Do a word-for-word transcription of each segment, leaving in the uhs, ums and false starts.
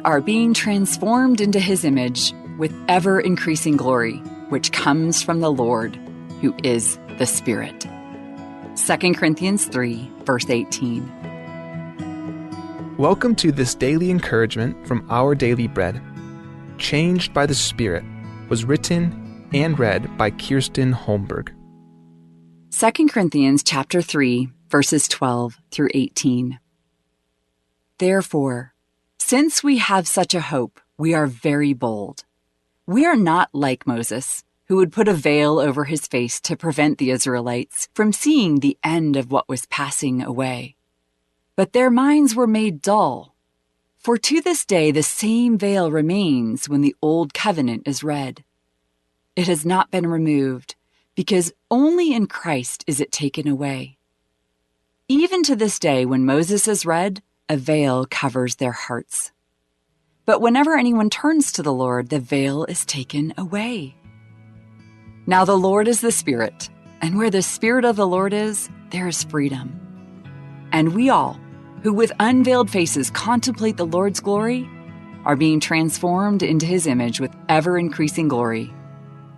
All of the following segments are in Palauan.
are being transformed into his image with ever-increasing glory, which comes from the Lord, who is the Spirit. Second Corinthians three, verse eighteen. Welcome to this daily encouragement from Our Daily Bread. Changed by the Spirit was written and read by Kirsten Holmberg. Second Corinthians chapter three, verses twelve through eighteen. Therefore, since we have such a hope, we are very bold. We are not like Moses, who would put a veil over his face to prevent the Israelites from seeing the end of what was passing away. But their minds were made dull. For to this day the same veil remains when the old covenant is read. It has not been removed, because only in Christ is it taken away. Even to this day, when Moses is read, a veil covers their hearts. But whenever anyone turns to the Lord, the veil is taken away. Now the Lord is the Spirit, and where the Spirit of the Lord is, there is freedom. And we all, who with unveiled faces contemplate the Lord's glory, are being transformed into his image with ever-increasing glory,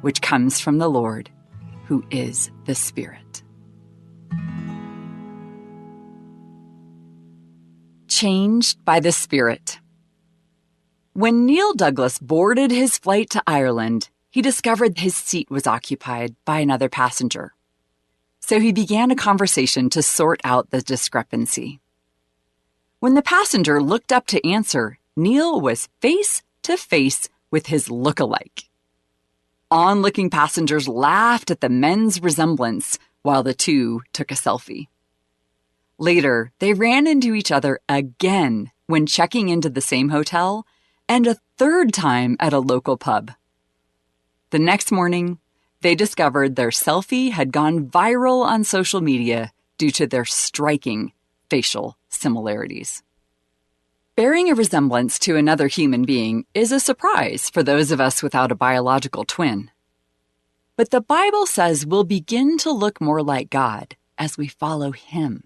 which comes from the Lord, who is the Spirit. Changed by the Spirit. When Neil Douglas boarded his flight to Ireland, he discovered his seat was occupied by another passenger. So he began a conversation to sort out the discrepancy. When the passenger looked up to answer, Neil was face to face with his look-alike. Onlooking passengers laughed at the men's resemblance while the two took a selfie. Later, they ran into each other again when checking into the same hotel and a third time at a local pub. The next morning, they discovered their selfie had gone viral on social media due to their striking facial similarities. Bearing a resemblance to another human being is a surprise for those of us without a biological twin. But the Bible says we'll begin to look more like God as we follow him.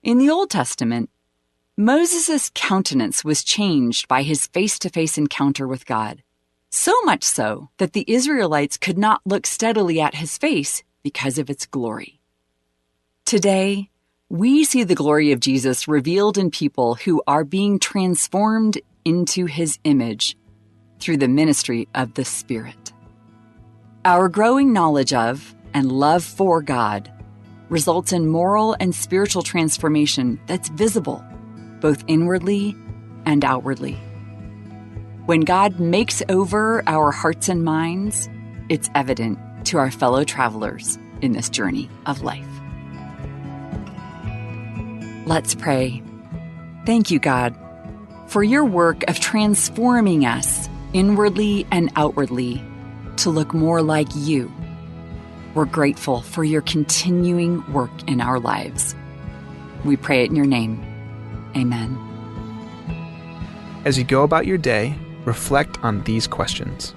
In the Old Testament, Moses' countenance was changed by his face-to-face encounter with God, so much so that the Israelites could not look steadily at his face because of its glory. Today, we see the glory of Jesus revealed in people who are being transformed into his image through the ministry of the Spirit. Our growing knowledge of and love for God results in moral and spiritual transformation that's visible, both inwardly and outwardly. When God makes over our hearts and minds, it's evident to our fellow travelers in this journey of life. Let's pray. Thank you, God, for your work of transforming us inwardly and outwardly to look more like you. We're grateful for your continuing work in our lives. We pray it in your name. Amen. As you go about your day, reflect on these questions.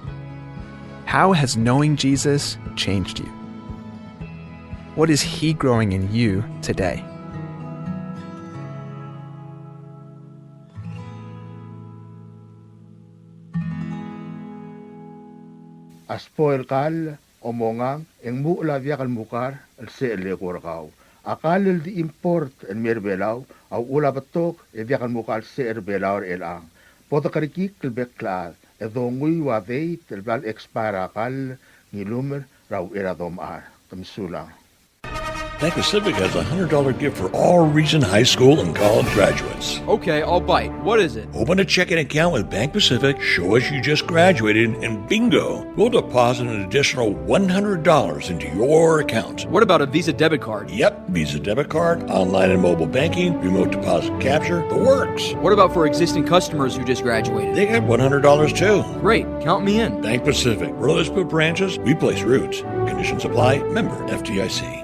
How has knowing Jesus changed you? What is he growing in you today? A spoil kall, omongang, e ng muchel a diak el mukar el secher el eko er kau. A kall el di import el mei er Belau a uchul a betok e diak el mukar el secher er Belau er chelechang. Bo dekerekikl el bek el chad e donguiu a date el bla el expire a kall, ng ilumer er a uchei er a domechar. Ke mesulang. Bank Pacific has a hundred dollar gift for all recent high school and college graduates. Okay, I'll bite. What is it? Open a checking account with Bank Pacific, show us you just graduated, and bingo, we'll deposit an additional one hundred dollars into your account. What about a Visa debit card? Yep, Visa debit card, online and mobile banking, remote deposit capture, the works. What about for existing customers who just graduated? They get one hundred dollars too. Great, count me in. Bank Pacific, where others put branches, we place roots. Conditions apply, member F D I C.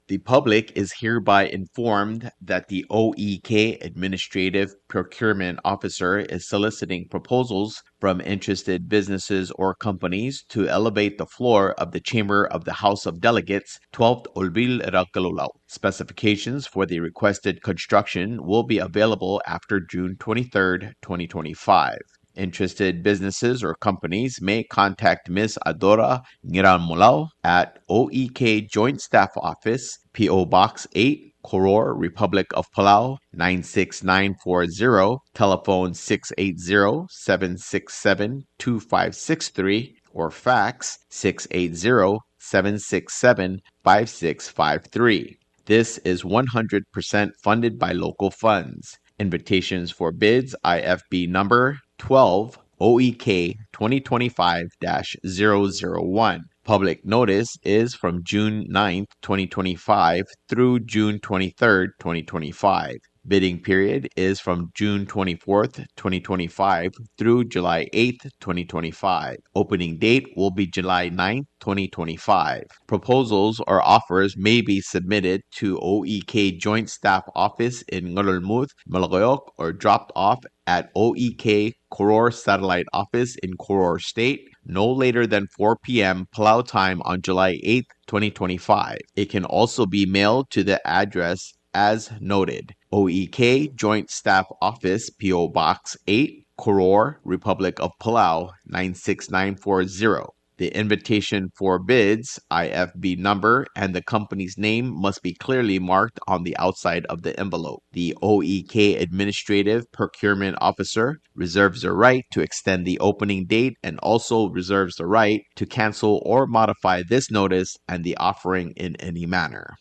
The public is hereby informed that the O E K Administrative Procurement Officer is soliciting proposals from interested businesses or companies to elevate the floor of the Chamber of the House of Delegates, twelfth Olbiil er a Kelulau. Specifications for the requested construction will be available after June twenty-third, twenty twenty-five. Interested businesses or companies may contact Miss Adora Ngiramulau at O E K Joint Staff Office, P O Box eight, Koror, Republic of Palau, nine six nine four zero, telephone six eight zero, seven six seven, two five six three, or fax six eight zero, seven six seven, five six five three. This is one hundred percent funded by local funds. Invitations for bids, I F B number twelve, O E K twenty twenty-five dash zero zero one. Public notice is from June ninth, twenty twenty-five through June twenty-third, twenty twenty-five. Bidding period is from June twenty-fourth, twenty twenty-five through July eighth, twenty twenty-five. Opening date will be July ninth, twenty twenty-five. Proposals or offers may be submitted to O E K Joint Staff Office in Ngerulmud, Melekeok, or dropped off at O E K Koror Satellite Office in Koror State no later than four p.m. Palau time on July eighth, twenty twenty-five. It can also be mailed to the address as noted. O E K Joint Staff Office, P O Box eight, Koror, Republic of Palau, nine six nine four zero. The invitation for bids, I F B number, and the company's name must be clearly marked on the outside of the envelope. The O E K Administrative Procurement Officer reserves the right to extend the opening date and also reserves the right to cancel or modify this notice and the offering in any manner.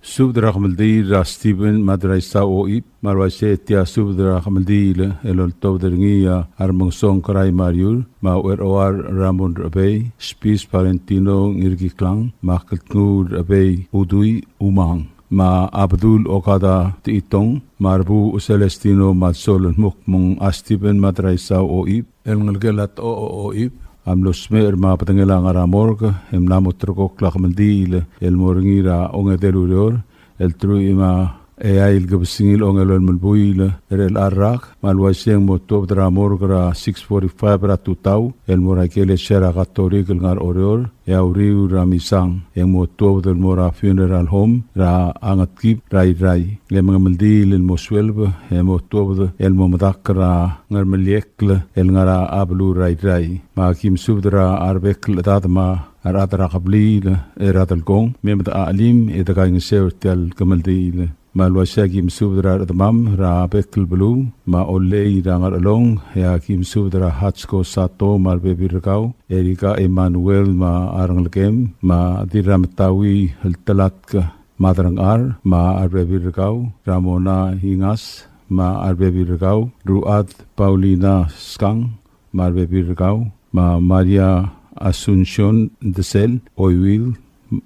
Subed er a kemeldiil er a Stephen Madraisau Oib, me a le uaisei e tia subed er a kemeldiil el oltobed er ngii a Remengesong Kerai Mariur, me a Ueroar Ramon Rebei, Spis Valentino Ngirkiklang, me a Keltnguul Rebei Udui Umang, me a Abdul Okada Techitong, me a Rebu Celestino Malsol el mo kmo ng a Stephen Madraisau Oib, el ngelekel a Tocho Oib, a mlo smecher me a bedengel a ngar er a morgue, e mla mo terrekokl a kemeldiil el mo er ngii er a ongedei el ureor, el teruich me a eai el kebesengil a ongelolem el buil er chelecha el rak, me a le uaisei e ng mo tuobed er a morgue er a six forty-five er a tutau, el mo er a ikelesia er a Katolik el ngar er a Oreor, e a uriul er a misang, e ng mo tuobed el mo er a funeral home er a Ngetkib er a Irrai. Le mengemeldiil el mo sueleb, e mo tuobed el mo medakl er a Ngermeliekl el ngar er a beluu er a Irrai. Me aki mesubed er a rebek el chedad me a rechad er a kebliil er a Delkong, me mdak a chelim e dekaingeseu er tia el kemeldiil. Me a le uaisei aki mesubed er a rechedemam er a bek el beluu, me a Ollei er a Ngerchelong, e aki mesubed er a Hatsko Sato me a rebebil er kau, Erika Emmanuel me a rengelekem, me a Dirrametaui el Telatk Madrangchar me a rebebil er kau, Ramona Ingas me a rebebil er kau, Ruad Paulina Skang me a rebebil er kau, me a Maria Asuncion Desel Oiwil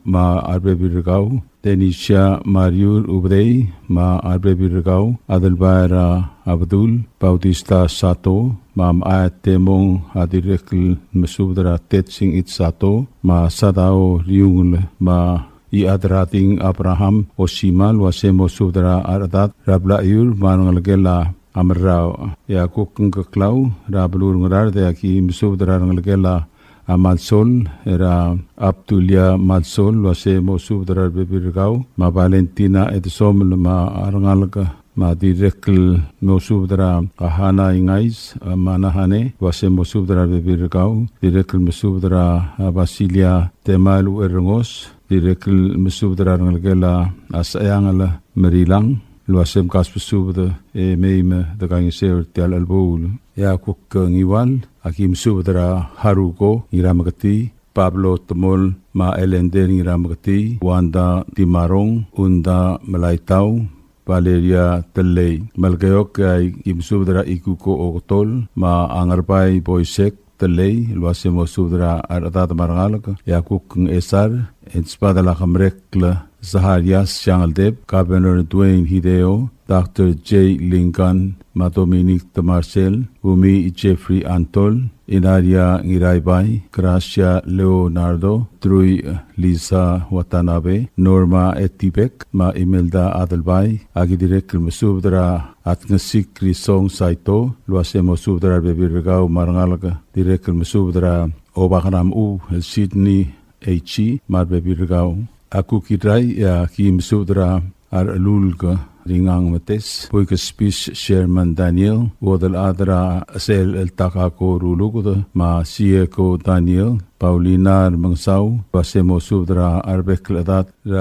me a rebebil er kau, Denisia Mariur Ubedei me a rebebil er kau, Adelbai er a Abdul Bautista Sato, me a Mechai Temong, a dirrek el mesubed er a Tetsing It Sato, me a Sadao Riungel, me a Iadrading Abraham Osima, el uase mo subed er a rechedad er a Blaiur me a rengelekel a Merrau. E a kuk Ngkeklau er a beluu er a Ngaraard, e aki mesubed er a rengelekel a Malsol, er a Abdulia Malsol, el uase mo subed er a rebebil er kau, me a Valentina Edesomel me a rengalek, me a dirrek el mo subed er a Hana Ingais, me a Nahane, el uase mo subed er a rebebil er kau, dirrek el mesubed er a Basilia Temael Uerrengos, dirrek el mesubed er a rengelekel a Secheangel Merilang, el uase mkasbesubed e mei me dekaingeseu er tia el chelebuul. E a kuk Ngiwal, aki mesubed er a Haruko Ngirameketii, Pablo Temol me a Elender Ngirameketii, Wanda Timarong, Unda Melaitau, Valeria Tellei. Melekeok, aki mesubed er a Ikuko Oketol me a Ngerbai Boisek Tellei, el uase mo subed er a rechedad me a rengalek. E a kuk Ngchesar, e ng sbadel a Kemrekl Zaharias Siangeldeb, Governor Duane Hideo, Doctor J Lincoln, me a Dominic Temarsel, Umi Jeffrey Antol, Inaria Ngiraibai, Gracia Leonardo, Trui Lisa Watanabe, Norma Etibek, me a Imelda Adelbai. A ki dirrek el mesubed er a Atngesik Risong Saito, el uase mo subed er a rebebil er kau me a rengalek. Dirrek el mesubed er a Obak er a Mechub el Sydney H. me a rebebil er kau. A kuk Irrai, e a ki mesubed er a Rechelulk Ringang Metes, Buik Spis Sherman Daniel, Uodelchad er a Chesel el Takako Ruluked, me a Sieko Daniel, Paulina Remengesau, el uase mo subed er a rebek el chedad er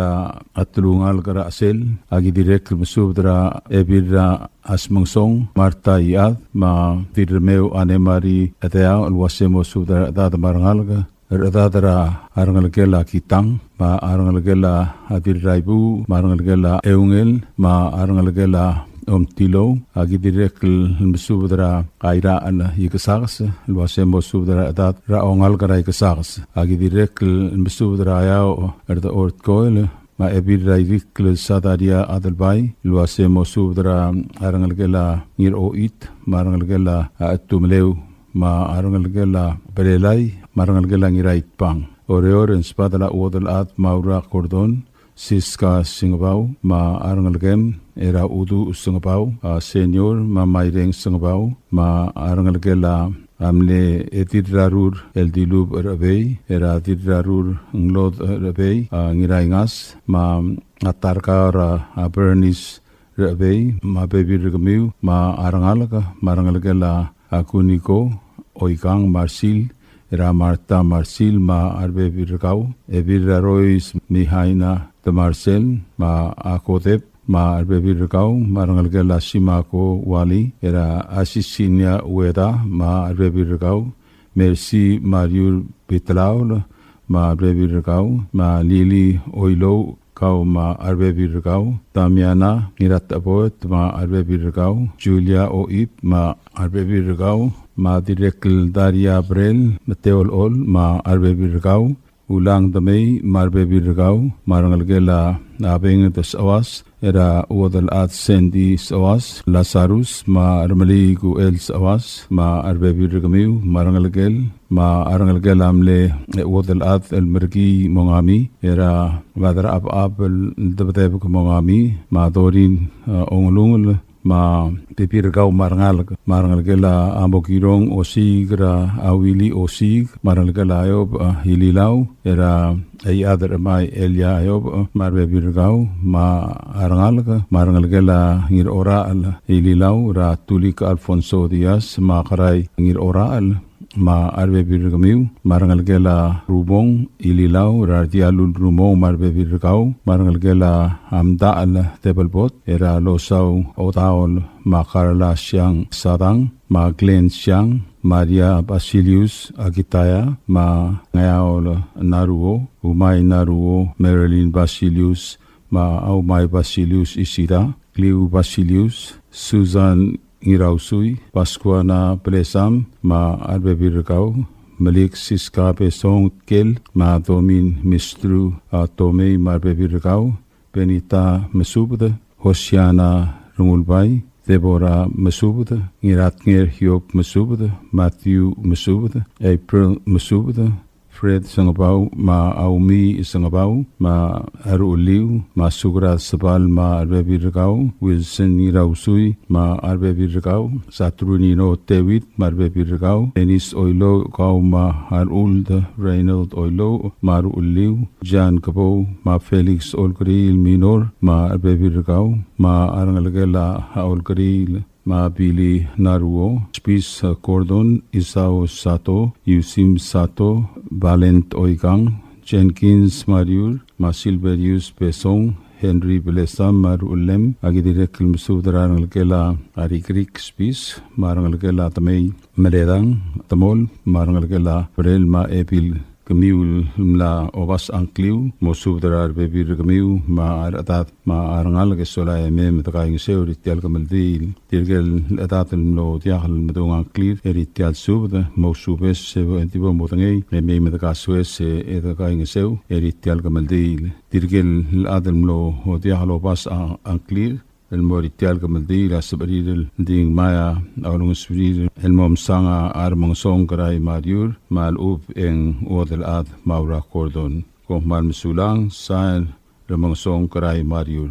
a telungalek er a Chesel. A ki dirrek el mesubed er a Ebil er a Asmengesong, Martha Iad, me a Dirremeu Anne Marie Edeau, el uase mo subed er a rechedad me a rengalek, er a rechedad er a rengelekel a Kitang, me a rengelekel a Dirraibuuch, me a rengelekel a Eungel, me a rengelekel a Omtilou. A ki dirrek el mesubed er a Irachel Ikesakes, el uase mo subed er a rechedad er a ongalek er a Ikesakes. A ki dirrek el mesubed er a Eau er a Ortkoel, me a Ebil er a Irikl el Sadaria Adelbai, el uase mo subed er a rengelekel a Ngiroit, me a rengelekel a Chetumeleu, me a rengelekel a Belelai, me a rengelekel a Ngiraitbang. Oreor, e ng subedel a Uodelchad Maura Gordon, Siska Sengebau, me a rengelekem, er a Uduch Sengebau, a Senior, me a Maireng Sengebau, me a rengelekel a mle Dirrarur el Dilub Rechebei, er a Dirrarur Nglod Rechebei, a Ngiraingas, me a Tarka er a Bernice Rechebei, me a rebebil er kemiu, me a rengalek, me a rengelekel a Kuniko Oikang Marsil, er a Martha Marsil, me a rebebil er kau, Ebil er a Rois Mihaina Temarsel, me a Kodep, me a rebebil er kau, me a rengelekel a Simako Wali, er a Asisinia Ueda, me a rebebil er kau, Mercy Mariur Bitlaul, me a rebebil er kau, me a Lili Oilouch, kau me a rebebil er kau, Damiana Ngiratecheboet, me a rebebil er kau, Julia Oip, me a rebebil er kau, me a dirrek el Daria Brel, me a Teolol, me a rebebil er kau, Ulang Demei, me a rebebil er kau, me a rengelekel a Abeng Desoas, er a Uodelchad Sandy Soas, Lazarus, me a Remeliik Uel Soas, me a rebebil er kemiu, me a rengelekel, me a rengelekel a mle Uodelchad el Merkii Mongami, er a Baderchebecheb el Debedebek Mongami, me a Dorin, e, Ongelungel, me a rebebil er kau me a rengalek, me a rengelekel a Mokirong Osiik, er a Willy Osiik, me a rengelekel a Eob, e, Ililau, er a Eiad er a Chemai Elia Eob, e, me a rebebil er kau, me a rengalek, me a rengelekel a Ngirorachel Ililau, er a Tulik Alfonso Diaz, me a Kerai Ngirorachel, me a rebebil er kemiu, me a rengelekel a Rubong Ililau, er a Rdialul Rubong, me a rebebil er kau, me a rengelekel a Amdachel Tebelbot, er a Losau Odaol, me a Karla Siang Sadang, me a Glenn Siang, Maria Basilius Akitaya, me a Ngeaol Naruo, Umai Naruo, Marilyn Basilius, me a Aumai Basilius Isida, Kliu Basilius, Susan Ngirausui, Pascuana Blesam, me a rebebil er kau, Melik Siska Besong Tkel, me a Domin Mistru, a Tomei, me a rebebil er kau, Benita Mesubed, Hosiana Rengulbai, Deborah Mesubed, Ngiratnger Hiob Mesubed, Matthew Mesubed, April Mesubed, Fred Sengebau, me a Aumi Sengebau, me a Rucheliu, me a Sukrad Sebal, me a rebebil er kau, Wilson Ngirausui, me a rebebil er kau, Saturnino David, me a rebebil er kau, Dennis Oilouch, kau me a Harold Reynold Oilouch, me a Rucheliu, Jan Kebou, me a Felix Olkeriil Minor, me a rebebil er kau, me a rengelekel a Olkeriil, me a Billy Naruo, Spis Gordon, Isao Sato, Yusim Sato, Valent Oikang, Jenkins Mariur, me a Silverius Besong, Henry Belesam, me a Rullem, a ki dirrek el mesubed er a rengelekel a Rikrik Spis, me a rengelekel a Temei Meledang Temol, me a rengelekel a Brel me a Ebil, kemiu el mla obas a ngkliu, mo subed er a rebebil er kemiu, me a rechedad, me a rengalek e sola e mei me dekaingeseu er tia el kemeldiil. Tirke el chedad el mlo diak el medung a ngklir er tia el subed, mousubes e bo, e di bo modengei, e mei me dekasoes e dekaingeseu er tia el kemeldiil. Tirke el chad el mlo diak lobas a, a ngklir, el mo er tia el kemeldiil a sebechir el di ngmai a olengeseu er tir el mo msang a Remengesong Kerai Mariur me a lechub e ng Uodelchad Maura Gordon. Kom kmal mesulang, sain Remengesong Kerai Mariur.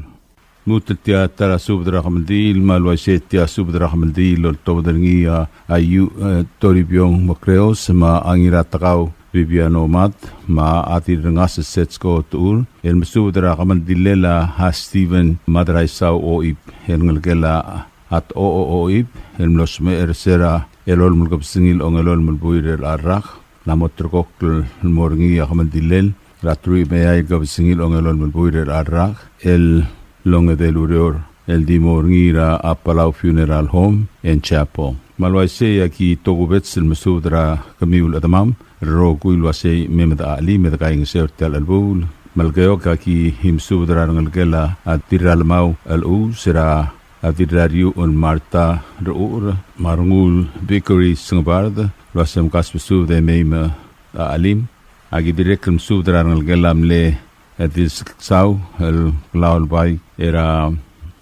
Lmuut el tia ta er a subed er a kemeldiil, me a le uaisei tia subed er a kemeldiil el oltobed er ngii a, a Iu, e, Toribiong Mekreos, me a Ngiratekau Viviano Mad, me a Dirrengas Setsko Tuur, el mesubed er a kemeldillel a Stephen Madraisau Oib, el ngelekel a Atocho Oib, el mlo smecher er se er a elolem el kebesengil a ongelolem el buil er a rak, el mo ulterekokl el mo er ngii a kemeldillel er a truich me a eai el kebesengil a ongelolem el buil er a rak, el ongedei el ureor, el di mo er ngii er a Palau Funeral Home and Chapel. Me a le uaisei a ki tokubets el mesubed er kemiu el chedemam el rokui el uaisei me mdak a chelim e dekaingeseu er tia el chelebuul. Melekeok a ki mesubed er a rengelekel a Dirralemau el Chus, er a Dirrariuch el Marta Rechucher, me a Renguul Vickery Sengebard, el uaisei mkasbesubed e mei me a chelim. A ki dirrek el mesubed er a rengelekel a mle, e, Dilseksau el Klaulbai, er a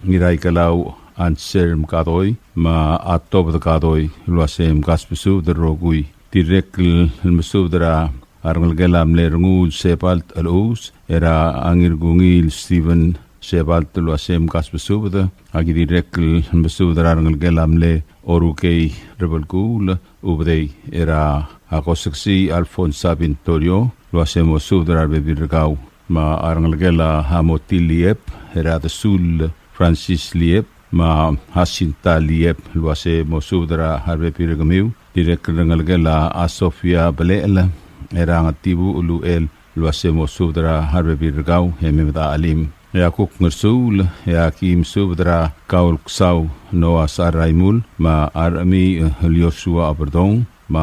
Ngiraikelau Anser Mkadoi, me a Tobed Kadoi, el uaisei mkasbesubed el rokui. Dirrek el mesubed er a rengelekel a mle Renguul Sebalt el Chus, er a Ngirkungiil Stephen Sebalt el uaisei mkasbesubed. A ki dirrek el mesubed er a rengelekel a mle Orukei Rebelkuul Ubedei, er a Koseksii Alfonsa Bintorio, el uaisei mosubed er a rebebil er kau. Me a rengelekel a Motil Liep, er a Desul Francis Liep, me a Jacinta Liep, el uaisei mosubed er a rebebil er kemiu. Dirrek el rengelekel a Sofia Belechel, er a Ngetibuchel Uchel, el uaisei mosubed er a rebebil er kau e mei me dak a chelim. E a kuk Ngersuul, e a ki mesubed er kau el Ksau Noah Saraimul, me a Rechemiich el Joshua Oberdong, me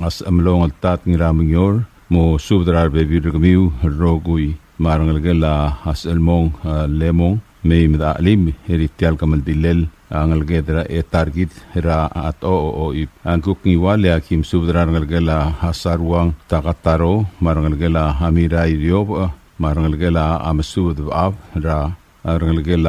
a Sechemelong el Tad Ngiramengior, mosubed er a rebebil er kemiu el rokui. Me a rengelekel a Sechelmong, e, Lemong, mei me dak a chelim er tia el kemeldillel a ngeleked er a ta er kid er a Atocho Oib. A kuk Ngiwal e a ki mesubed er a rengelekel a Saruang Takataro, me a rengelekel a Mirai Riobech, me a rengelekel a Mesubed Bechab, er a rengelekel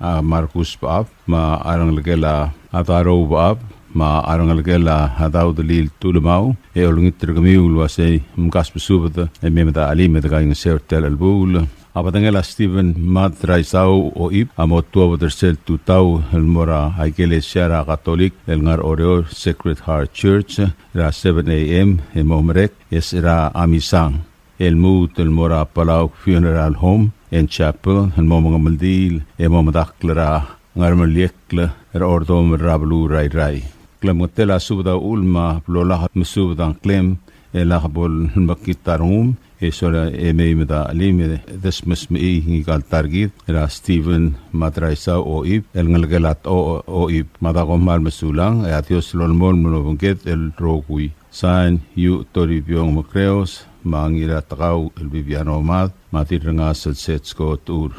a Markus Bechab, me a rengelekel a Darou Bechab, me a rengelekel a Daudelil Tulemau, e olengit er kemiu el uaisei mkasbesubed e mei me dak a chelim e dekaingeseu er tia el chelebuul. A bedengel a Stephen Madraisau Oib a mo tuobed er sel tutau el mo er a ikelesia er a Katolik el ngar er a Oreor, Sacred Heart Church, er a seven A.M. e mo merek e se er a misang. El lmuut el mo er a Palau Funeral Home and Chapel el mo mengemeldiil e mo medakl er a Ngermeliekl er a Ordomel er a beluu er a Irrai. Klemengetel a subed a uchul me a bo lak mesubed a ngklem e lak bo lemekngit a rengum, e sola e mei me dak a chelim e desmesmechii ngika el ta er kid er a Stephen Madraisau Oib el ngelekel a Atocho Oib. Me a da kom kmal mesulang, e a Dios a lolemolem el obengked el rokui. Sain, Iu Toribiong Mekreos, me a Ngiratekau el Bibiano Mad, me a Dirrengas el Setsko Tuur.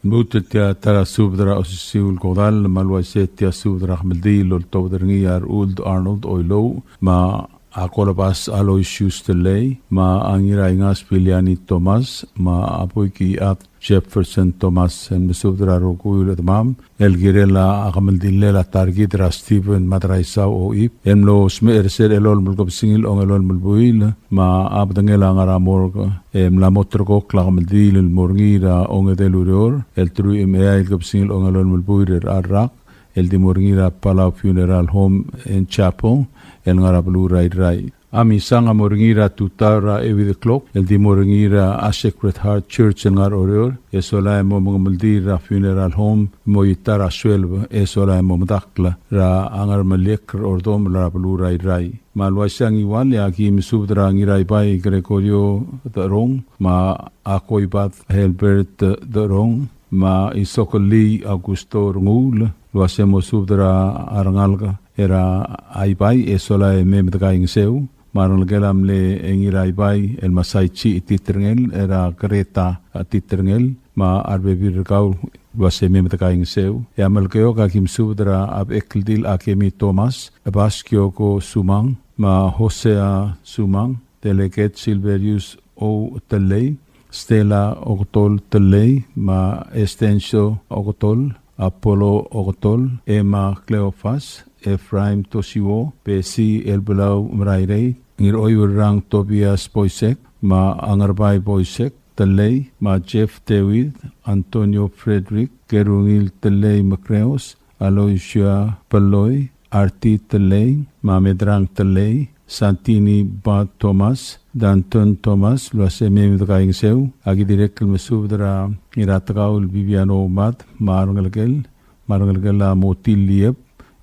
Lmuut el tia ta er a subed er a osisiu el kodall, me a le uaisei tia subed er a kemeldiil el oltobed er ngii a Rechuld Arnold Oilouch, me a Kolobas Aloysius Tellei, me a Ngiraingas Filiani Thomas, me a Boikiad Jefferson Thomas, el mesubed er a rokui el chedemam el kirel a kemeldillel a ta er kid er a Stephen Madraisau Oib, el mlo smecher er sel elolem el kebesengil a ongelolem el buil, me a bedengel a ngar er a morgue, e mla mo ulterekokl a kemeldiil el mo er ngii er a ongedei el ureor, el teruich me a eai el kebesengil a ongelolem el buil er a rak, el di mo er ngii er a Palau Funeral Home and Chapel, el ngar er a beluu er a Irrai. A misang a mo er ngii er a tutau er a eight o'clock, el di mo er ngii er a Sacred Heart Church el ngar er a Oreor, e sola e mo mengemeldiil er a funeral home, mo ita er a sueleb, e sola e mo medakl er a Ngermeliekl er a Ordomel er a beluu er a Irrai. Me a le uaisei a Ngiwal e a ki mesubed er a Ngiraibai Gregorio Derong, me a Koibad Helbert Derong, me a Isokelii Augusto Renguul, el uaisei mo subed er a rengalek er a Aibai e sola e mei me dekaingeseu, me a rengelekel a mle Ngiraibai el Masaichi Titerngel, er a Greta Titerngel, me a rebebil er kau el uaisei mei me dekaingeseu. E a Melekeok a ki mesubed er a Bechekeldil Akemi Thomas, Ebas Kioko Sumang, me a Hosea Sumang, Delegate Silverius O. Tellei, Stella Okotol Tellei, me a Estencio Okotol, Apollo Oketol, Emma Cleofas, Ephraim Tosiwo, Besi Elbelau Merairei, Ngiroiurrang Tobias Boisek, me a Ngerbai Boisek Telei, me a Jeff David, Antonio Frederick, Kerungil Telei Mekreos, Aloysia Peloi, Arti Telei, me a Medrang Telei, Santini Bad Thomas, Danton Thomas, el uase mei me dekaingeseu. Aki dirrek el mesubed er a Ngiratekau el Bibiano Mad, me a rengelekel, me a rengelekel a Motil Liep,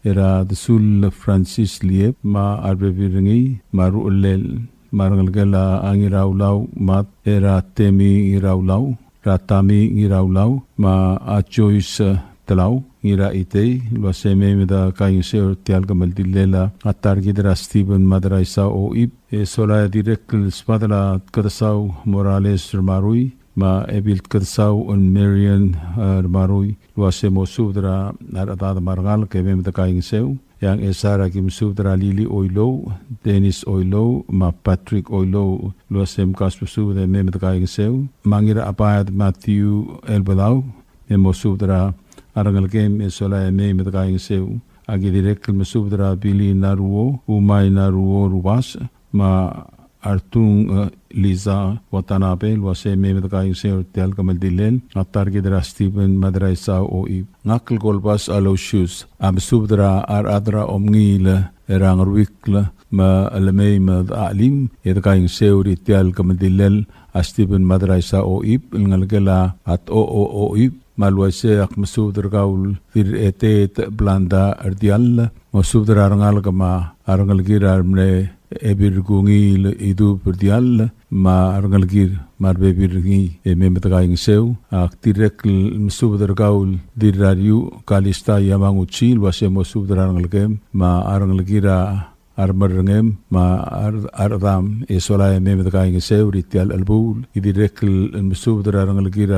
er a Desul Francis Liep, me a rebebil er ngii, me a ruchellel, me a rengelekel a Ngiraulau Mad, er a Temi Ngiraulau, er a Tami Ngiraulau, me a Joyce Telau, Ngiraitei, el uase mei me dekaingeseu er tia el kemeldillel a ta er kid er a Stephen Madraisau Oib, e sola e dirrek el sbadel a Kedesau Morales Remarui, me a Ebil Kedesau el Marian, eh, Remarui, el uase mosubed er a rechedad me a rengalek e mei me dekaingeseu. E a Ngchesar aki mesubed er a Lili Oilouch, Dennis Oilouch, me a Patrick Oilouch, el uase mkasbesubed e mei me dekaingeseu. Me a Ngirachebaed Matthew Elbelau, e mosubed er a rengelekem e sola e mei me dekaingeseu. Aki dirrek el mesubed er a Billy Naruo, Umai Naruo Rubas, me a Artung, eh, Liza Watanabe, el uase mei me dekaingeseu er tia el kemeldillel a ta er kid er a Stephen Madraisau Oib. Ngak el Kolbas Aloysius a mesubed er a rechad er a Omngiil er a Ngeruikl me le mei me dechelim e dekaingeseu er tia el kemeldillel a Stephen Madraisau Oib, el ngelekel a Tocho Oib, me a le uaisei ak mesubed er kau el Dirretet Blanda Rdiall, mosubed er a rengalek me a rengelekir a re mle Ebil Kungiil Idub Rdiall, me a rengelekir me a rebebil er ngii e mei me dekaingeseu. Ak dirrek el mesubed er kau el Dirrariuch Kalista Yamaguchi, el uase mosubed er a rengelekem me a rengelekir a a remerrengem me a re-, a rechedam e sola e mei me dekaingeseu er tia el chelebuul. Ki dirrek el mesubed er a rengelekir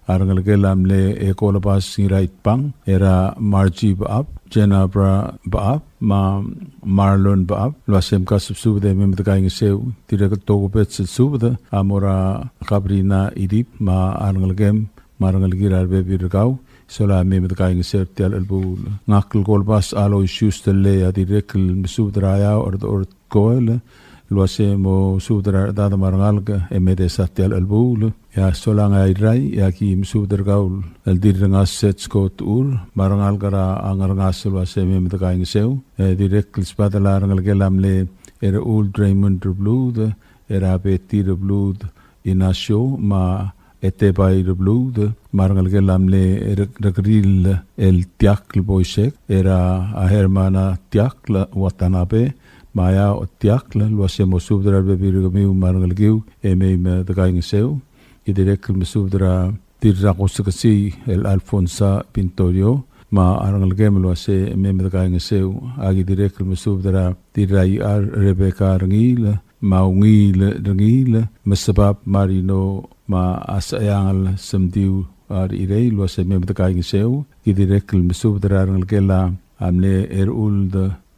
a rengelekel a mle Ekolobas Ngiraitbang, er a Margie Bechab, Jenabra Bechab, me a Marlon Bechab, el uase mkasbesubed e mei me dekaingeseu. Dirrek el tokubets el subed a mo er a Kabrina Idip me a rengelekem me a rengelekir a rebebil er kau, sola e mei me dekaingeseu er tia el chelebuul. Ngak el Kolbas Aloysius Telei a dirrek el mesubed er a Eaoch er a Dechor Tkoel, el uase mosubed er a rechedad me a rengalek e mei me desa tia el chelebuul. E a solang e a Irrai, e aki mesubed er kau el Dirrengas Setsko Techur, me a rengalek er a Ngerengas el uase mei me dekaingeseu. E dirrek el sbadel a rengelekel a mle Erechuld Raymond Rebluud, er a Betty Rebluud, Ignacio, me a Etebai Rebluud, me a rengelekel a mle Re-, Rekeril el Tiakl Boisek, er a Hermana Tiakl Watanabe, me a Eaoch Tiakl, el uase mosubed er a rebebil er kemiu me a rengelekiu e mei me dekaingeseu. Ki dirrek el mesubed er a Dirrakosekesii el Alfonsa Pintorio, me a rengelekem el uase mei me dekaingeseu. Aki dirrek el mesubed er a Dirraichar Rebecca Rengiil, me a Ungil Rengiil, Mesebab Marino, me a Saiangel Semdiu, a, Rechirei, el uase mei me dekaingeseu. Ki dirrek el mesubed er a rengelekel a mle Erechuld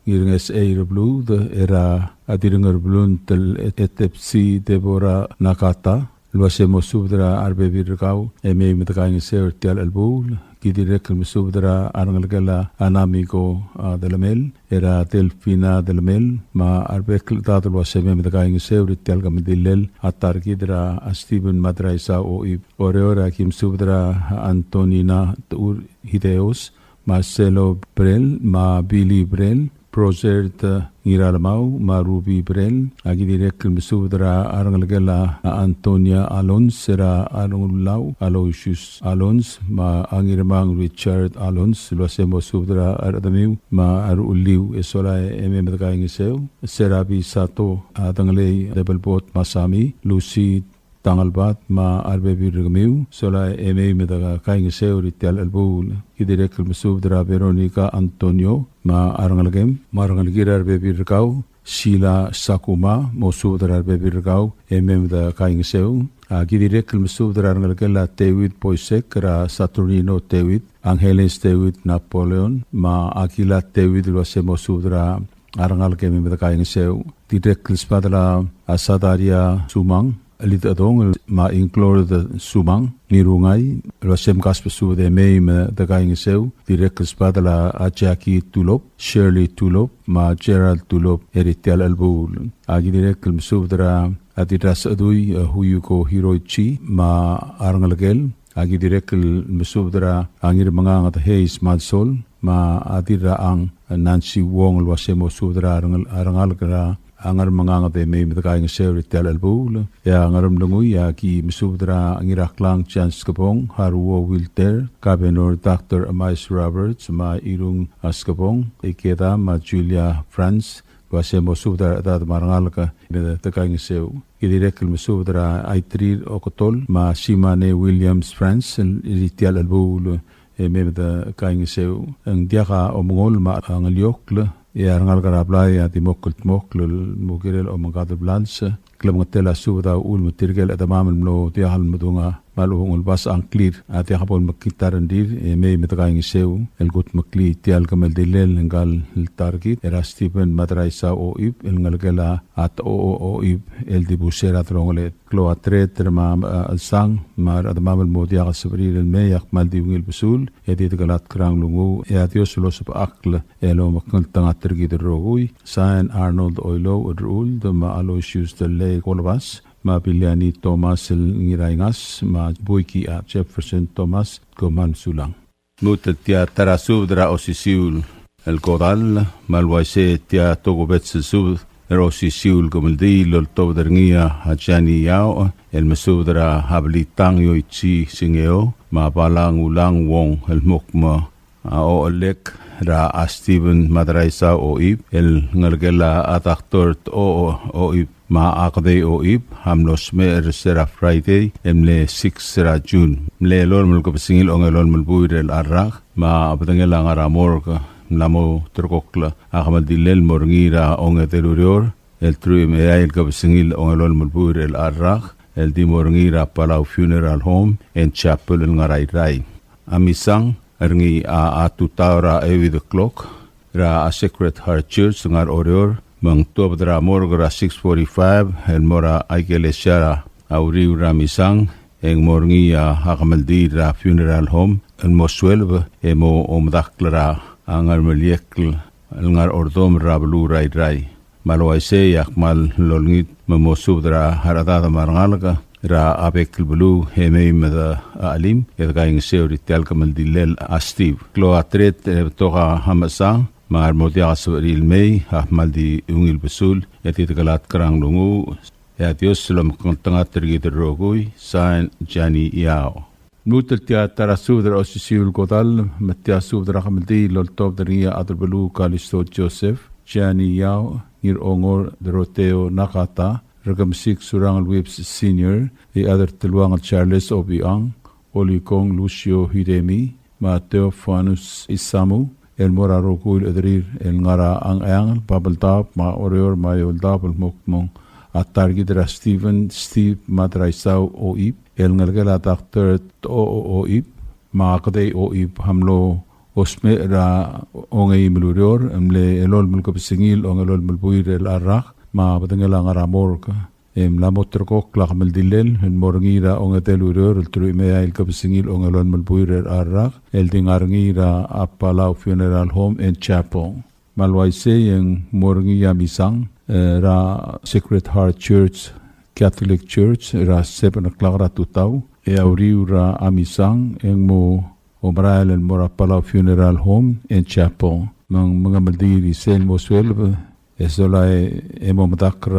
Ngirngesechei Rebluud, er a Dirrengerblunt el Etepsi Deborah Nakata, el uase mosubed er a rebebil er kau e mei me dekaingeseu er tia el chelebuul. Ki dirrek el mesubed er a rengelekel a Anamiko, a, Delemel, er a Delfina Delemel, me a rebek el chedad el uase mei me dekaingeseu er tia el kemeldillel a ta er kid er a Stephen Madraisau Oib. Oreor, aki mesubed er a Antonina Techur Hideos, Marcelo Brel, me a Billy Brel, Prosert Ngiralemau, me a Ruby Brel. Aki dirrek el mesubed er a rengelekel a Antonia Alons, er a Rengulau Aloysius Alons, me a Ngirmang Richard Alons, el uase mosubed er a rechedemiu me a ruchelliu e sola e mei me dekaingeseu. Serabi Sato, a, Dengelei Debelbot Masami, Lucy Tangelbad, me a rebebil er kemiu, sola e mei me dekaingeseu er tia el chelebuul. Ki dirrek el mesubed er a Veronica Antonio, me a rengelekem, me a rengelekir a rebebil er kau, Sheila Sakuma, mosubed er a rebebil er kau e mei me dekaingeseu. A, ki dirrek el mesubed er a rengelekel a David Boisek, er a Saturnino David, Angeles David Napoleon, me a Akila David, el uase mosubed er a rengalek e mei me dekaingeseu. Dirrek el sbadel a Sadaria Sumang, Elidechedong, me a Inglord Sumang, Ngirungai, el uasei mkasbesubed e mei me dekaingeseu, dirrek el sbadel a Jackie Tulop, Shirley Tulop, me a Gerald Tulop, er tia el chelebuul. Aki dirrek el mesubed er a Dirrasechedui, e, Huyuko Hiroichi, me a rengelekel. Aki dirrek el mesubed er a Ngirmenganged Hayes Mansol, me a Dirrachang Nancy Wong el uasei mo subed er a rengel-, a rengalek er a Ngermenganged e mei me dekaingeseu er tia el chelebuul. E a Ngeremlengui, aki mesubed er a Ngiraklang Chance Skebong, Haruo Wilter, Kabenor Doctor Emais Roberts, me a Irung Skebong, Ikeda, me a Julia Franz, el uasei mo subed er a rechedad me a rengalek e mei me dekaingeseu. Ki dirrek el mesubed er a Aitrir Oketol, me a Simane Williams Franz, el, er tia el chelebuul, e mei me dekaingeseu. Ng diak a omengol me a ngeliokl, e a rengalek er a blai a di mo kldmokl el mo kirel omengkad el blals. Klemengetel a subed a uchul me tirke el chedemam el mlo diak el medung a me a lechub e ng ulebas a ngklir a diak bo lemekngit a rengrir, e mei me dekaingeseu el kudmeklii tia el kemeldillel ngka el ta er kid, er a Stephen Madraisau Oib, el ngelekel a Tocho Oib, el dibus er a delongeled. Klou a tereter me a, a, chelsang, me a rechedemam el mo diak a sebechir el mei, a kmal di ungil besul, e di dekelatk er a nglunguuch, e a Dios el osebechakl el omekngeltengat er kid el rokui. Sain, Arnold Oilouch Rechuld, me a Aloysius Delei Kolbas, me a Biliani Thomas el Ngiraingas, me a Buiki a Jefferson Thomas, kom kmal mesulang. Lmuut el tia ta er a subed er a osisiu el kodall, me a le uaisei e tia tokubets el subed er a osisiu el kemeldiil el oltobed er ngii a Jani Yao, el mesubed er a Belitang Yoichi Singeo, me a Balang Ulang Wong el mo kmo a ochellek er a Stephen Madraisau Oib, el ngelekel a Doctor Tocho Oib, me a Kedei Oib, a mlo smecher er se er a Friday, el mle six er a June. Mle elolem el kebesengil a ongelolem el buil er chelecha el rak, me a bedengel a ngar er a morgue, mla mo ulterekokl a kemeldillel el mo er ngii er a ongedei el ureor, el teruich me a eai el kebesengil a ongelolem el buil er chelecha el rak, el di mo er ngii er a Palau Funeral Home and Chapel el ngar er a Irrai. A misang, er ngii a, a tutau er a eight o'clock, er a Sacred Heart Church, ngar er a Oreor, me ng tuobed er a morgue er a six forty-five, el mo er a ikelesia er a uriul er a misang, e ng mo er ngii a kemeldiil er a funeral home, el mo sueleb, e mo omedakl er a Ngermeliekl, el ngar er a Ordomel er a beluu er a Irrai. Me a le uaisei e ak kmal olengit me mo subed er a rechedad me a rengalek er a bek el beluu e mei me de chelim e de kaingeseu er tia el kemeldillel a Steve. Klou a tereter e betok a mechesang me a re mo diak a sebechir el mei a kmal di ungil besul e di dekelatk er a nglunguuch e a Dios a lomekngeltengat er kid el rokui. Sain, Jani Yao. Lmuut el tia ta er a subed er a osisiu el kodall, me tia subed er a kemeldiil el oltobed er ngii a Adelbeluu Kalisto Joseph, Jani Yao, Ngirongor Doroteo Nakata, Rekemesik Surangel Whipps Senior, e Adelteluang Charles Obichang, Olikong Lucio Hidemi, me a Theofanus Isamu, el mo er a rokui el chederir el ngar er a Ngcheangel, Babeldaob, me a Oreor, me a Eouldaob, el mo kmo ng a ta er kid er a Stephen Steve Madraisau Oib, el ngelekel a Doctor Tocho Oib, me a Kedei Oib, a mlo smecher er a ongeim el ureor, el mle elolem el kebesengil a ongelolem el buil er a rak, me a bedengel a ngar er a morgue. E mla mo ulterekokl a kemeldillel el mo er ngii er a ongedei el ureor el teruich me a eai el kebesengil a ongelolem el buil er a rak, el di ngar er ngii er a Palau Funeral Home and Chapel. Me a le uaisei e ng mo er ngii a misang, e, er a Sacred Heart Church, Catholic Church, er a seven o'clock er a tutau, e a uriul er a misang e ng mo omerael el mo er a Palau Funeral Home and Chapel. Me ng mengemeldiil er isei el mo sueleb, e sola e, e mo medakl er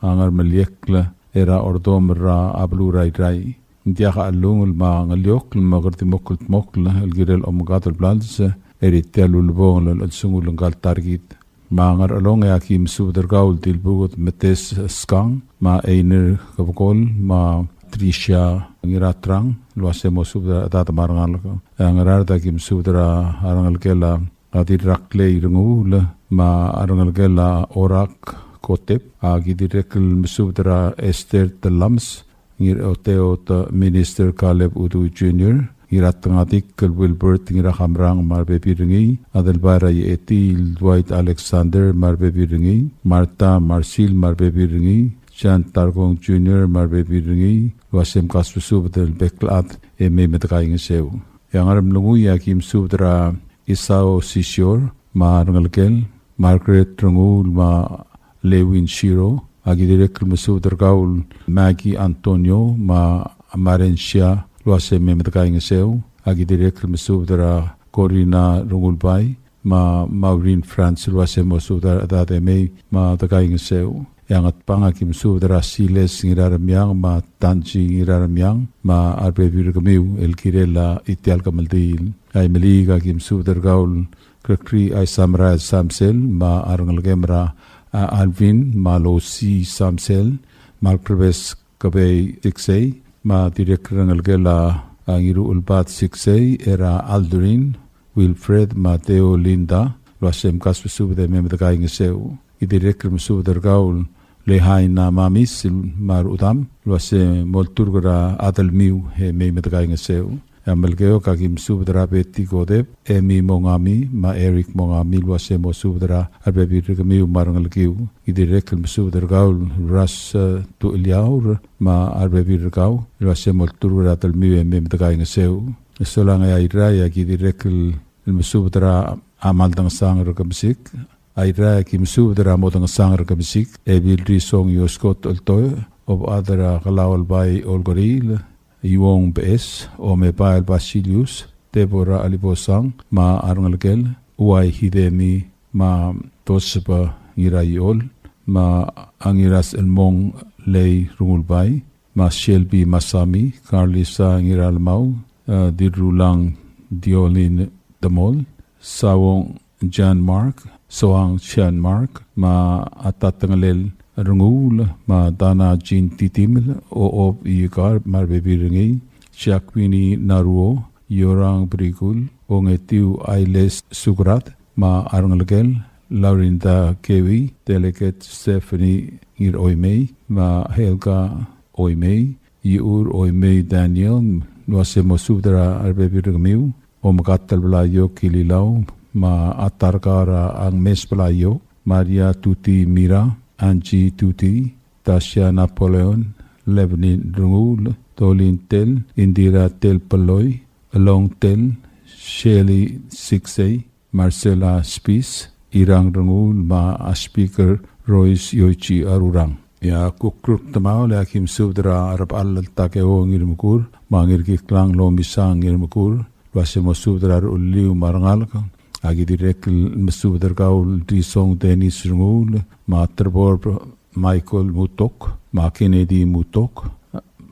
a Ngermeliekl er a Ordomel er a beluu er a Irrai. Ng diak a chelungel me a ngeliokl me kede di mo kldmokl el kirel omengkad el blals er tia el ulebongel el chelsengul ngka el ta er kid. Me a Ngerchelong e aki mesubed er kau el Dilbuked Metes Skang, me a Einer Kebekol, me a Tricia Ngiratrang, el uase mo subed er a chedad me a rengalek. E a Ngaraard e aki mesubed er a rengelekel a Dirraklei Renguul, me a rengelekel a Orak Kotep, aki dirrek el mesubed er a Esther Telams, Ngiraoteot Minister Caleb Udui Junior, Ngiratengadik el Wilbert Ngirakamrang me a rebebil er ngii, Adelbai er a Iechetii el Dwight Alexander me a rebebil er ngii, Martha Marsil me a rebebil er ngii, John Tarkong Junior me a rebebil er ngii el uase mkasbesubed el bek el chad e mei me dekaingeseu. E a Ngeremlengui a ki mesubed er a Isao Sisior me a rengelekel, Margaret Renguul me a Lewin Shiro, a ki dirrek el mesubed er kau el Maggie Antonio me a Marensia el uase mei me dekaingeseu. A ki dirrek el mesubed er a Corina Rengulbai me a Maureen Franz el uase mosubed er a rechedad e mei me dekaingeseu. E a Ngatpang a ki mesubed er a Siles Ngiraremiang me a Tanji Ngiraremiang me a rebebil er kemiu el kirel a tia el kemeldiil. A Imeliik a ki mesubed er kau el Gregory Aisamrael Samsel me a rengelekem er a, a, Alvin me a Losi Samsel me a Krebes Kebei Siksei me a dirrek el rengelekel a, a, Ngiruchelbad Siksei er a Aldrin, Wilfred me a Theo Linda el uase mkasbesubed e mei me dekaingeseu. Ki dirrek el mesubed er kau el Lehaina Mamis me a rudam el uase molturk er a delmiu e mei me dekaingeseu. E a Melekeok a ki mesubed er a Betty Kodep, Emi Mongami me a Eric Mongami el uase mosubed er a rebebil er kemiu me a rengelekiu. Ki dirrek el mesubed er kau el Ras, e, Tucheliaur me a rebebil er kau el uase molturk er a delmiu e mei me dekaingeseu. E solang e a Irrai a ki dirrek el mesubed er a Maldangesang er Kemesik. A Irrai a ki mesubed er a Modangesang er Kemesik, Ebil Risong Ioskot Oltoe, Obechad er a Kelaolbai Olkeriil, Iuong Beches, Omebael Basilius, Deborah Alibosang me a rengelekel, Uai Hidemi me a Toseba Ngiraiol me a Ngiras Elmong Lei Rengulbai me a Shelby Masami, Carlisa Ngiralmau, e, Dirrulang Diolin Demol, Sawong John Mark, Soang John Mark, me a Tatengelel Renguul, me a Dana Jean Titiml, Ochob Iikar, me a rebebil er ngii, Jacqueline Naruo, Yorang Brikul, Ongetiu Ailes Sukrat, me a rengelekel, Laurinda Kewi, Delegate Stephanie Ngir Oimei, me a Helga Oimei, Iur Oimei Daniel, el uase mosubed er a rebebil er kemiu, Omekatel Belayo Kililau, me a Tarkar Angmes Belayo, Maria Tuti Mira, Angie Tuti, Tasia Napoleon, Lebanon Renguul, Tolin Tel, Indira Tel Peloi, Elong Tel, Shelly Siksei, Marcela Spis, Irang Renguul, me a Speaker Royce Yoichi Arurang. E a kuk Rukdemaol e a ki mesubed er a Rebechall el Takeo Ngirmekur, me a Ngirkiklang Lomisang Ngirmekur, el uase mosubed er a ruchelliu me a rengalek. A ki dirrek el mesubed er kau el Risong Dennis Renguul, me a Terbor Michael Mutok, me a Kennedy Mutok,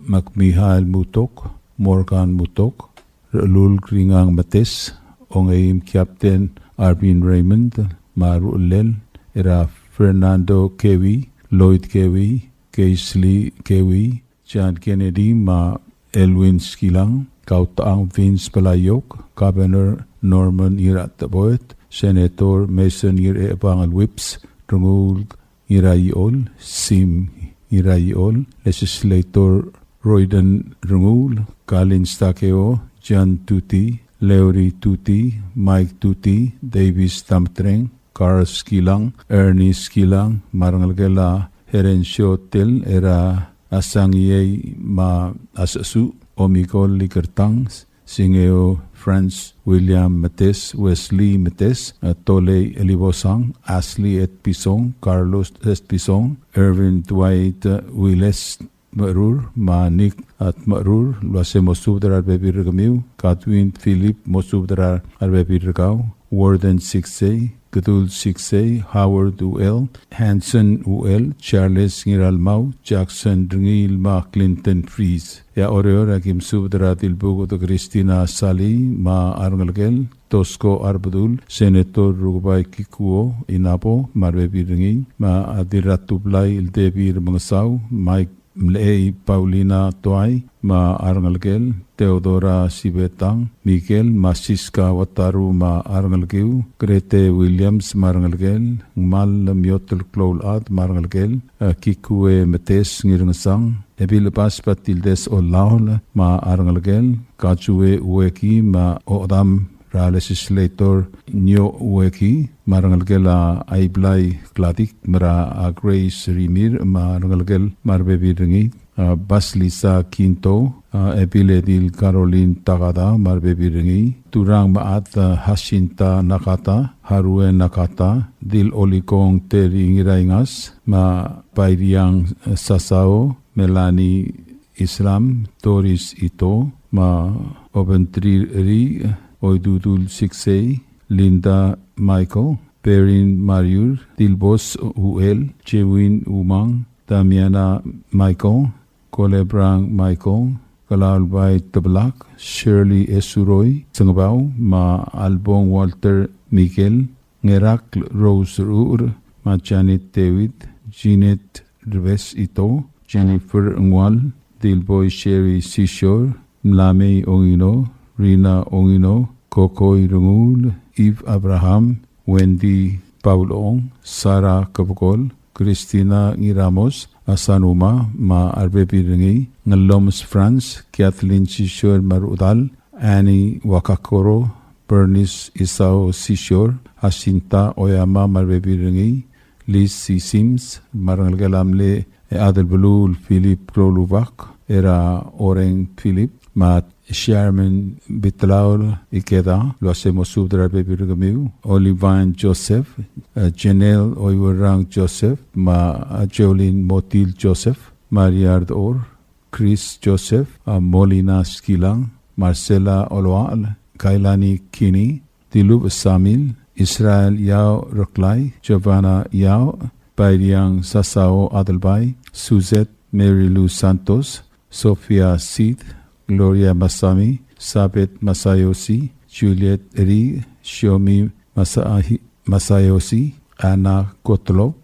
me a Mihael Mutok, Morgan Mutok, Rechelulk Ringang Metes, Ongeim Captain Arvin Raymond, me a ruchellel er a Fernando Kewi, Lloyd Kewi, Keisley Kewi, John Kennedy, me a Elwin Skilang, Kautechang Vince Pelayok, Governor Norman Ngiratecheboet, Senator Mason Ngirchechebangel Whipps, Rengulk Ngiraiol, Sim Ngiraiol, Legislator Royden Renguul, Kalin Stakeo, John Tuti, Leury Tuti, Mike Tuti, Davis Tamtreng, Carl Skilang, Ernie Skilang, me a rengelekel a Herencio Tel, er a Asangiei me a Asesu, Omikol Likertang, Singeo Franz William Metes, Wesley Metes, eh, Tolei Elibosang, Ashley Etpison, Carlos Etpison, Erwin Dwight, eh, Willis Tmerur, me a Nick Tmerur, el uase mosubed er a rebebil er kemiu, Godwin Philip, mosubed er a rebebil er kau, Warden Siksei, Kedul Siksei, Howard Uel, Hanson Uel, Charles Ngiralmau, Jackson Rengiil, me a Clinton Fries. E a Oreor a ki mesubed er a Dilbuked Christina Salii, me a rengelekel, Tosko Arbedul, Senator Rukebai Kikuo Inabo, me a rebebil er ngii, me a Dirratublai el Debbie Remengesau, Mike Mlechei Paulina Tuai, me a rengelekel, Theodora Sibetang, Miguel me a Siska Wataru me a rengelekiu, Grete Williams me a rengelekel, Ngmal Miotel Kloulchad me a rengelekel, eh, Kikue Metes Ngirengesang, Ebil Bas Batildes Olaol me a rengelekel, Kajue Ueki me a Odam er a Legislator Nyo Ueki, me a rengelekel a Aiblai Kladik, me er a Grace Rimirch, me a rengelekel me a rebebil er ngii, a Basilisa Kinto, a Ebiledil Caroline Takada, me a rebebil er ngii, Turang Maat, a Jacinta Nakata, Harue Nakata, Dil Olikong Terry Ngiraingas, me a Bairiang Sasao, Melanie Islam, Doris Ito, me a Obentrir Ri, Oidudul Siksei, Linda Michael, Perrin Mariur, Dilbos Uel, Jewin Umang, Damiana Michael, Kolebrang Michael, Kalaulbai Teblak, Shirley Esuroi, Sengebau, me a Albong Walter Miguel, Ngerakl Rose Ruur, me a Janet David, Jeanette Rebes Ito, Jennifer Ngual, Dilboi Sherry Sisior, Mlamei Ongino, Rina Ongino, Kokoi Rengul, Eve Abraham, Wendy Paulong, Sarah Kebekol, Christina Ngiramos, Asanuma, me a rebebil er ngii, Ngellomes France, Kathleen Sisior me a rechedal, Annie Wakakoro, Bernice Isao Sisior, Jacinta Oyama me a rebebil er ngii, Liz C. Sims, me a rengelekel a mle Adelbeluu el Philip Klolubak, er a Oreng Philip, me a Sherman Bitlaol Ikeda, el uase mo subed er a rebebil er kemiu, Olivine Joseph, eh, Janelle Oiwerang Joseph, me a Jolene Motil Joseph, Maria Ardor, Chris Joseph, a Molina Skilang, Marcela Oloal, Kailani Kini, Dilub Samil, Israel Yao Reklai, Giovanna Yao, Bairiang Sasao Adelbai, Suzette Mary Lou Santos, Sofia Sid, Gloria Masami, Sabeth Masayoshi, Juliet Ri, Shiomi Masahi-, Masayoshi, Anna Gottlob,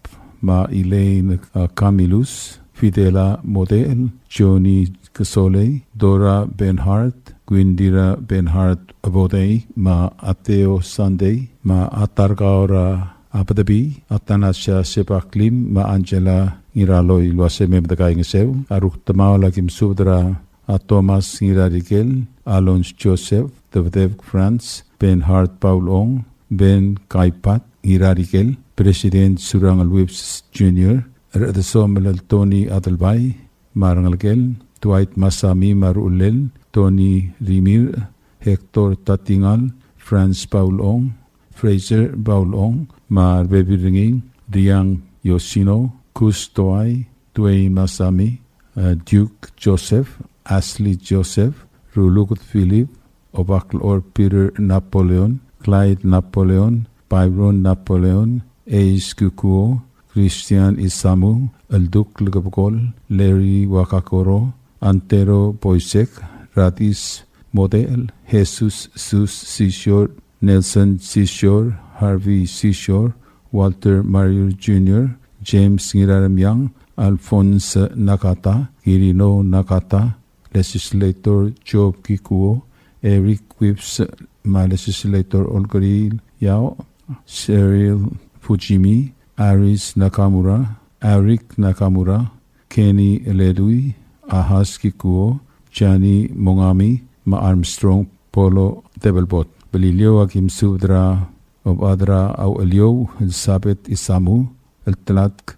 me a Elaine, uh, Camillus, Fidela Model, Johnny Kesolei, Dora Benhart, Gwindira Benhart Bodei, me a Theo Sunday, me a Targaora Abedebi, Athanasia Sebaklim, me a Angela Ngiraloi el uase mei me dekaingeseu. A rukdemaol a ki mesubed er a Thomas Ngirarikel, Alonz Joseph, Debedebek Franz, Benhart Paul Ong, Ben Kaipat Ngirarikel, President Surangel Whipps Junior, Rechedesomel el Tony Adelbai, me a rengelekel, Dwight Masami me a ruchellel, Tony Rimirch, Hector Tatingal, Franz Paul Ong, Fraser Paul Ong, me a rebebil er ngii, Riang Yoshino, Kus Toai, Dwayne Masami, eh, Duke Joseph, Ashley Joseph, Ruluked Philip, Obaklechol Peter Napoleon, Clyde Napoleon, Byron Napoleon, Ace Kukuo, Christian Isamu, Elduk Lekebekol, Larry Wakakoro, Antero Boisek, Radis Model, Jesus Sus Sisior, Nelson Sisior, Harvey Sisior, Walter Mario Junior, James Ngiraremiang, Alphonse Nakata, Kirino Nakata, Legislator Job Kikuo, Eric Whipps, me a Legislator Olkeriil Yao, Cheryl Fujimi, Aris Nakamura, Eric Nakamura, Kenny Ledui, Ahas Kikuo, Johnny Mongami, me a Armstrong Polo Tebelbot. Beliliou a ki mesubed er a Obadra Aueliou, Elizabeth Isamu, Eltelatk,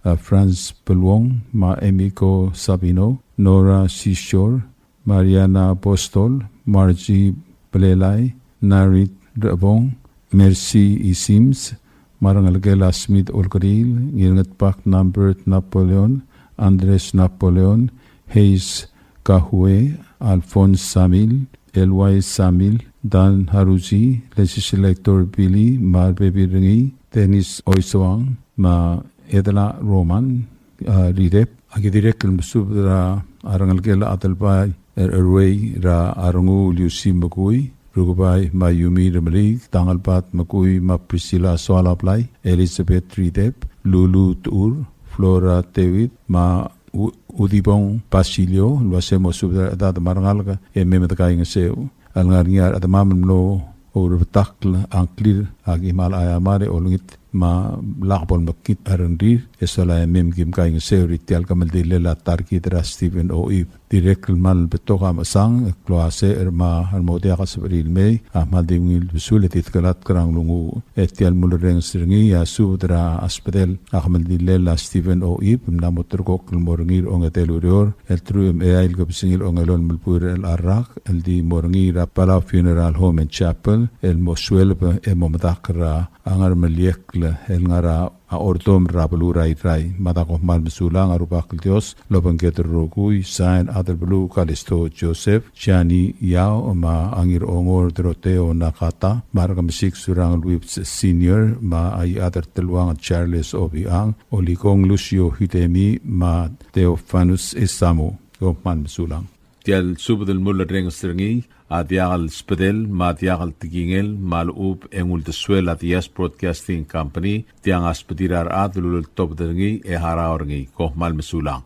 a Franz Beluong, me a Emiko Sabino, Nora Sisior, Mariana Apostol, Margie Belelai, Narit Rebong, Mercy Isims, me a rengelekel a Smith Olkeriil, Ngirngetbak Nambert Napoleon, Andres Napoleon, Hayes Kahue, Alphonse Samil, Elwai Samil, Dan Haruji, Legislator Billy, me a rebebil er ngii, Dennis Oisoang, me a Edela Roman, a, Ridep. A ki dirrek el mesubed er a rengelekel a Adelbai er a Ruei er a Renguul Liusi Mekui, Rukebai me a Yumi Remeliik, Tangelbad Mekui me a Priscilla Soalablai, Elizabeth Ridep, Lulu Tuur, Flora David, me a U-, Udibong Basilio, el uase mo subed er a rechedad me a rengalek e mei me dekaingeseu. A lengar er ngii a rechedemam el mlo ourebetakl a ngklir a ki kmal aiamar e olengit me a lak bo lemekngit a rengrir, e sola e mei me ki kaingeseu er tia el kemeldilel a ta er kid er a Stephen Oib. Dirrek el kmal betok a mechesang, e klou a secher me a re mo diak a sebechir el mei, a kmal di ungil besul e di dekelatk er a nglunguuch. E tia el mulerrenges er ngii a subed er a sbedel a kemeldilel a Stephen Oib, el mla mo ulterekokl el mo er ngii er a ongedei el ureor, el teruich me a eai el kebesengil a ongelolem el buil er chelecha el rak, el di mo er ngii er a Palau Funeral Home and Chapel, el mo sueleb e mo medakl er a Ngermeliekl el ngar er a Ordomel er a beluu er a Irrai. Me a da kom kmal mesulang, a Rubak el Dios lobengked el rokui. Sain, Adelbeluu Kalisto Joseph, Jani Yao, me a Ngirongor Doroteo Nakata, me a Rekemesik Surangel Whipps Senior, me a Iechad er a Teluang Charles Obichang, Olikong Lucio Hidemi, me a Theofanus Isamu. Kom kmal mesulang. Tia el subed el mulerrenges er ngii a diak el sbedel me a diak el tekingel me a lechub e ng uldesuel a Diaz Broadcasting Company, tiang a sbedir a rechad el uleltobed er ngii e harau er ngii. Kom kmal mesulang.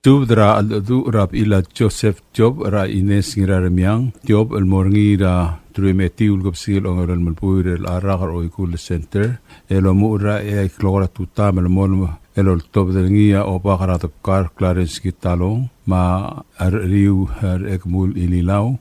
Subed er a cheldecheduch er a bechil a Joseph Tiobech er a Ines Ngiraremiang Tiobech el mo er ngii er a teruich me a etiu el kebesengil a ongelolem el buil er chelecha el rak er a Oikull Center, el omuchel er a eai el klok er a tutau me a lemolem el oltobed er ngii a Obak er a Debkar Clarence Kitalong, me a Recheriu er a Ekemul Ililau,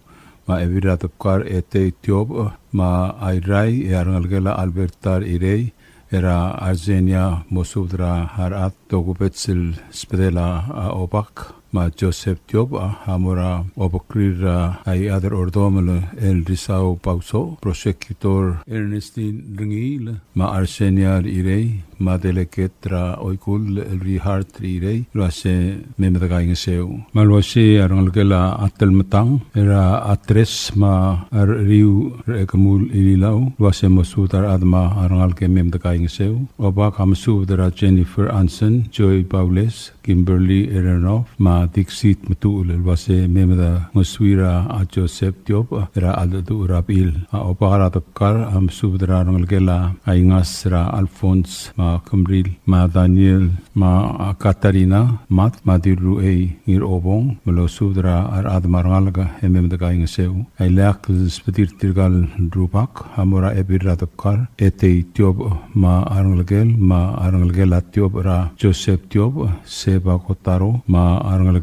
me a Ebil er a Debkar Etei Tiobech, me a Irrai, e a rengelekel a Alberta er Irei, er a Arsenia, mo subed er a rechad. Tokubets el sbedel a Obak me a Joseph Tiobech a mo er a obekrir er a Iechad er a Ordomel el Risau Bausoch, Prosecutor Ernestine Rengiil, me a Arsenia er Irei, me a Delegate er a Oikull el Richard er Irei, el uase mei me dekaingeseu. Me a le uase a rengelekel a Telmetang er a Atres me a Recheriu er a Ekemul Ililau, el uase mo subed a rechad me a rengalek e mei me dekaingeseu. Obak a mesubed er a Jennifer Anson, Joy Baules, Kimberly Erenov, me a Dixit Metuchel, el uase mei me dengesuir a Joseph Tiobech er a cheldecheduch er a bechil. A Obak er a Debkar a mesubed er a rengelekel a Ingas er a Alphonse, me a Kemril, me a Daniel, me a Katarina Mad, me a Dirruchei Ngirobong, me losubed er a rechad me a rengalek e mei me dekaingeseu. A ileakl el sbedir tirka el rubak a mo er a Ebil er a Debkar Etei Tiobech me a rengelekel, me a rengelekel a Tiobech er a Joseph Tiobech, Seba Kotaro, me a rengelekel,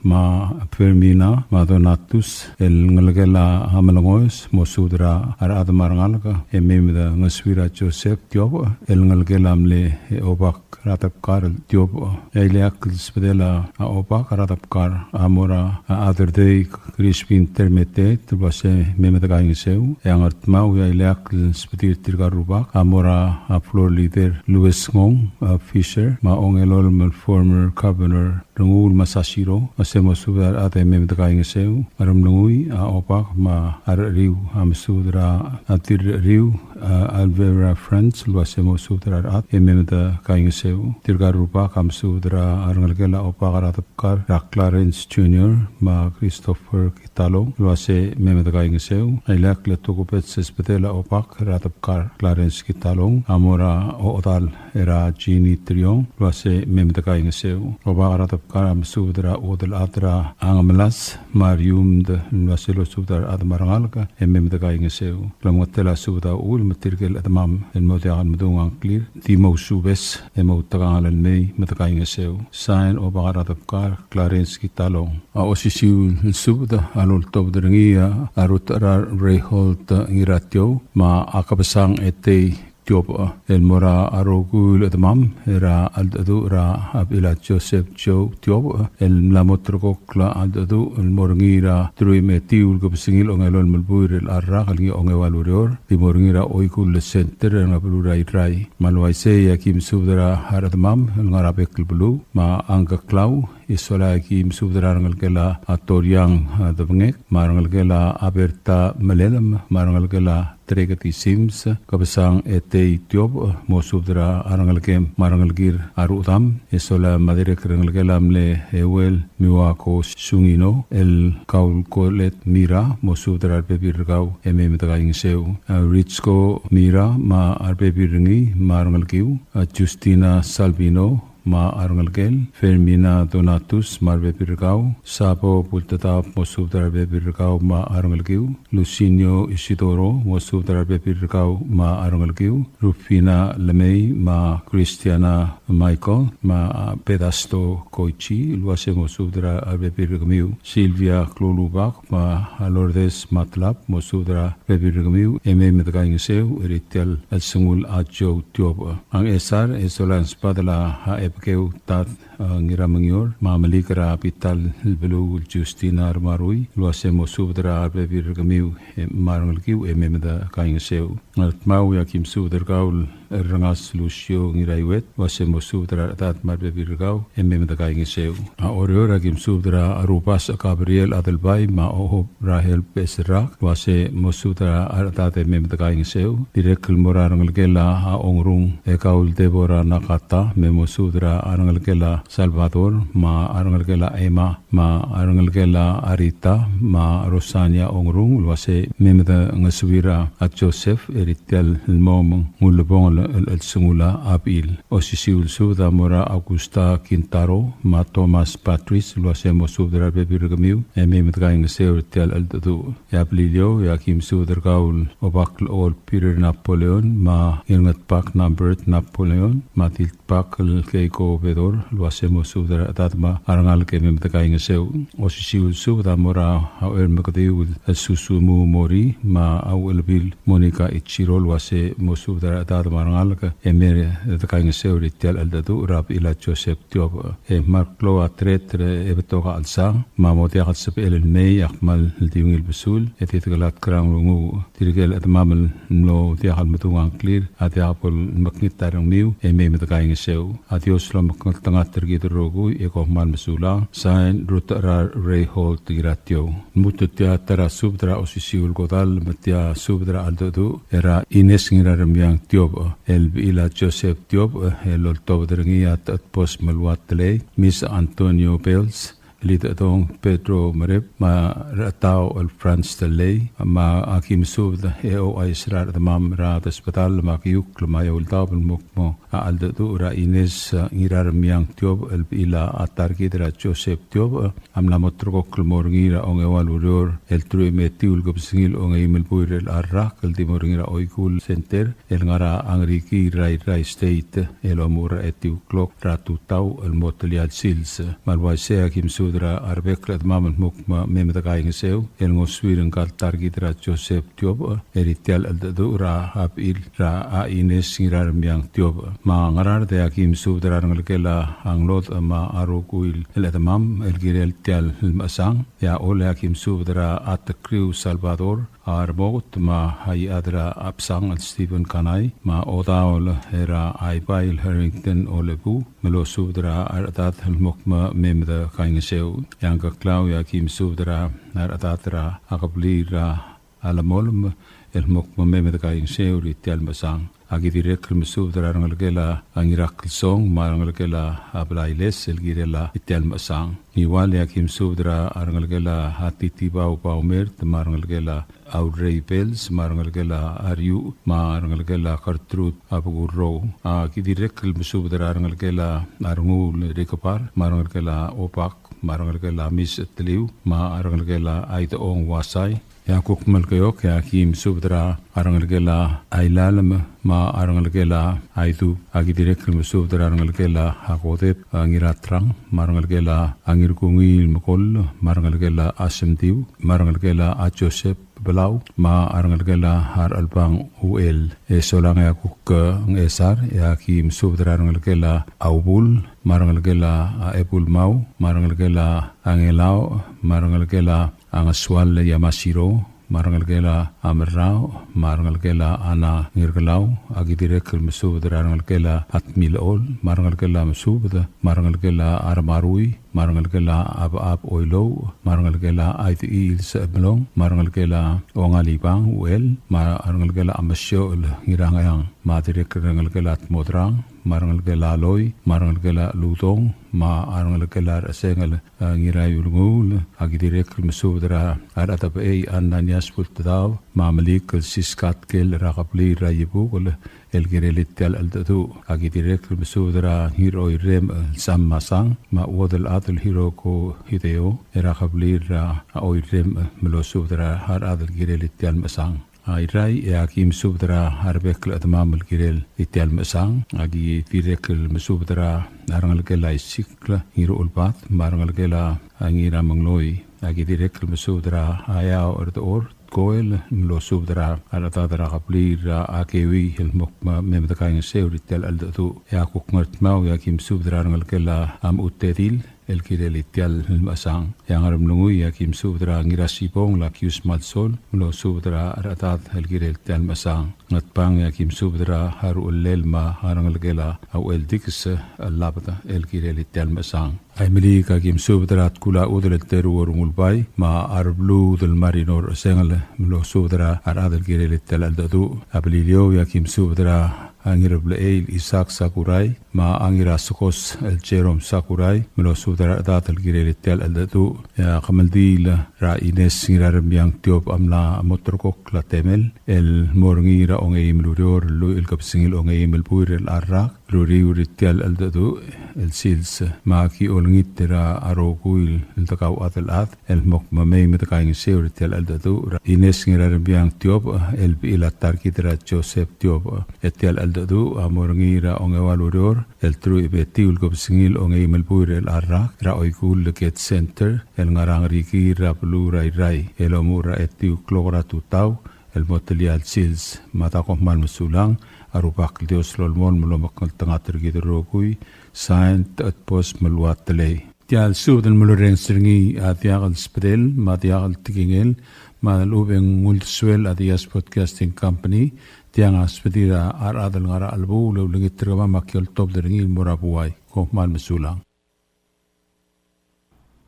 me a Fermina, me a Donatus, el ngelekel a Melengoes, mo subed er a rechad me a rengalek e mei me dengesuir a Joseph Tiobech, el ngelekel a mle Obak er a Debkar el Tiobech. E a ileakl el sbedel a Obak er a Debkar a mo er a Aderdei Crispin Termeteet, el uase mei me dekaingeseu. E a Ngardmau, e a ileakl el sbedir tirka el rubak a mo er a floor leader Louis Ngong, a Fisher, me a ongelolem el former governor Rengul Masashiro, el uase mo subed a rechad e mei me dekaingeseu. A Ngeremlengui, a Obak me a Recheriu a mesubed er a Dirrecheriu, a Alvera Friends, el uase mo subed er a rechad e mei me dekaingeseu. Tirka el rubak a mesubed er a rengelekel a Obak er a Debkar er a Clarence Junior me a Christopher Kitalong, el uase mei me dekaingeseu. A ileakl el tokubets el sbedel a Obak er a Debkar Clarence Kitalong a mo er a ochedal er a Jeannie Triong, el uase mei me dekaingeseu. Obak er a Debkar a mesubed er a chuodel chad er a Ngemelas me a Riumd, el uase losubed er a rechad me a rengalek e mei me dekaingeseu. Klemengetel a subed a uchul me tirke el chedemam el mo diak el medung a ngklir, di mousubes e moutekangel el mei me dekaingeseu. Sain, Obak er a Debkar Clarence Kitalong. A osisiu el subed a loltobed er ngii a Rutecherar Reinhold Ngiratiou me a Kebesang Etei Tiobech, el mo er a rokui el chedemam er a cheldecheduch er a bechil a Joseph Joe Tiobech, el mla mo ulterekokl a cheldecheduch el mo er ngii er a teruich me a etiu el kebesengil a ongelolem el buil er chelecha el rak el ngii a ongeua el ureor, di mo er ngii er a Oikull Center er a beluu er a Irrai. Me a le uaisei e a ki mesubed er a rechedemam el ngar er a bek el beluu me a Ngkeklau, e sola e a ki mesubed er a rengelekel a Toriang, a, Debengek, me a rengelekel a Berta Melelem, me a rengelekel a Treketi Sims, Kebesang Etei Tiobech, mo subed er a rengelekem me a rengelekir a rudam, e sola me a dirrek el rengelekel a mle Euel Miwako Sungino, el Kaul Kolet Mira, mo subed er a rebebil er kau e mei me dekaingeseu. A Ritsko Mira me a rebebil er ngii me a rengelekiu, a Justina Salvino, me a rengelekel, Fermina Donatus me a rebebil er kau, Sabo Bultedaob, mosubed er a rebebil er kau me a rengelekiu, Lucinio Isidoro, mosubed er a rebebil er kau me a rengelekiu, Rufina Lemei me a Christiana Michael me a Pedasto Koichi, el uase mosubed er a rebebil er kemiu, Silvia Klulubak me a Lourdes Matlab, mosubed er a rebebil er kemiu, e mei me dekaingeseu er tia el sengul a Joe Tiob. A Ngchesar, e solang sbadel a Ebekeu Tad, a, Ngiramengior, me a Melik er a Bital el beluu el Justina Remarui, el uase mosubed er a rebebil er kemiu, e, me a rengelekiu, e mei me dekaingeseu. Ngardmau, e aki mesubed er kau el Rengas Lucio Ngiraiuet, el uase mosubed er a rechedad me a rebebil er kau, e mei me dekaingeseu. A Oreor, e aki mesubed er a Rubasech Gabriel Adelbai me a Ohob Rahel Beserrak, el uase mosubed er a rechedad e mei me dekaingeseu. Dirrek el mo er a rengelekel a Ongrung, e kau el Deborah Nakata, me mosubed er a rengelekel a Salvador, me a rengelekel a Emma, me a rengelekel a Rita, me a Rosania Ongrung, el uase mei me dengesuir a Joseph er tia el mo ulebongel el, el, el sengul a bechil. Osisiu el subed a mo er a Augusta Kintaro, me a Thomas Patrice, el uase mosubed er a rebebil er kemiu, e mei me dekaingeseu er tia el cheldecheduch. E a Beliliou, e aki mesubed er kau el Obak el Ol Peter Napoleon, me a Ngirngetbak Nambert Napoleon, me a Dil Bak el Keiko Bedor, el uase mosubed er a rechedad me a rengalek e mei me dekaingeseu. Osisiu el subed a mo er a Uchermekediu el Susumu Mori, me a Uchelbil Monica Ichiro, el uase mosubed er a rechedad me a rengalek e mei me dekaingeseu er tia el cheldecheduch er a bechil a Joseph Tiob. E me a reklou a tereter e betok a chelsang, me a mo diak el sebechel el mei a kmal di ungil besul, e di dekelatk er a nglunguuch. Tirke el chedemam el mlo diak el medung a ngklir a diak bo lemekngit a rengmiu, e mei me dekaingeseu. A Dios lomekngeltengat er kid el rokui, e kom kmal mesulang. Sain, Rutecherar Reinhold Ngiratiou. Lmuut tia ta er a subed er a osisiu el kodall, me tia subed er a cheldecheduch er a Ines Ngiraremiang Tiob, el bechil a Joseph Tiob, el oltobed er ngii a Techedbos Meluat Telei, Miss Antonio Bells, Lidechedong Pedro Merep, me a Rechetau el Franz Telei, me aki mesubed e ouchais er a rechedemam er a desbedall me a kiukl me a eou el daob el mo kmo a cheldecheduch er a Ines, a, Ngiraremiang Tiob, el bechil a ta er kid er a Joseph Tiob, a mla mo ulterekokl el mo er ngii er a ongeua el ureor el teruich me a etiu el kebesengil ongeim el buil er chelecha el rak, el di mo er ngii er a Oikull Center, el ngar er a Ngerikiil er a Irrai State, el omuchel er a etiu el klok er a tutau el mo telia el sils. Me a le uaisei e aki mesubed er a rebek el chedemam el kmo me mei me dekaingeseu el ngosuir ngka el ta er kid er a Joseph Tiob, er tia el cheldecheduch er a bechil er a Ines Ngiraremiang Tiob. Me a Ngaraard e aki mesubed er a rengelekel a Ngelodech me a rokui el chedemam el kirel tia el mechesang. E a Ollei e aki mesubed er a Tekriu Salvador, a Remoket me a Iechad er a Bsang el Stephen Kanai, me a Odaol er a Aibai el Harrington Olebu, me losubed er a rechedad el kmo me mei me dekaingeseu. E a Ngkeklau e aki mesubed er a rechedad er a kebliil er a Lemolem el kmo me mei me dekaingeseu er tia el mechesang. Aki dirrek el mesubed er a rengelekel a Ngirakelsong me a rengelekel a Blailes el kirel tia el mechesang. Ngiwal e aki mesubed er a rengelekel a Titibau Baumert me a rengelekel a Aurrei Bells me a rengelekel a Riu me a rengelekel a Gertrude Abekurrou. Aki dirrek el mesubed er a rengelekel a Renguul Rikebar me a rengelekel a Obak me a rengelekel a Mis Teliu me a rengelekel a Aidechong Uasai. E a kuk Melekeok e aki mesubed er a rengelekel a Ailalem me a rengelekel a Aidub. Aki dirrek el mesubed er a rengelekel a Kodep, a, Ngiratrang me a rengelekel a Ngirkungiil Mekoll me a rengelekel a Semtiu me a rengelekel a Joseph Belau me a rengelekel a Rechelbang Uchel. E solang e a kuk, e, Ngchesar e aki mesubed er a rengelekel a Ubul me a rengelekel a Ebulmau me a rengelekel a Ngelau me a rengelekel a Ngesual Yamasiro me a rengelekel a Merrau me a rengelekel a Ana Ngirkelau. Aki dirrek el mesubed er a rengelekel a Tmilechol me a rengelekel a Mesubed me a rengelekel a Remarui me a rengelekel a Abab Oilouch me a rengelekel a Aidechil Sechemelong me a rengelekel a Ongalibang Uchel me a rengelekel a Mesiochel Ngirangeang me a dirrek el rengelekel a Tmodrang me a rengelekel a Loi, me a rengelekel a Ludong, me a rengelekel a Rechesengel, e, Ngiraiulenguul. Aki dirrek el mesubed er a Rechedebechei Ananias Bultedaob, me a Melik el Siska Tkel er a kebliil er a Iebukel, el kirel tia el cheldecheduch. Aki dirrek el mesubed er a Ngiroirem, e, Sam Masang, me a Uodelchad el Hiroko Hideo, er a kebliil er a Oirem, e, me losubed er a rechad el kirel tia el mechesang. A Irrai, e aki mesubed er a rebek el chedemam el kirel tia el mechesang. Aki dirrek el mesubed er a rengelekel a Isikl Ngiruchelbad, me a rengelekel a Ngiramengloi. Aki dirrek el mesubed er a Eaoch Erdechor Tkoel, me losubed er a rechedad er a kebliil er a Keui el mo kmo mei me dekaingeseu er tia el cheldecheduch. E a kuk Ngardmau, e aki mesubed er a rengelekel a Mechutedil, el kirel tia el mechesang. E a Ngeremlengui, e aki mesubed er a Ngirasibong el Akius Malsol, me losubed er a rechedad el kirel tia el mechesang. Ngatpang, e aki mesubed er a Ruchellel me a rengelekel a Ucheldikes el Labed, el kirel tia el mechesang. A Imeliik, e aki mesubed er a Tkulachudel el Teruo Rengulbai, me a Rebluud el Marinor Rechesengel, me losubed er a rechad el kirel tia el cheldecheduch. A Beliliou, e aki mesubed er a Ngireblechei el Isaac Sakurai, me a Ngirasekos el Jerome Sakurai, me losubed er a rechedad el kirel tia el cheldecheduch. E a kemeldiil er a Ines Ngiraremiang Tiobech a mla mo ulterekokl a temel, el mo er ngii er a ongeim el ureor, el lluich el kebesengil ongeim el buil er a rak, el uriul er tia el cheldecheduch el sils. Me aki olengit er a rokui el dekauchad el chad el mo kmo mei me dekaingeseu er tia el cheldecheduch er a Ines Ngiraremiang Tiobech, el bechil a ta er kid er a Joseph Tiobech. E tia el cheldecheduch a mo er ngii er a ongeua el ureor, el teruich me a etiu el kebesengil ongeim el buil er a rak, er a Oikull Ked Center, el ngar er a Ngerikiil er a beluu er a Irrai, el omuchel er a etiu el klok er a tutau, el mo telia el sils. Me a da kom kmal mesulang, a Rubak el Dios a lolemolem el omekngeltengat er kid el rokui. Sain, Techedbos Meluat Telei. Tia el subed el mlo rrenges er ngii a diak el sbedel, me a diak el tekingel, me a lechub e ng uldesuel a Diaz Broadcasting Company. Tiang a sbedir a rechad el ngar er a chelebuul, e ulengit er kemam me aki oltobed er ngii el mo er a buai. Kom kmal mesulang.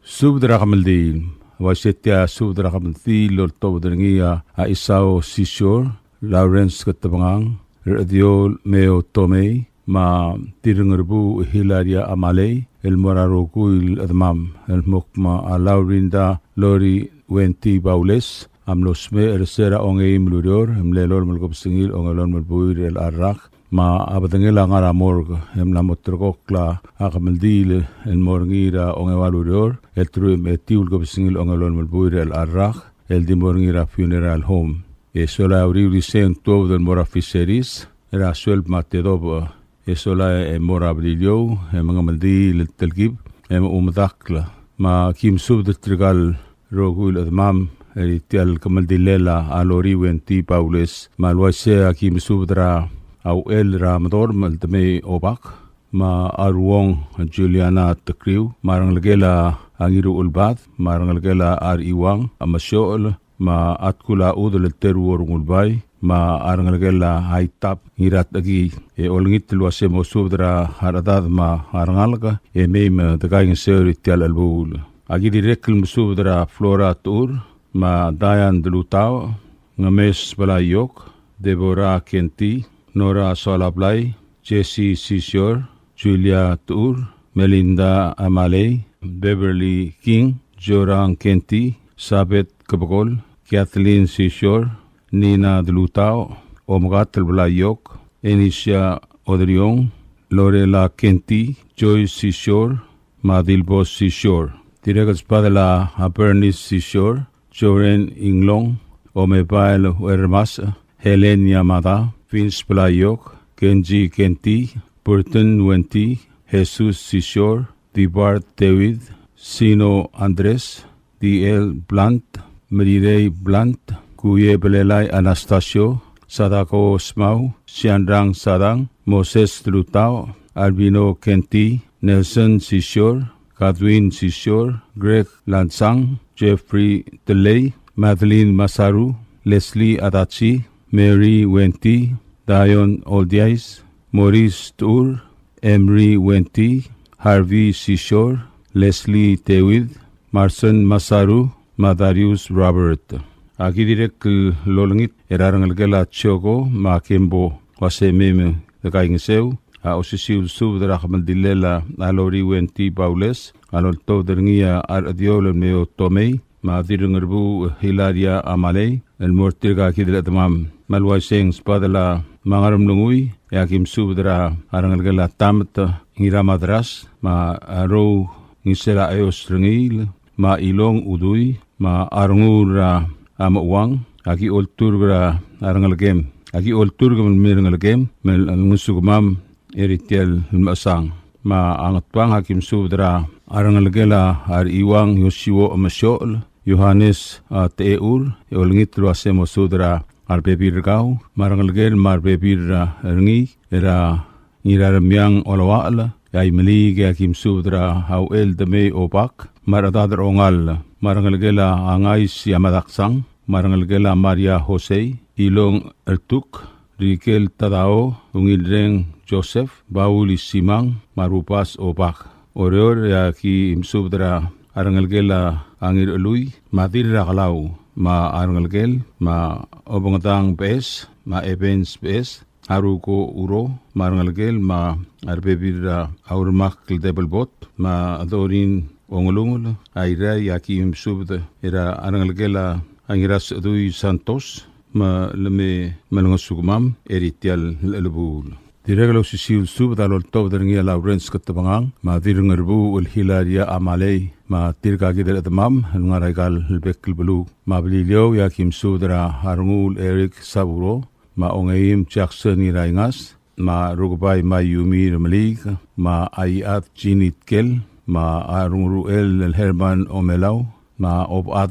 Subed er a kemeldiil. Uaisei tia subed er a kemeldiil el oltobed er ngii a Isao Sisior, Lawrence Ketebengang, Rechediol Meo Tomei, me a Tirrengerbuuch Hilaria Amalei, el mo er a rokui el chedemam, el mo kmo a Laurinda Lori Wenty Baules a mlo smecher er se er a ongeim el ureor, e mle lolem el kebesengil ongelolem el buil er a rak, me a bedengel a ngar er a morgue, e mla mo ulterekokl a kemeldiil el mo er ngii er a ongeua el ureor, el teruich me a etiu el kebesengil ongelolem el buil er a rak, el di mo er ngii er a funeral home. E sola e a uriul er isei e ng tuobed el mo er a Fisheries, er a sueleb me a tedobech. E sola e mo er a Beliliou, e mengemeldiil el telkib, e mo medakl. Me aki mesubed er tirka el rokui el chedemam er tia el kemeldilel a Lori Wenty Baules. Me a le uaisei e aki mesubed er a Uchel er a Medorm el Temei Obak, me a Ruong Juliana Tekriu, me a rengelekel a Ngiruchelbad, me a rengelekel a Rechiuang, a Mesiochel, me a Tkulachudel el Teruo Rengulbai, me a rengelekel a Aitab Ngiratechekii. E olengit el uase mo subed er a rechedad me a rengalek, e mei me dekaingeseu er tia el chelebuul. Aki dirrek el mesubed er a Flora Techur, me a Diane Delutaoch, Ngemes Belaiok, Deborah Kenti, Nora Soalablai, Jessie Sisior, Julia Techur, Melinda Amalei, Beverly King, Jorang Kenti, Sabeth Kebekol, Kathleen Sisior, Nina Delutaoch, Omkatel Belaiok, Enisia Oderiong, Lorela Kenti, Joyce Sisior, me a Dilbos Sisior. Dirrek el sbedel a Bernice Sisior, Joren Inglong, Omebael Uermas, Helen Yamada, Vince Belaiok, Kenji Kenti, Burton Wenty, Jesus Sisior, Dibart David, Sino Andres, D L Blunt, Merirei Blunt, Kuye Belelai Anastasio, Sadako Smau, Sianrang Sadang, Moses Lutao, Albino Kenti, Nelson Sisior, Godwin Sisior, Greg Lansang, Jeffrey Telei, Madeline Masaru, Leslie Adachi, Mary Wenty, Dion Oldiais, Maurice Tur, Emery Wenty, Harvey Sisior, Leslie David, Marson Masaru, me a Darius Robert. Aki dirrek el olengit er a rengelekel a Chioko me a Kembo, uase mei me dekaingeseu A osisiu el subed er a kemeldillel a Lori Wenty Baules, a loltobed er ngii a Rechediol el Meo Tomei, me a Dirrengerbuuch Hilaria Amalei, el mo er tirka kid el chedemam. Me a le uaisei e ng sbadel a Ngeremlengui, e aki mesubed er a rengelekel a Tamet Ngiramadras, me a Rou Ngiselacheos Rengiil, me a Ilong Udui, me a Renguul er a Mechuang, aki olturk er a rengelekem. Aki olturk me a rengelekem, me a lengosukemam er tia el mechesang. Me a Ngatpang, aki mesubed er a rengelekel a Rechiuang Yosiuo Mesiochel, Johannes, a, Techeur, e olengit el uase mosubed er a rebebil er kau, me a rengelekel me a rebebil er ngii, er a Ngiraremiang Oloachel, e a Imeliik e aki mesubed er a Auchel Demei Obak, me a rechedad er a Ongall, me a rengelekel a Ngais Yamadaksang, me a rengelekel a Maria Jose, Ilong Ertuk, Rikel Tadao, Ungilreng Joseph, Baul Isimang, me a Rubas Obak. Oreor e aki mesubed er a rengelekel a Ngirchelui, me a Dirrakelau, me a rengelekel, me a Obengedang Beches, me a Evans Beches, Haruko Uro, me a rengelekel, me a rebebil er a Urmak el Debelbot, me a Dorin Ongelungel, a Irrai, e aki mesubed er a rengelekel a Ngirasechedui Santos, me le me, me lengosukemam er tia el chelebuul. Dirrek el osisiu el subed a loltobed er ngii a Lawrence Ketebengang, me a Dirrengerbuuch el Hilaria Amalei, me a tirka kid el chedemam el ngar er aika el bek el beluu. Me a Beliliou e aki mesubed er a Renguul Eric Saburo, me a Ongeim Jackson Ngiraingas, me a Rukebai Mayumi Remeliik, me a Aiad Jeannie Tkel, me a Renguruchel el Herman Omelau, me a Obechad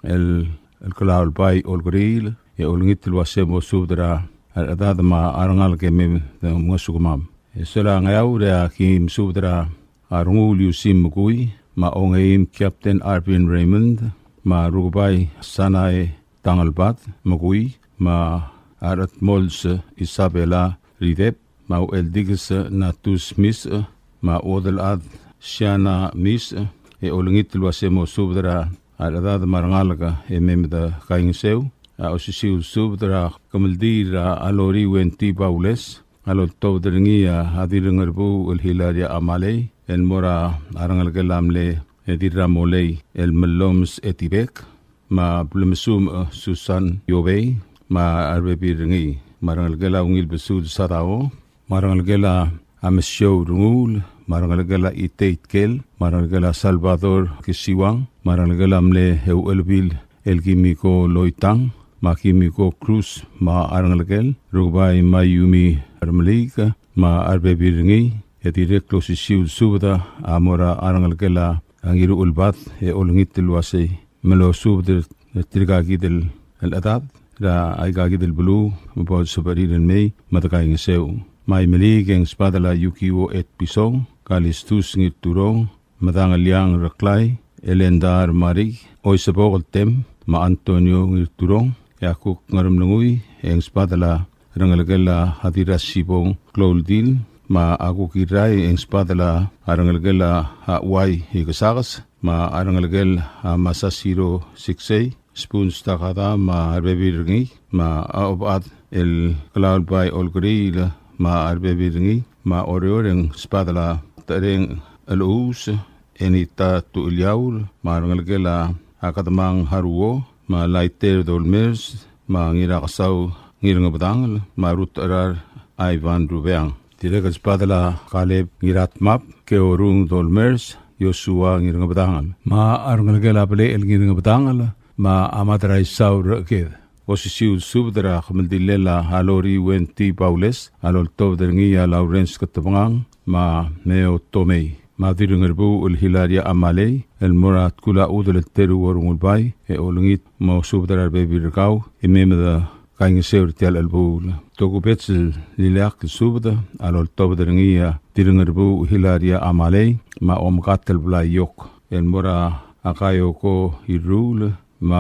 el, el Klaulbai Olkeriil, e olengit el uase mosubed er a rechedad me a rengalek e mei me dengosukemam. E sola Ngeaur e aki mesubed er a Renguul Yusim Mekui, me a Ongeim Captain Arvin Raymond, me a Rukebai Sanae Tangelbad Mekui, me a Rechedmols Isabela Ridep, me a Ucheldikes Natus Misech, me a Uodelchad Siana Misech, e olengit el uase mosubed er a rechedad me a rengalek e mei me dekaingeseu. A osisiu el subed er a kemeldiil er a Lori Wenty Baules, a loltobed er ngii a Dirrengerbuuch el Hilaria Amalei, el mo er a rengelekel a mle Dirramolei el Mellomes Etibek, me a Blemesumech Susan Iobei, me a rebebil er ngii, me a rengelekel a Ungilbesul Sadao, me a rengelekel a Mesiou Renguul, me a rengelekel a Itei Tkel, me a rengelekel a Salvador Kisiwang, me a rengelekel a mle Euchelebil el Kimiko Loitang, me a Kimiko Cruz, me a rengelekel, Rukebai Mayumi Remeliik, me a rebebil er ngii, e dirrek el osisiu el subed a mo er a rengelekel a Ngiruchelbad, e olengit el uasei me losubed er tirka kid el chedad er aika kid el beluu me bo lsebechir el mei me dekaingeseu. Me a Imeliik e ng sbadel a Yukio Etpison, Kalistus Ngirturong, Medangeliang Reklai, Elenda Remariik, Oisebok el Tem, me a Antonio Ngirturong. E a kuk Ngeremlengui e ng sbadel a rengelekel a Dirrasibong Klouldil, me a kuk Irrai e ng sbadel a rengelekel a Uai Ikesakes, me a rengelekel a Masasiro Siksei, Spoons Takada me a rebebil er ngii, me a Obechad el Klaulbai Olkeriil me a rebebil er ngii, me a Oreor e ng sbadel a Tereng Elous, Enita Tucheliaur, me a rengelekel a Kedemang Haruo, me a Laiter Dolmers, me a Ngirakesau Ngirngebedangel, me a Rutecherar Ivan Rubeang. Dirrek el sbadel a Kaleb Ngiratmab, Keorung Dolmers, Yosua Ngirngebedangel, me a rengelekel a Belechel Ngirngebedangel, me a Madraisau Recheked. Osisiu el subed er a kemeldillel a Lori Wenty Baules, a loltobed er ngii a Lawrence Ketebengang, me a Meo Tomei, me a Dirrengerbuuch el Hilaria Amalei, el mo er a Tkul a Chudel el Teruo Rengulbai, e olengit mosubed er a rebebil er kau e mei me dekaingeseu er tia el chelebuul. Tokubets el ileakl el subed a loltobed er ngii a Dirrengerbuuch Hilaria Amalei, me a Omkatel Blai Yok, el mo er a Kaioko Iruul, me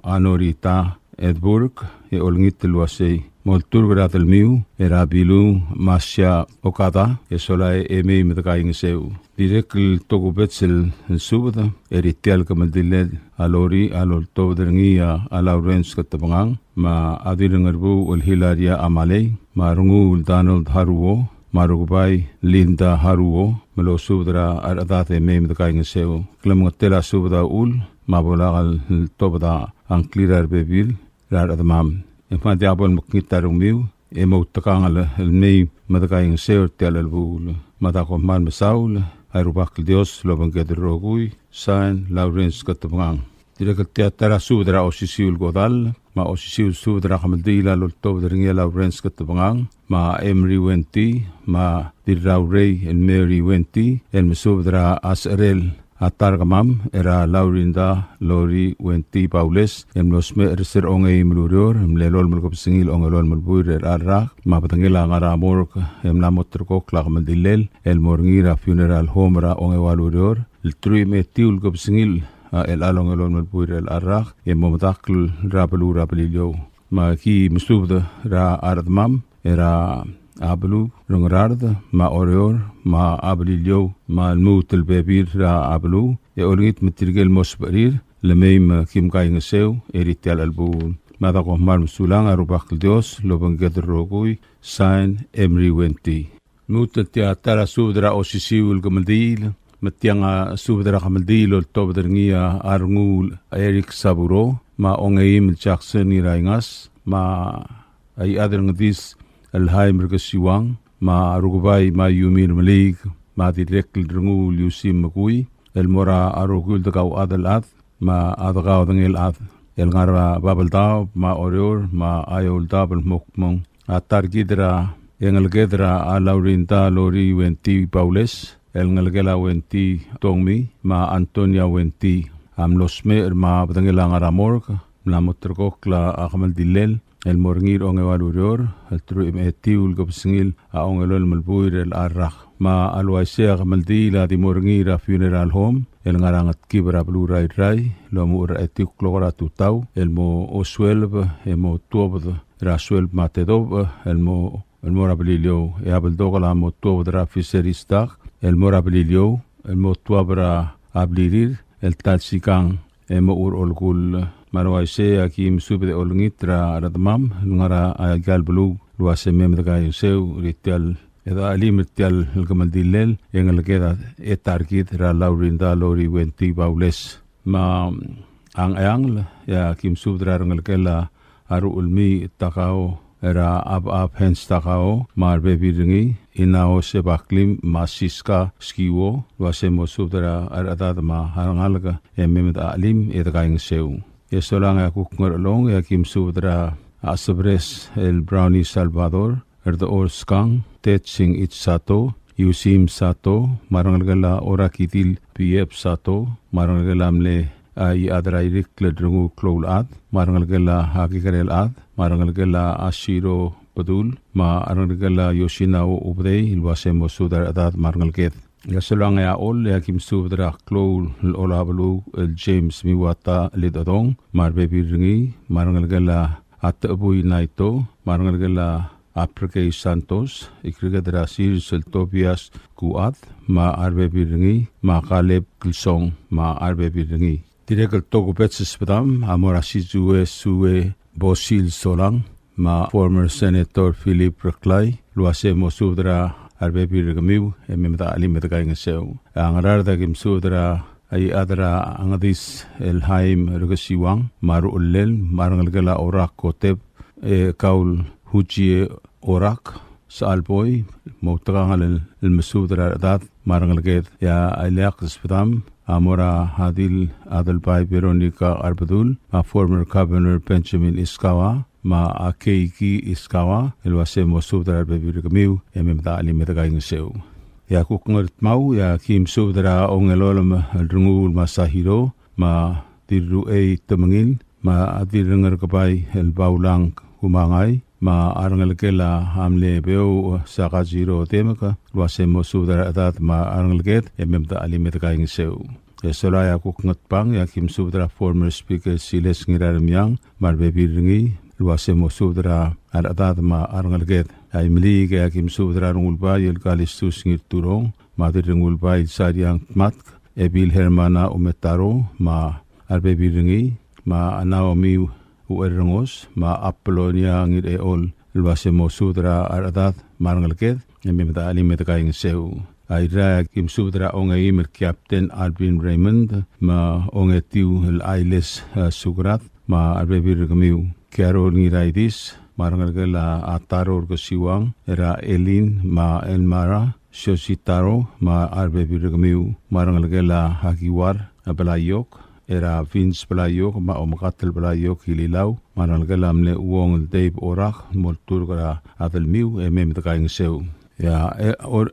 a Norita Edburg, e olengit el uasei molturk er a delmiu er a Bilung Masia Okada, e sola e mei me dekaingeseu. Dirrek el tokubets el subed er tia el kemeldillel a Lori a loltobed er ngii a Lawrence Ketebengang, me a Dirrengerbuuch el Hilaria Amalei, me a Renguul Donald Haruo, me a Rukebai Linda Haruo, me losubed er a rechedad e mei me dekaingeseu. Klemengetel a subed a uchul, me a bo lak el tobed a ngklir a rebebil er a rechedemam. E ng kmal diak bo lemekngit a rengmiu, e moutekangel el mei me dekaingeseu er tia el chelebuul. Me a da kom kmal mesaul, a Rubak el Dios lobengked el rokui. Sign, Lawrence Ketebengang. Dirrek el tia ta er a subed er a osisiu el kodall, me a osisiu el subed er a kemeldiil a loltobed er ngii a Lawrence Ketebengang, me a Emery Wenty, me a Dirraurei el Mary Wenty, el mesubed er a secherel a ta er kemam er a Laurinda Lori Wenty Baules, el mlo smecher er se er a ongeim el ureor, el mle lolem el kebesengil a ongelolem el buil er a rak, me a bedengel a ngar er a morgue, e mla mo ulterekokl a kemeldillel el mo er ngii er a funeral home er a ongeua el ureor, el teruich me a etiu el kebesengil a chelecha el ongelolem el buil er a rak, e mo medakl er a beluu er a Beliliou. Me aki mesubed er a rechedemam er a beluu er a Ngaraard, me a Oreor, me a Beliliou, me a lmuut el bebil er a beluu, e olengit me tirke el mo sebechir el mei me kim kaingeseu er tia el chelebuul. Me a da kom kmal mesulang, a Rubak el Dios lobengked el rokui. Sign, Emery Wenty. Lmuut el tia ta er a subed er a osisiu el kemeldiil, me tiang a subed er a kemeldiil el oltobed er ngii a Renguul Eric Saburo, me a ongeim el Jackson Ngiraingas, me a Iechad er a Ngedis el Haim er Kesiuang, me a Rukebai me a Yumi Remeliik, me a dirrek el Renguul Yusim Mekui, el mo er a rokui el dekauchad el chad, me a dekaodengei el chad, el ngar er a Babeldaob, me a Oreor, me a Eouldaob el mo kmo ng. A ta er kid er a, e ngeleked er a Laurinda Lori Wenty Baules, el ngelekel a Wenty Tongmi, me a Antonia Wenty, a mlo smecher me a bedengel a ngar er a morgue, mla mo ulterekokl a kemeldillel el mo er ngii er a ongeua el ureor, el teruich me a etiu el kebesengil a ongelolem el buil er a rak. Me a le uaisei a kemeldiil a di mo er ngii er a funeral home, el ngar er a Ngetkib er a beluu er a Irrai, el omuchel er a etiu el klok er a tutau, el mo osueleb, e mo tuobed er a sueleb me a tedobech, el mo, el mo er a Beliliou, e a beldokel a mo tuobed er a Fisheries dock, el mo er a Beliliou, el mo tuab er a blirir, el ta el sikang, e mo er a olekull. Me a le uaisei a ki mesubed e olengit er a rechedemam el ngar er aika el beluu el uase mei me dekaingeseu er tia el, e de chelim er tia el kemeldillel, e ngeleked a, e ta er kid er a Laurinda Lori Wenty Baules. Me a Ngcheangel, e a ki mesubed er a rengelekel a Ruchelmii Takao, er a Abab Hens Takao, me a rebebil er ngii, Inao Sebaklim, me a Siska Skiwo, el uase mo subed er a rechedad me a rengalek e mei me de chelim e dekaingeseu. E solang e a kuk Ngerchelong, e a ki mesubed er a Chesebres el Brownie Salvador, Erdechor Skang, Ted Singich Sato, Yusim Sato, me a rengelekel a Orakidil Biep Sato, me a rengelekel a mle a Iechad er a Irikl el Renguul Kloulchad, me a rengelekel a Kikerelchad, me a rengelekel a Asiro Bedul, me a rengelekel a Yoshinao Ubedei, el uase mo subed er a rechedad me a rengeleked. E a solang e a Chol, e a ki mesubed er a klou el Olabeluu el James Miwata Lidodong, me a rebebil er ngii, me a rengelekel a Techebui Naito, me a rengelekel a Aprekei Santos, Ikreked er a Sils el Tobias Kuat, me a rebebil er ngii, me a Kaleb Kilsong, me a rebebil er ngii. Dirrek el tokubets el subedam a mo er a Sizue Sue Bosil Solang, me a former Senator Philip Reklai, el uase mo subed er a rebebil er kemiu e mei me de chelim e de kaingeseu. A Ngaraard a ki mesubed er a Iechad er a Ngedis el Haim Rekesiuang, me a Ruchellel, me a rengelekel a Orak Kotep, e Kaul Hujie Orak, Sechal Boi, mo outekangel el, el mesubed er a rechedad me a rengeleked. E a ileakl el subedam a mo er a Hadil Adelbai Veronica Arbedul, me a former Governor Benjamin Iskawa, me a Keiki Iskawa, el uase mo subed er a rebebil er kemiu e mei me de chelim e de kaingeseu. E a kuk Ngardmau, e a ki mesubed er a Ongelolem el Renguul Masahiro, me a Dirruchei Temengil, me a Dirrengerkebai el Baulang Kumangai, me a rengelekel a mle Beouch Sakajiro Temeka, el uase mo subed er a rechedad me a rengeleked e mei me de chelim e de kaingeseu. E sola e a kuk Ngatpang, e a ki mesubed er a former speaker Siles Ngiraremiang, me a rebebil er ngii, el uase mo subed er a rechedad me a rengeleked. A Imeliik e a ki mesubed er a Rengulbai el Kalistus Ngirturong, me a Dirrengulbai el Sariang Tmatk, Ebil Hermana Umetaro, me a rebebil er ngii, me a Naomi Uerrengos, me a Apolonia Ngirechol, el uase mo subed er a rechedad me a rengeleked. e mei me de chelim e de kaingeseu. A Irrai, aki mesubed er a ongeim el Captain Alvin Raymond, me a ongetiu el Ailes, e, Sukrat, me a rebebil er kemiu. Carol Ngiraidis, me a rengelekel a Taro er Kesiuang, er a Elin, me a Elmara, Siosi Taro, me a rebebil er kemiu, me a rengelekel a Hakiwar, a Belaiok, er a Vince Belaiok, me a Omekatel Belaiok Ililau, me a rengelekel a mle Uong el Dave Orak, molturk er a delmiu, e mei me de kaingeseu. E a, e, or-,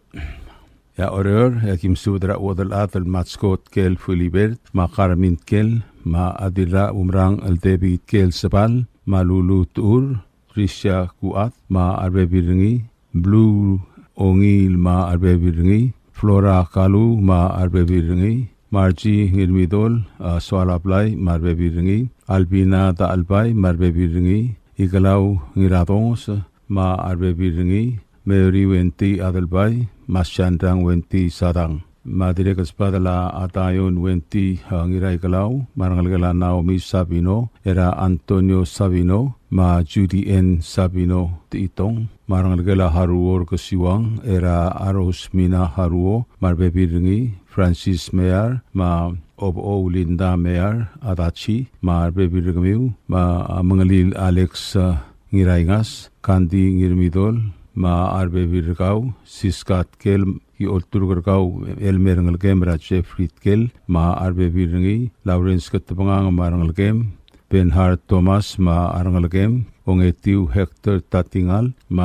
e a Oreor, e aki mesubed er a Uodelchad el Matsko Tkel Filibert, me a Carmen Tkel, me a Dirraumerang el David Tkel Sebal, me a Lulu Tuur, Tricia Kuat, me a rebebil er ngii, Blue Ongil, me a rebebil er ngii, Flora Kalu, me a rebebil er ngii, Margie Ngirmidol, a, Soalablai, me a rebebil er ngii, Albina Dachelbai, me a rebebil er ngii, Ikelau Ngiradongs, me a rebebil er ngii, Mary Wenty Adelbai, me a Shandrang Wenty Sadang. Me a dirrek el sbadel a Taion Wenty, a, Ngiraikelau, me a rengelekel a Naomi Sabino, er a Antonio Sabino, me a Judy Ann Sabino Techitong, me a rengelekel a Haruo er Kesiuang, er a Arosmina Haruo, me a rebebil er ngii, Francis Mear, me a Obou Linda Mear Adachi, me a rebebil er kemiu, me a Mengelil Alex, a, Ngiraingas, Kandi Ngirmidol, me a rebebil er kau, Siska Tkel, ki olturk er kau el mei er a rengelekem, er a Jeffrey Tkel, me a rebebil er ngii, Lawrence Ketebengang, me a rengelekem, Bernhard Thomas, me a rengelekem, ongetiu Hector Tatingal, me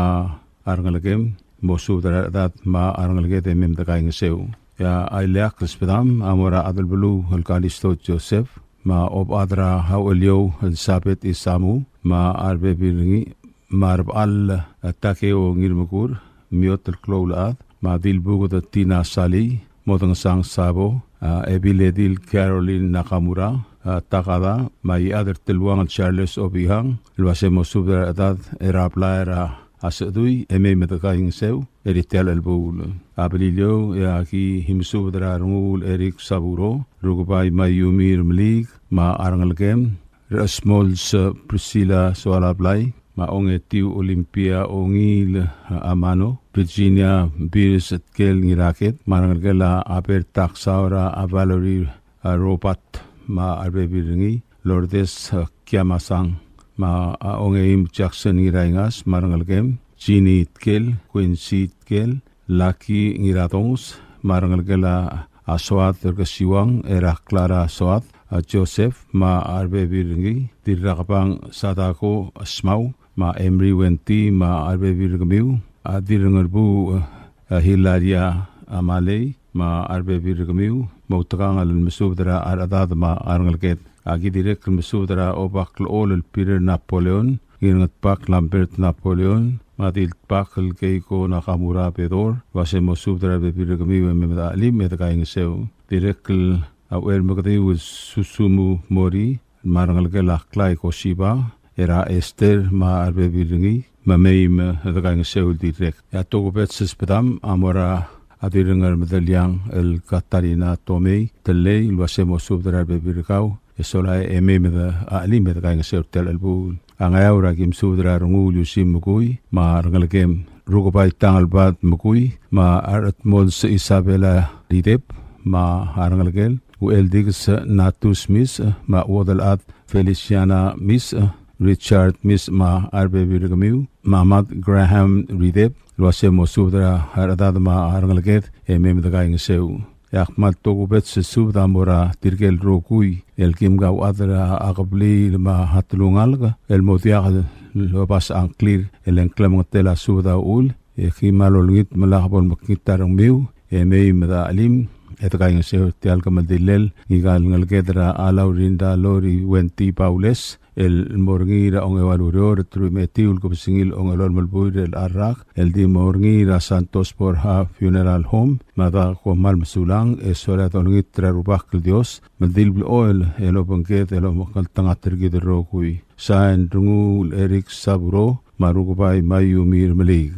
a rengelekem, mosubed er a rechedad, me a rengeleked e mei me de kaingeseu. E a ileakl el sbedam a mo er a Adelbeluu el Kalisto Joseph, me a Obechad er a Ucheliou Elizabeth Isamu, me a rebebil er ngii, me a Rebechall, e, Takeo Ngirmekur, Miot el klou el chad, me a Dilbuked Tina Salii, Modengesang Sabo, a, Ebiledil Caroline Nakamura, a, Takada, me a Iechad er Teluang Charles Obihang, el uase mosubed er a rechedad er a blai er a Sechedui, e mei me de kaingeseu er tia el chelebuul. A Beliliou, e aki mesubed er a Renguul Eric Saburo, Rukebai Mayumi Remeliik, me a rengelekem, Resmols Priscilla Soalablai, me a ongetiu Olympia Ongil, a, Amano, Virginia Birs Tkel Ngiraked, me a rengelekel a Abel Taksaura, a Valerie, a, Robert, me a rebebil er ngii, Lourdes, a, Kiamasang, me a, a, ongeim Jackson Ngiraingas, me a rengelekem, Jeannie Tkel, Quincy Tkel, Lucky Ngiradongs, me a rengelekel a, a Soad er Kesiuang, er a Clara Soad, a Joseph, me a rebebil er ngii, Dirrakebang Sadako Smau, me a Emery Wenty, me a rebebil er kemiu, a Dirrengerbuuch, a Hilaria Amalei, me a rebebil er kemiu, moutekangel el mesubed er a rechedad me a rengeleked. Aki dirrek el mesubed er a Obaklechol el Peter Napoleon, Ngirngetbak Lambert Napoleon, me a Diltbak el Keiko Nakamura Bedor, el uase mosubed er a rebebil er kemiu e mei me de chelim e de kaingeseu. Dirrek el a Uchermekediu el Susumu Mori, me a rengelekel a Klai Kosiba, er a Esther me a rebebil er ngii, me mei me de kaingeseu el dirrek. E a tokubets el sbedam a mo er a Dirrengermedeliang el Katarina Tomei Telei, el uase mosubed er a rebebil er kau, e sola e mei me de chelim e de kaingeseu er tia el chelebuul. A Ngeaur a ki mesubed er a Renguul Yusim Mekui, me a rengelekem, Rukebai Tangelbad Mekui, me a Redmonds Isabella Ridep, me a rengelekel, Ucheldikes Natus Mis, me a Uodelchad Feliciana Mis, Richard Mis, me a rebebil er kemiu, me a Mad Graham Ridep, el uase mosubed er a rechedad me a rengeleked, e mei me de kaingeseu. E a kmal tokubets el subed a mo er tirke el rokui el kim kauchad er a kebliil me a telungalek el mo diak lobasech a ngklir el ng klemengetel a subed a uchul, e ki kmal olengit me lak bo lemekngit a rengmiu, e mei me de chelim e de kaingeseu er tia el kemeldillel ngika el ngeleked er a Laurinda Lori Wenty Baules, el mo er ngii er a ongeua el ureor, teruich me a etiu el kebesengil a ongelolem el buil er a rak, el di mo er ngii er a Santos Borja Funeral Home, me a da kom kmal mesulang, e sola e dolengit er a Rubak el Dios, me di el blechoel el obengked el omekngeltengat er kid el rokui. Sain, Renguul Eric Saburo, me a Rukebai Mayumi Remeliik.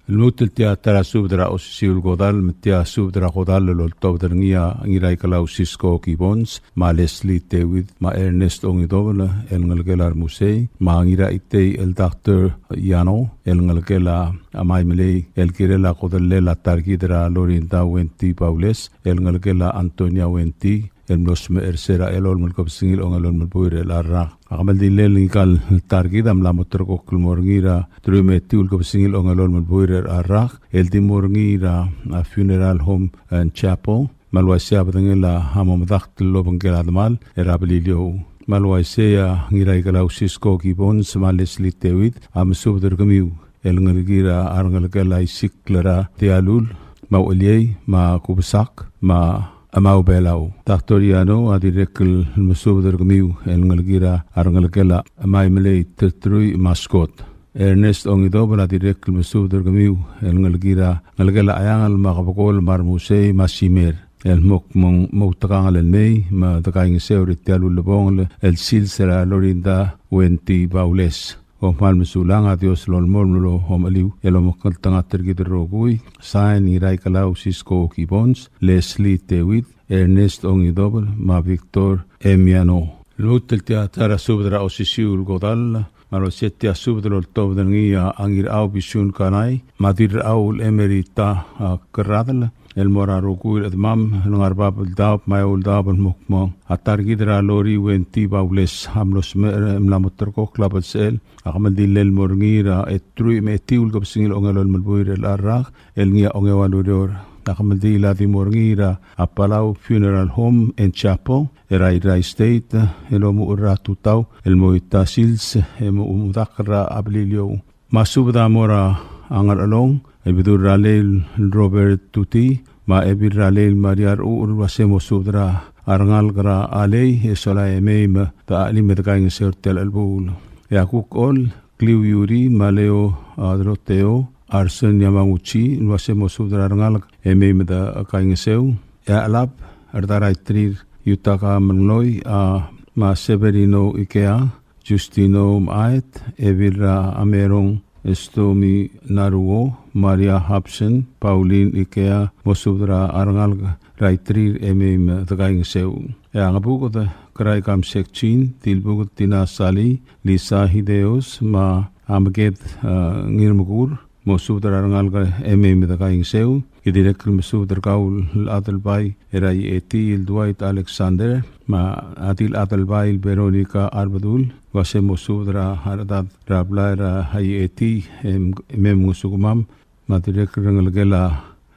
Lmuut el tia ta er a subed er a osisiu el kodall, me tia subed er a kodall el oltobed er ngii a Ngiraikelau Cisco Gibbons, me a Leslie David, me a Ernest Ongidobel, el ngelekel a Remusei, me a Ngiraitei el Doctor Yano, el ngelekel a Maimelei, el kirel a kodellel a ta er kid er a Lorinda Wendy Baules, el ngelekel a Antonia Wendy, el mlo smecher er se er a elolem el kebesengil a ongelolem el buil er a rak. A kemeldiil er ngika el ta er kid a mla mo ulterekokl el mo er ngii er a teruich me a etiu el kebesengil a ongelolem el buil er a rak, el di mo er ngii er a, a, Funeral Home and Chapel, me a le uaisei a bedengel a mo medakt el obengkel a demal er a Beliliou. Me a le uaisei a Ngiraikelau Cisco Gibbons me a Leslie David a mesubed er kemiu el ngelekir a rengelekel a Isikl er a Tialul, me a Ucheliei, me a Kubesak, me a Mau Belau. Doctor Yano a dirrek el mesubed er kemiu el ngelekir a rengelekel a Maimelei Tertrui me a Scott. Ernest Ongidobel a dirrek el mesubed er kemiu el ngelekir a ngelekel a Eangel me a Kebekol me a Remusei me a Simer, el mo kmo ng moutekangel el mei me dekaingeseu er tia el ulebongel el sils er a Lorinda Wendy Baules. Kom kmal mesulang, a Dios a lolemolem el omecheliu el omekngeltengat er kid el rokui. Sain, Ngiraikelau Cisco Gibbons, Leslie David, Ernest Ongidobel, me a Victor Emiano. Lmuut el tia ta er a subed er a osisiu el kodall, me a le uaisei tia subed el oltobed er ngii a Ngirachau Bisiun Kanai, me a Dirrachau el Emerita, a, Kerradel, el mo er a rokui el chedemam el ngar er a bab el daob me a eou el daob el mo kmo a ta er kid er a Lori Wendy Baules a mlo smecher e mla mo ulterekokl a belsechel. A kemeldiil el mo er ngii er a teruich me a etiu el kebesengil a ongelolem el buil er a rak el ngii a ongeua el ureor. A kemeldiil a di mo er ngii er a Palau Funeral Home and Chapel er a Irrai State el omuchel er a tutau el mo ita sils e mo medakl er a Beliliou. Me a subed a mo er a Ngerchelong, Ibedul er a Lei el Robert Tuti, me a Ebil er a Lei el Maria Rechuchel el uase mo subed er a rengalek er a Lei e sola e mei me de chelim e dekaingeseu er tia el chelebuul. E a kuk Chol, Kliu Yuri, me a Leo, a, Doroteo, Arsen Yamaguchi, el uase mo subed er a rengalek e mei me dekaingeseu. E a Chelab, Rdaraitrir Yutaka Mengloi, a, me a Severino Ikea, Justino Maet, Ebil er a Amerong Estomi Naruo, Maria Hobson, Pauline Ikea, mo subed er a rengalek er a Itrir e mei me dekaingeseu. E a Ngebuked Kerai Kamsek Chin, Tilbuked Tina Sali, Lisa Hideos, me a Meked, e, Ngirmekur, mo subed er a rengalek e mei me dekaingeseu. Ki dirrek el mesubed er kau el Adelbai er a Ieti el Dwight Alexander, me a Adil Adelbai el Veronica Arbedul, el uase mo subed er a rechedad er a blai er a Ieti e mei me ngosukemam, me a dirrek el rengelekel a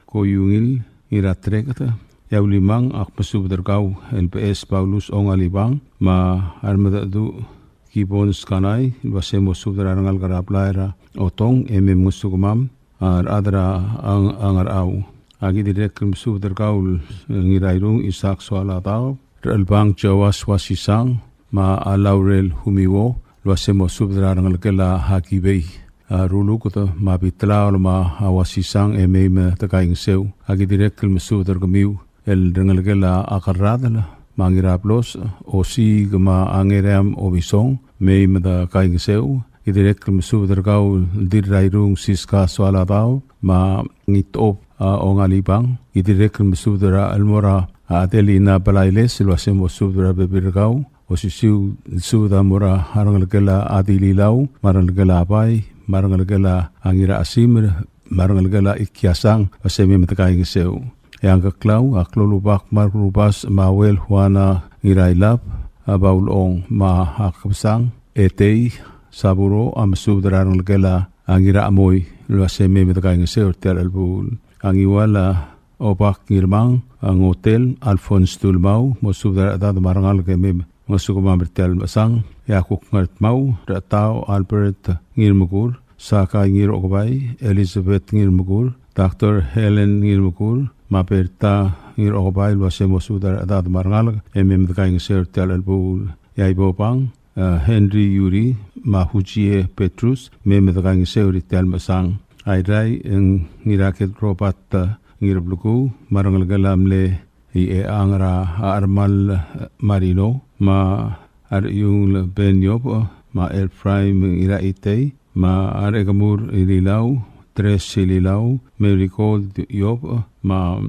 Koiungil Ngiratereked. E a Ulimang, ak mesubed er kau el Beches Paulus Ongalibang, me a Remedecheduch Gibbons Kanai, el uase mo subed er a rengalek er a blai er a Otong e mei me ngosukemam, a rechad er a Ngerchau. Aki dirrek el mesubed er kau el Ngirairung Isaac Soaladaob, Rechelbang Joas Wasisang, me a Laurel Humiwo, el uase mo subed er a rengelekel a Hakibei, a Ruluked, me a Bitlaol, me a Wasisang e mei me dekaingeseu. Aki dirrek el mesubed er kemiu el rengelekel a Kerradel, me a Ngirablos, Osiik, me a Ngeream Obisong, mei me dekaingeseu. Ki dirrek el mesubed er kau el Dirrairung Siska Soaladaob, me a Ngitob, a, Ongalibang. Ki dirrek el mesubed er a Elmora, a, Adelina Belailes, el uase mo subed er a rebebil er kau. Osisiu el subed a mo er a rengelekel a Adililau, me a rengelekel a Bai, me a rengelekel a Ngirachesimel, me a rengelekel a Ikiasang, el uase mei me dekaingeseu. E a Ngkeklau, a Klolubak Mark Rubas, me a Uel Juana Ngirailab, a Baulong, me a Kebesang, Etei Saburo, a mesubed er a rengelekel a Ngirachamoi, el uase mei me dekaingeseu er tia el chelebuul. A Ngiwal, a Obak Ngirmang, a Ngotel Alphonse Tulmau, mo subed er a rechedad me a rengalek e mei me ngosukemam er tia el mechesang. E a kuk Ngardmau, Rechetau Albert Ngirmekur, Sakai Ngirokebai, Elizabeth Ngirmekur, Doctor Helen Ngirmekur, me a Berta Ngirokebai, el uase mo subed er a rechedad me a rengalek e mei me dekaingeseu er tia el chelebuul. E a Ibobang, a Henry Yuri, me a Hujie Petrus, mei me dekaingeseu er tia el mechesang. A Irrai, e ng Ngiraked Robert, a, Ngirblekuu, me a rengelekel a mle Iechang er a Armal, a, Marino, me a Rechiungl Ben Yob, me a Ephraim Ngiraitei, me a Rekemur Ililau, Tres Sililau, Marigold Iyob, me a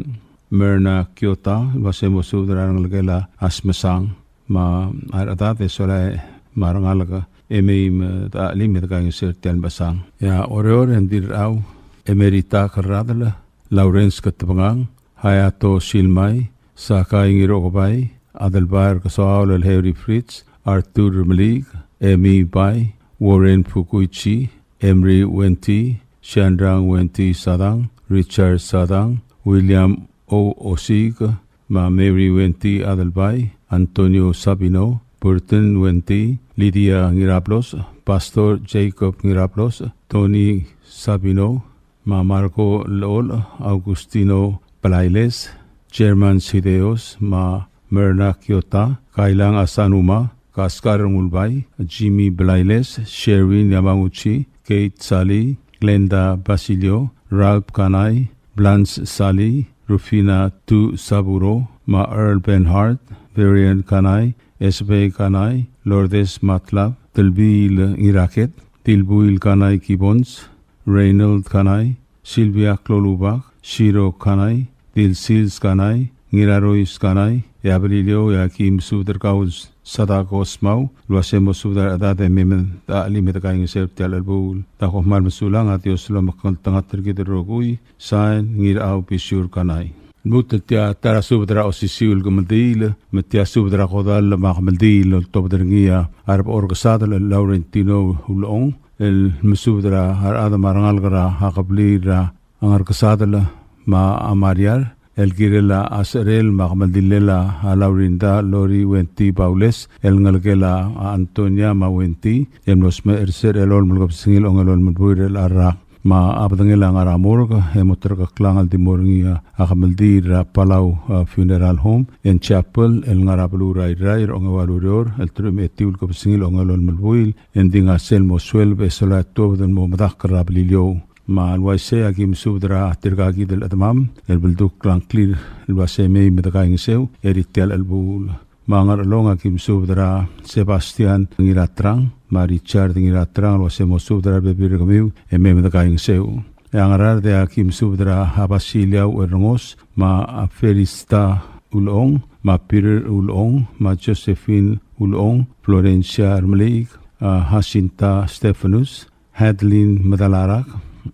Merna Kiota, el uase mo subed er a rengelekel a Smesang, me a rechedad e solae me a rengalek e mei me de chelim e de kaingeseu er tia el mechesang. E a Oreor e ng Dirrau, Emerita Kerradel, Lawrence Ketebengang, Hayato Silmai, Sakai Ngirokebai, Adelbai er Kesoaol el Harry Fritz, Arthur Meliik, Emi Bai, Warren Fukuichi, Emery Wenti, Shandrang Wenti Sadang, Richard Sadang, William O. Osiik, me a Mary Wenti Adelbai, Antonio Sabino, Burton Wenti, Lydia Ngirablos, Pastor Jacob Ngirablos, Tony Sabino, me a Marco Lechol, Augustino Blailes, German Sideos, me a Merna Kiota, Kailang Asanuma, Kaskar Ngulbai, Jimmy Blailes, Sherwin Yamaguchi, Kate Sali, Glenda Basilio, Ralph Kanai, Blanche Sali, Rufina Tu Saburo, me a Earl Benhart, Varian Kanai, Esbe Kanai, Lourdes Matlab, Telbiil Ngiraket, Tilbuil Kanai Gibbons, Reynold Kanai, Sylvia Klolubak, Shiro Kanai, Dilsils Kanai, Ngirarois Kanai, e a Beliliou e aki mesubed er kau Sadako Smau, el uase mo subed er a rechedad e mei me de chelim e de kaingeseu er tia el chelebuul. Kom kmal mesulang, a Dios lomekngeltengat er kid el rokui. Sain, Ngirau Bisiur Kanai. Lmuut el tia ta er a subed er a osisiu el kemeldiil, me tia subed er a kodall me a kemeldiil el oltobed er ngii a Rebechor Kesadel el Laurentino Ulechong, el mesubed er a rechad me a rengalek er a kebliil er a Ngerkesadel me a Mariar, el kirel a secherel me a kemeldillel a Laurinda Lori Wenti Baules, el ngelekel a Antonia me a Wenti, e mlo smecher er sel elolem el kebesengil a ongelolem el buil er a rak. Me a bedengel a ngar er a morgue, e mo terkeklang el di mo er ngii a kemeldiil er a Palau, a, Funeral Home and Chapel, el ngar er a beluu er a Irrai, er a ongeua el ureor, el teruich me a etiu el kebesengil a ongelolem el buil, e ng di ngar sel mo sueleb e solae tuobed el mo medakl er a Beliliou. Me a le uaisei e aki mesubed er tirka kid el chedemam el beldukl a ngklir el uase mei me de kaingeseu er tia el chelebuul. Me a Ngerchelong e aki mesubed er a Sebastian Ngiratrang me a Richard Ngiratrang el uase mo subed er a rebebil er kemiu e mei me de kaingeseu. E a Ngaraard e aki mesubed er a Basiliau Erengos me a Felista Ulechong me a Peter Ulechong me a Josephine Ulechong, Florencia Ermeliik, a Jacinta Stephanus, Hadlin Medalarak,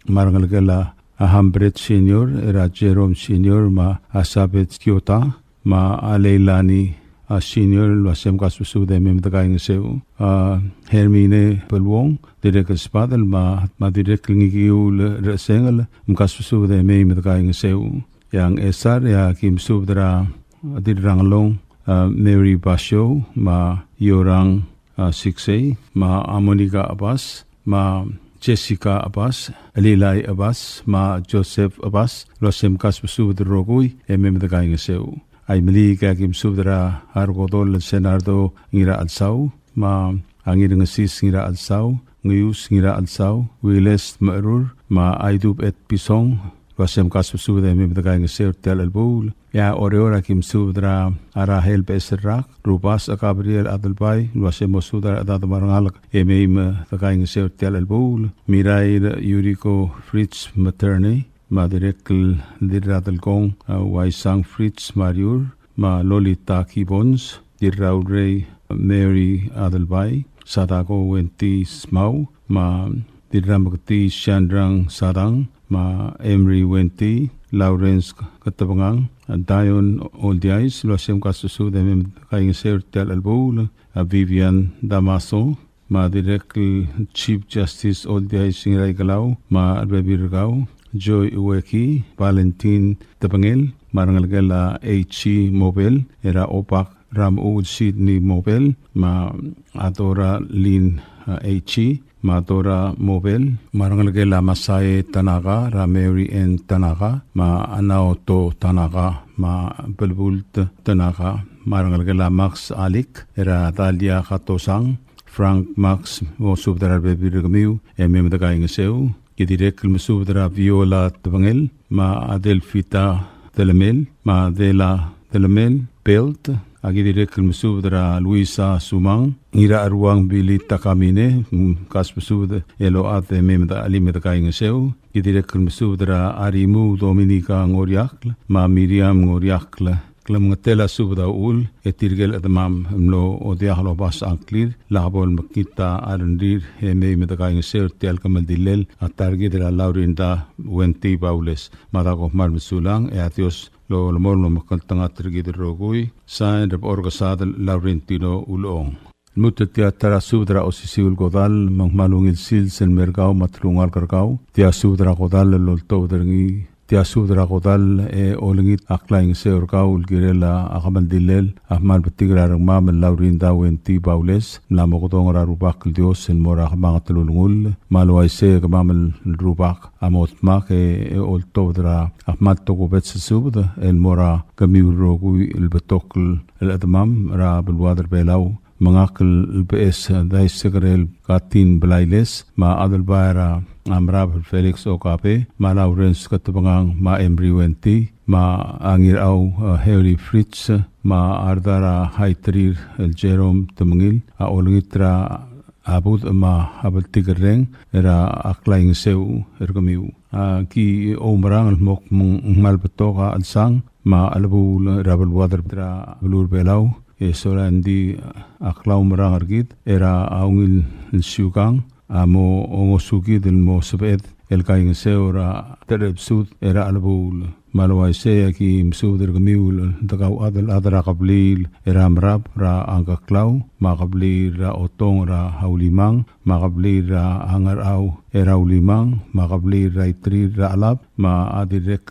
me a rengelekel a Hambret Senior, er a Jerome Senior, me a Sabeth Kiota, me a Leilani, a Senior, el uase mkasbesubed e mei me de kaingeseu. A Hermine Beluong, dirrek el sbadel, me a, me a dirrek el ngikiu el resengel, mkasbesubed e mei me de kaingeseu. E a Ngchesar, e aki mesubed er a Dirrangelong, a Mary Basio, me a Yorang, a Siksei, me a Monica Abbas, me a Jessica Abbas, Lilai Abbas, me a Joseph Abbas, el uase mkasbesubed el rokui e mei me de kaingeseu. A Imeliik e aki mesubed er a Rekodol el Senardo Ngirachelsau, me a Ngirngesis Ngirachelsau, Ngius Ngirachelsau, Wiles Merur, me a Aidub Etpison, el uase mkasbesubed e mei me de kaingeseu er tia el chelebuul. E a Oreor e aki mesubed er a Rahel Beserrak, Rubasech Gabriel Adelbai, el uase mo subed er a rechedad me a rengalek e mei me de kaingeseu er tia el chelebuul. Mirair Yuriko Fritz Maternei, me a dirrek el Dirradelkong, a Waisang Fritz Mariur, me a Lolita Gibbons, Dirraurei Mary Adelbai, Sadako Wenti Smau, me a Dirrameketi Shandrang Sadang, me a Emery Wenti, Lawrence Ketebengang, a Dion Oldiais, el uase mkasbesubed e mei me de kaingeseu er tia el chelebuul, a Vivian Damaso, me a dirrek el Chief Justice Oldiais Ngiraikelau, me a rebebil er kau, Joy Ueki, Valentine Tebengel, me a rengelekel a H. Mobel, er a Obak Ramuul Sydney Mobel, me a Dora Lynn, a, H., me a Dora Mobel, me a rengelekel a Masae Tanaka, er a Mary Ann Tanaka, me a Naoto Tanaka, me a Belbult Tanaka, me a rengelekel a Max Alik, er a Dalia Katosang, Frank Max, mo subed er a rebebil er kemiu e mei me de kaingeseu. Ki dirrek el mesubed er a Viola Tebengel, me a Adelfita Telemel, me a Adela Telemel, Belt, Aki dirrek el mesubed er a Luisa Sumang, Ngiracheruang Billy Takamine, mm, kasbesubed el ochad e mei me de chelim e de kaingeseu. Ki dirrek el mesubed er a Arimu Dominica Ngoriakl, me a Miriam Ngoriakl. Klemengetel a subed a uchul, e tirke el chedemam el mlo diak lobasech a ngklir, lak bo lemekngit a rengrir, e mei me de kaingeseu er tia el kemeldilel a ta er kid er a Laurinda Wenty Baules. Mada kom kmal mesulang, e a Dios el olemolem el omekngeltengat er kid el rokui. Sain, Rebechorekesadel Laurentino Ulechong. Lmuut er tia ta er a subed er a osisiu el kodall, me ng kmal ungil sils el mer kau me a telungalek er kau. Tia subed er a kodall el oltobed er ngii. Tia subed er a kodall e olengit a klaingeseu er kau el kirel a kemeldilel a kmal betik er a rengmam el Laurinda Wenty Baules, el mla mokedong er a Rubak el Dios el mo er a kemanget el ulengull, me a le uaisei e kemam el rubak a mo dmak e oltobed er a kmal tokubets el subed el mo er kemiu el rokui el betok el chedemam er a beluad er Belau. Me ngak el Beches Daisekerel Katin Blailes, me a Adelbai er a Merab el Felix Okabe, me a Lawrence Ketebengang, me a Emery Wenty, me a Ngirau, eh, Harry Fritz, me a Ardar a Haiterir el Jerome Temengil, a olengit er a a budech me a bltikerreng er a klaingeseu er kemiu. A ki oumerang el mo kmal betok a chelsang me a chelebuul er a beluad er a beluu er Belau, e sola e ng di a klaumerang er kid er a ungil siukang a mo ngosukid el mo sebeched el kaingeseu er a terebsud er a chelebuul. Me a le uaisei e aki mesubed er kemiu el dekauchad el chad er a kebliil er a Merab er a Ngkeklau, me a kebliil er a Otong er a Ulimang, me a kebliil er a Ngerchau er a Ulimang, me a kebliil er a Iterir er a Chelab, me a dirrek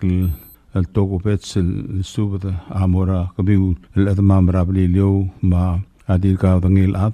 el tokubets el subed a mo er kemiu el chedemam er a Beliliou, me a dirk kaudengei el chad,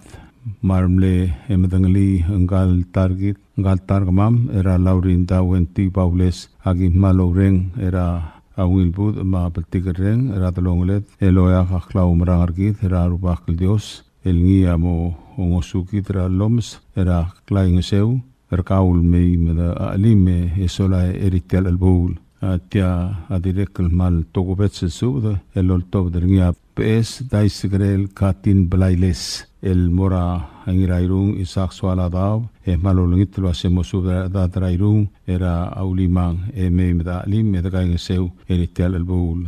me a remle e medengelii ngka el ta er kid, ngka el ta er kemam, er a Laurinda Wenty Baules, a ki kmal oureng er a ungil budech me a bltikerreng er a delongeled, el oeak a klaumerang er kid er a Rubak el Dios, el ngii a mo ngosukid er a llomes er a klaingeseu er kau el mei me de chelim e sola er tia el chelebuul. A tia a dirrek el kmal tokubets el subed el oltobed er ngii a Beches Daisekerel Katin Blailes el mo er a Ngirairung Isaac Soaladaob, e kmal olengit el uase mo subed er a rechedad er a Irung er a Ulimang, e mei me de chelim e de kaingeseu er tia el chelebuul.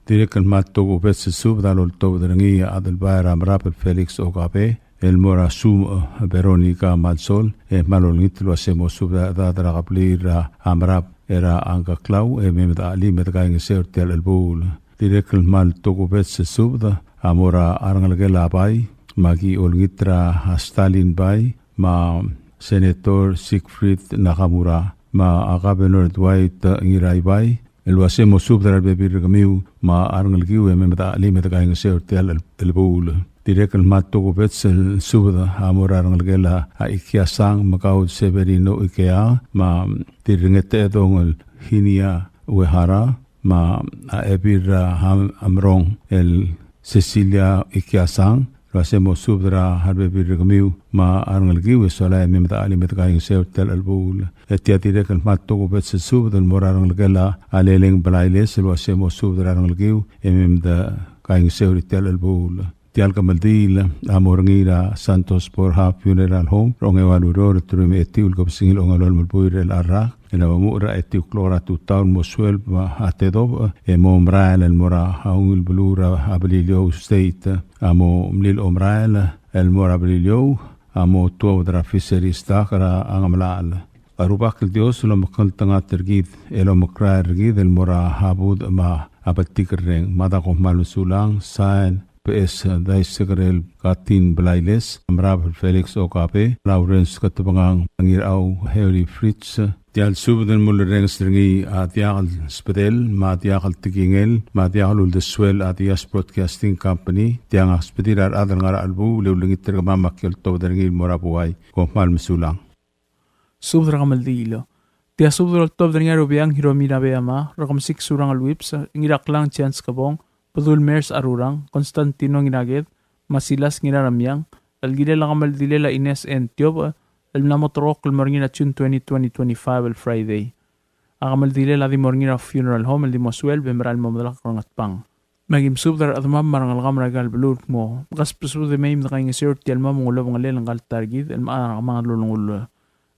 Dirrek el kmal tokubets el subed a loltobed er ngii a Adelbai er a Merab el Felix Okabe, el mo er a Sumech, eh, Veronica Malsol, e kmal olengit el uase mo subed er a rechedad er a kebliil er a Merab er a Ngkeklau, e mei me de chelim e de kaingeseu er tia el chelebuul. Dirrek el kmal tokubets el subed a mo er a rengelekel a Bai, me a ki olengit er a Stalin Bai, me a Senator Siegfried Nakamura, me a Governor Dwight Ngiraibai, el uase mo subed er a rebebil er kemiu me a rengelekiu e mei me de chelim e de kaingeseu er tia el chelebuul. Dirrek el kmal tokubets el subed a mo er a rengelekel a Ikiasang Mekaud Severino Ikea, me a Dirrengetedong el Hinia Uehara, me a Ebil er a Am-, Amrong el Cecilia Ikiasang, el uase mo subed er a rebebil er kemiu me a rengelekiu e sola e mei me de chelim e de kaingeseu er tia el chelebuul. E tia dirrek el kmal tokubets el subed el mo er a rengelekel a Leleng Blailes, el uase mo subed er a rengelekiu e mei me de kaingeseu er tia el chelebuul. Tia el kemeldiil a mo er ngii er a Santos Borja Funeral Home, er a ongeua el ureor, el teruich me a etiu el kebesengil a ongelolem el buil er a rak, el mo er a etiu el klok er a tutau el mo sueleb a tedobech, e mo merael el mo er a ungil beluu er a Beliliou State, a mo mlil omerael el mo er a Beliliou, a mo tuobed er a Fisheries dock er a Ngemelachel. A Rubak el Dios el omekngeltengat er kid, el omekrael er kid el mo er a budech me a bltikerreng. Mada kom kmal mesulang, sain, Beches Daisekerel Katin Blailes, Merab el Felix Okabe, Lawrence Ketebengang, Ngirau Harry Fritz. Tia el subed el mulerrenges er ngii a diak el sbedel, me a diak el tekingel, me a diak el uldesuel a Diaz Broadcasting Company, tiang a sbedir a rechad el ngar er a chelebuul, e ulengit er kemam me a ki oltobed er ngii el mo er a buai. Kom kmal mesulang. Subed er a kemeldiil. Tia subed el oltobed er ngii a Rubeang Hiromi Nabeyama, Rekemesik Surangel Whipps, Ngiraklang Chance Kebong, Bedul Mers Arurang, Constantino Ngiraked, me a Silas Ngiraremiang, el kirel a kemeldilel a Ines N. Tiobech, el mla mo terrekokl el mo er ngii er a June twenty, twenty twenty-five, el Friday. A kemeldilel a di mo er ngii er a funeral home el di mo sueleb e merael el mo medelakl er a Ngatpang. Me aki mesubed er a rechedemam me a rengelekam er aika el beluu el kmo, mkasbesubed e mei me dekaingeseu er tia el mo mengulob ngelel ngka el ta er kid el mechar a kemanget el ulengull.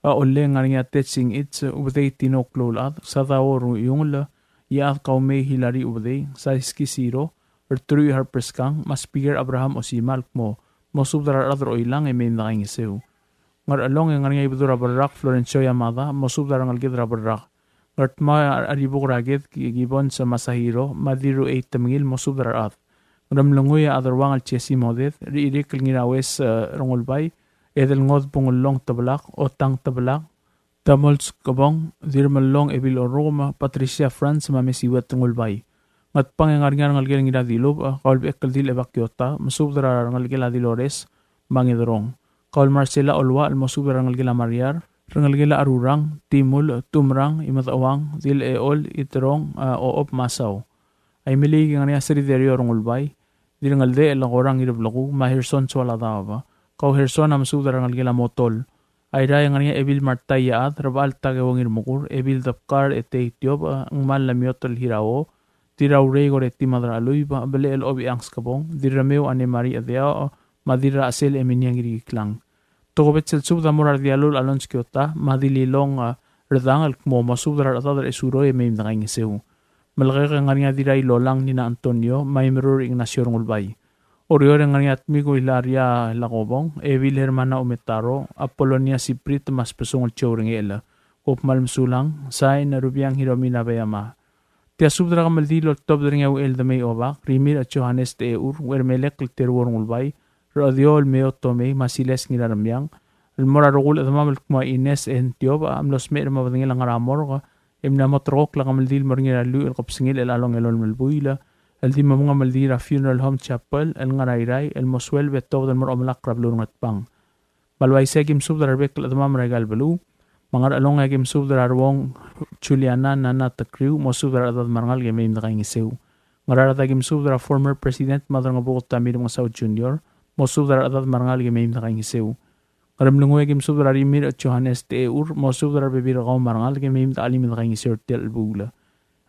A Ollei e ng ngar er ngii a Tetsing Its, Ubedei Tino Kloulechad, Sadao Ruiungel, Iechad Kaumei Hilari Ubedei, Saiski Siro, Rteruich Harper Skang, me a Speaker Abraham Osima el kmo, mosubed er a rechad er Oilang e mei me dekaingeseu. Ngerchelong e ng ngar er ngii a Ibedul er a Berrak Florencio Yamada, mosubed er a rengeleked er a Berrak. Ngardmau e a Ribuk er a Ked Ki-, Gibbons Masahiro, me a Dirruchei Temengil, mosubed er a rechad. Ngeremlengui e a Aderuang el Jesse Moded, Ririk el Ngiraues, e, Rengulbai, Edelngod Bungellong Tebelak, Otang Tebelak, Tamols Kebong, Dirmellong Ebil Orrukem, Patricia Franz, me a Mesiuet Rengulbai. Ngatpang e ng ngar er ngii a rengelekel a Ngiradilubech, e, Kaulbechekldil Ebakiota, mesubed er a rengelekel a Dilores, me a Ngederong. Kaul Marcela Oluach el mosubed er a rengelekel a Mariar, rengelekel a Arurang, Timul, Tumrang, Imedecheuang, Dilechol, Iterong, e, Ochob me a Sau. Aimeliik e ng ngar er ngii a Sri Derio Rengulbai, Dirngeldechel Korang Ireblekuu, me a Herson Soaladaob. Kau Herson a mesubed er a rengelekel a Motol. Airai e ng ngar er ngii a Ebil Marta Iechad, Rebechall Takeo Ngirmekur, Ebil Debkar Etei Tiobech, Ngmal Lemiotel Hirao, Dirraurei Koreti Madracheluib, Belechel Obichang Skebong, Dirremeu Anne Marie Chedeaoch, me a Dirrachesel Eminia Ngirikiklang. Tokubets el subed a mo er a Rdialul Alonz Kiota, me a Dililong, e, Redang el kmo mosubed er a rechedad er a Esuroi e mei me dekaingeseu. Melekeok e ng ngar er ngii a Dirrailolang Nina Antonio, me a Imerur Ignacio Rengulbai. Oreor e ng ngar er ngii a Tmiku Hilaria Lakobong, Ebil Hermana Umetaro, Apolonia Siprit, me a Sbesungel Joe Rengechel. Kom kmal mesulang, sain, Rubiang Hiromina Beyama. Tia subed er a kemeldiil el oltobed er ngii a Uchel Demei Obak, Rimirch Johannes Techur, Uchermelek el Teruo Rengulbai, Rechediou el Meo Tomei, me a Siles Ngiraremiang, el mo er a rokui el chedemam el kmo a Ines N. Tiobech, a mlo smecher me a bedengel a ngar er a morgue, e mla mo terrekokl a kemeldiil el mo er ngii er a lluich el kebesengil chelecha el ongelolem el buil, el di mo mengemeldiil er a Funeral Home Chapel el ngar er a Irrai, el mo sueleb e tobed el mo er a omelakl er a beluu er a Ngatpang. Me a le uaisei e aki mesubed er a rebek el chedemam er aika el beluu. Me a Ngerchelong e aki mesubed er a Ruong Juliana Nana Tekriu, mosubed er a rechedad me a rengalek e mei me dekaingeseu. Ngaraard e aki mesubed er a former President Madrangebuked Tommy Remengesau Junior, mosubed er a rechedad me a rengalek e mei me dekaingeseu. Ngeremlengui e aki mesubed er a Rimirch Johannes Techur, mosubed er a rebebil er kau me a rengalek e mei me dechelim e dekaingeseu er tia el chelebuul.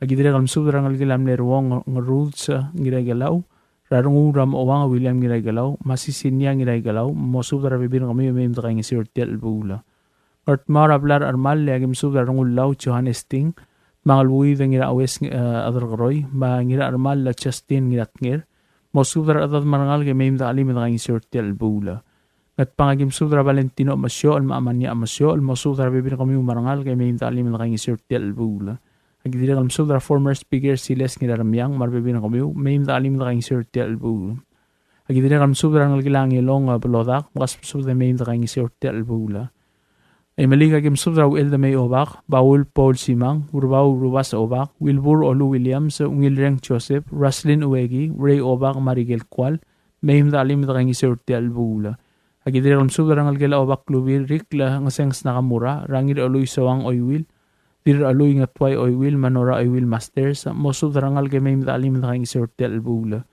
Aki dirrek el mesubed er a rengelekel a mle Ruong Ngerudes Ngiraikelau, er a Rengul er a Mochouang William Ngiraikelau, me a Sisinia Ngiraikelau, mosubed er a rebebil er kemiu e mei me dekaingeseu er tia el chelebuul. Ngardmau er a blai er a Chermall e aki mesubed er a Rengullau Johannes Ting, me a Ngeluid Ngiraues, e, Aderkeroi, me a Ngirachermall Justin Ngiratnger, mosubed er a rechedad me a rengalek e mei me dechelim e dekaingeseu er tia el chelebuul. Ngatpang e aki mesubed er a Valentino Chemesiochel me a Amania Chemesiochel, mosubed er a rebebil er kemiu me a rengalek e mei me dechelim e dekaingeseu er tia el chelebuul. Aki dirrek el mesubed er a former Speaker Siles Ngiraremiang me a rebebil er kemiu, mei me dechelim e dekaingeseu er tia el chelebuul. Aki dirrek el mesubed er a rengelekel a Ngelong, e, Belodak, mkasbesubed e mei me dekaingeseu er tia el chelebuul. Aimeliik e aki mesubed er a Uchel Demei Obak, Baul Paul Simang, Urbau Rubas Obak, Wilbur Olu Williams, Ungilreng Joseph, Roslyn Ueki, Ray Obak me a Rikel Kual, mei me dechelim e dekaingeseu er tia el chelebuul. Aki dirrek el mesubed er a rengelekel a Obak Klubil Rikl Ngesenges Nakamura, er a Ngirchelui Soang Oiwil, Dirrachelui Ngetuai Oiwil, me a Nora Oiwil Masters, mosubed er a rengalek e mei me dechelim e dekaingeseu er tia el chelebuul.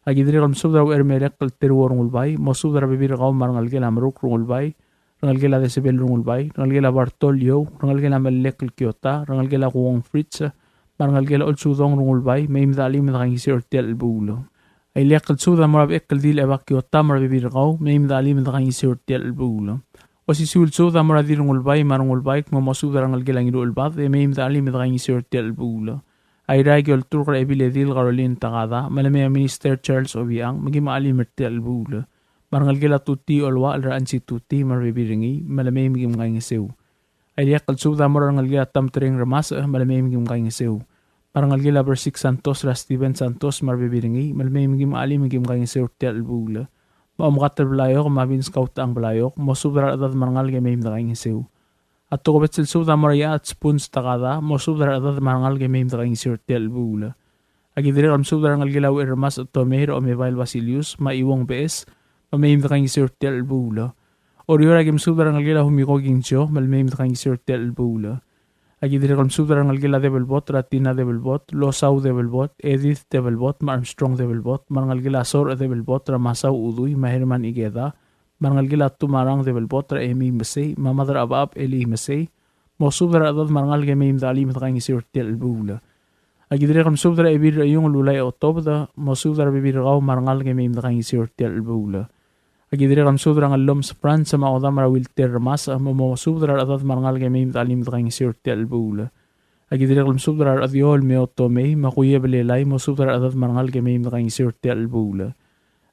Aki dirrek el mesubed er a Uchermelek el Teruo Rengulbai, mosubed er a rebebil er kau me a rengelekel a Meruk Rengulbai, rengelekel a Desebel Rengulbai, rengelekel a Bartol Iou, rengelekel a Melek el Kiota, rengelekel a Kuong Fritz, me a rengelekel a Olsudong Rengulbai, mei me dechelim e dekaingeseu er tia el chelebuul. A ileakl el subed a mo er a Bechekldil Ebakiota me a rebebil er kau, mei me dechelim e dekaingeseu er tia el chelebuul. Osisiu el subed a mo er a Dirrengulbai me a Rengulbai, el kmo mosubed er a rengelekel a Ngiruchelbad, e mei me dechelim e dekaingeseu er tia el chelebuul. Airai e aki olturk er a Ebiledil Caroline Takada, me le mei a Minister Charles Obichang, me kim chelim er tia el chelebuul. Me a rengelekel a Tuti Oluachel er a Ansi Tuti, me a rebebil er ngii, me le mei me kim kaingeseu. A ileakl el subed a mo er a rengelekel a Tamtreng Remasech, me le mei me kim kaingeseu. Me a rengelekel a Bersik Santos er a Steven Santos, me a rebebil er ngii, me le mei me kim chelim me kim kaingeseu er tia el chelebuul. Me a Omkatel Blaiok, me a Vince Kautechang Blaiok, mosubed er a rechedad me a rengalek e mei me dekaingeseu. A tokubets el subed a mo er a Iechad Spuns Takada, mosubed er a rechedad me a rengalek e mei me dekaingeseu er tia el chelebuul. Aki dirrek el mesubed er a rengelekel a Ucherremasech Tomei er a Omebael Basilius, me a Iuong Beches, me mei me dekaingeseu er tia el chelebuul. Oreor e aki mesubed er a rengelekel a Humiko Kingzio, me le mei me dekaingeseu er tia el chelebuul. Aki dirrek el mesubed er a rengelekel a Debelbot er a Tina Debelbot, Losau Debelbot, Edith Debelbot, me a Armstrong Debelbot, me a rengelekel a Sorech Debelbot er a Masau Udui, me a Herman Ikeda, me a rengelekel a Tumarang Debelbot er a Emi Mesei, me a Madrabab Eli Mesei, mosubed er a rechedad me a rengalek e mei me dechelim e dekaingeseu er tia el chelebuul. Aki dirrek el mesubed er a Ebil er a Iung el Ulai Otobed, mosubed er a rebebil er kau me a rengalek e mei me dekaingeseu er tia el chelebuul. Aki dirrek el mesubed er a Ngellomes Franz me a odam er a Wilter Remas, me mosubed er a rechedad me a rengalek e mei me dechelim dekaingeseu er tia el chelebuul. Aki dirrek el mesubed er a Rechediol me a Otomei, me a Kuiebelelai, mosubed er a rechedad me a rengalek e mei me dekaingeseu er tia el chelebuul.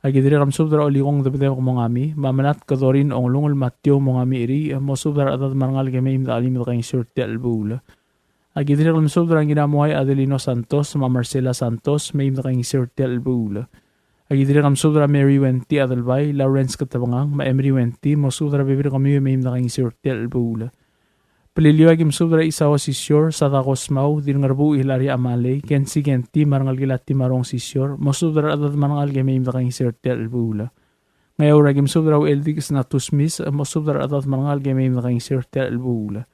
Aki dirrek el mesubed er a Olikong Debedebek Mongami, me a Melatk Dorin Onglungel me a Tiou Mongami Eri, mosubed er a rechedad me a rengalek e mei me dechelim dekaingeseu er tia el chelebuul. Aki dirrek el mesubed er a Ngiramuai Adelino Santos, me a Marcela Santos, mei me dekaingeseu er tia el chelebuul. Aki dirrek el mesubed er a Mary Wenty Adelbai, Lawrence Ketebengang, me a Emery Wenty, mosubed er a rebebil er kemiu e mei me dekaingeseu er tia el chelebuul. Beliliou aki mesubed er a Isao Sisior, Sadako Smau, Dirngerbuuch Hilaria Amalei, Kensi Kenti, me a rengelekel a Timarong Sisior, mosubed er a rechedad me a rengalek e mei me dekaingeseu er tia el chelebuul. Ngeaur aki mesubed er a Ucheldikes Natus Mis, mosubed er a rechedad me a rengalek e mei me dekaingeseu er tia el chelebuul.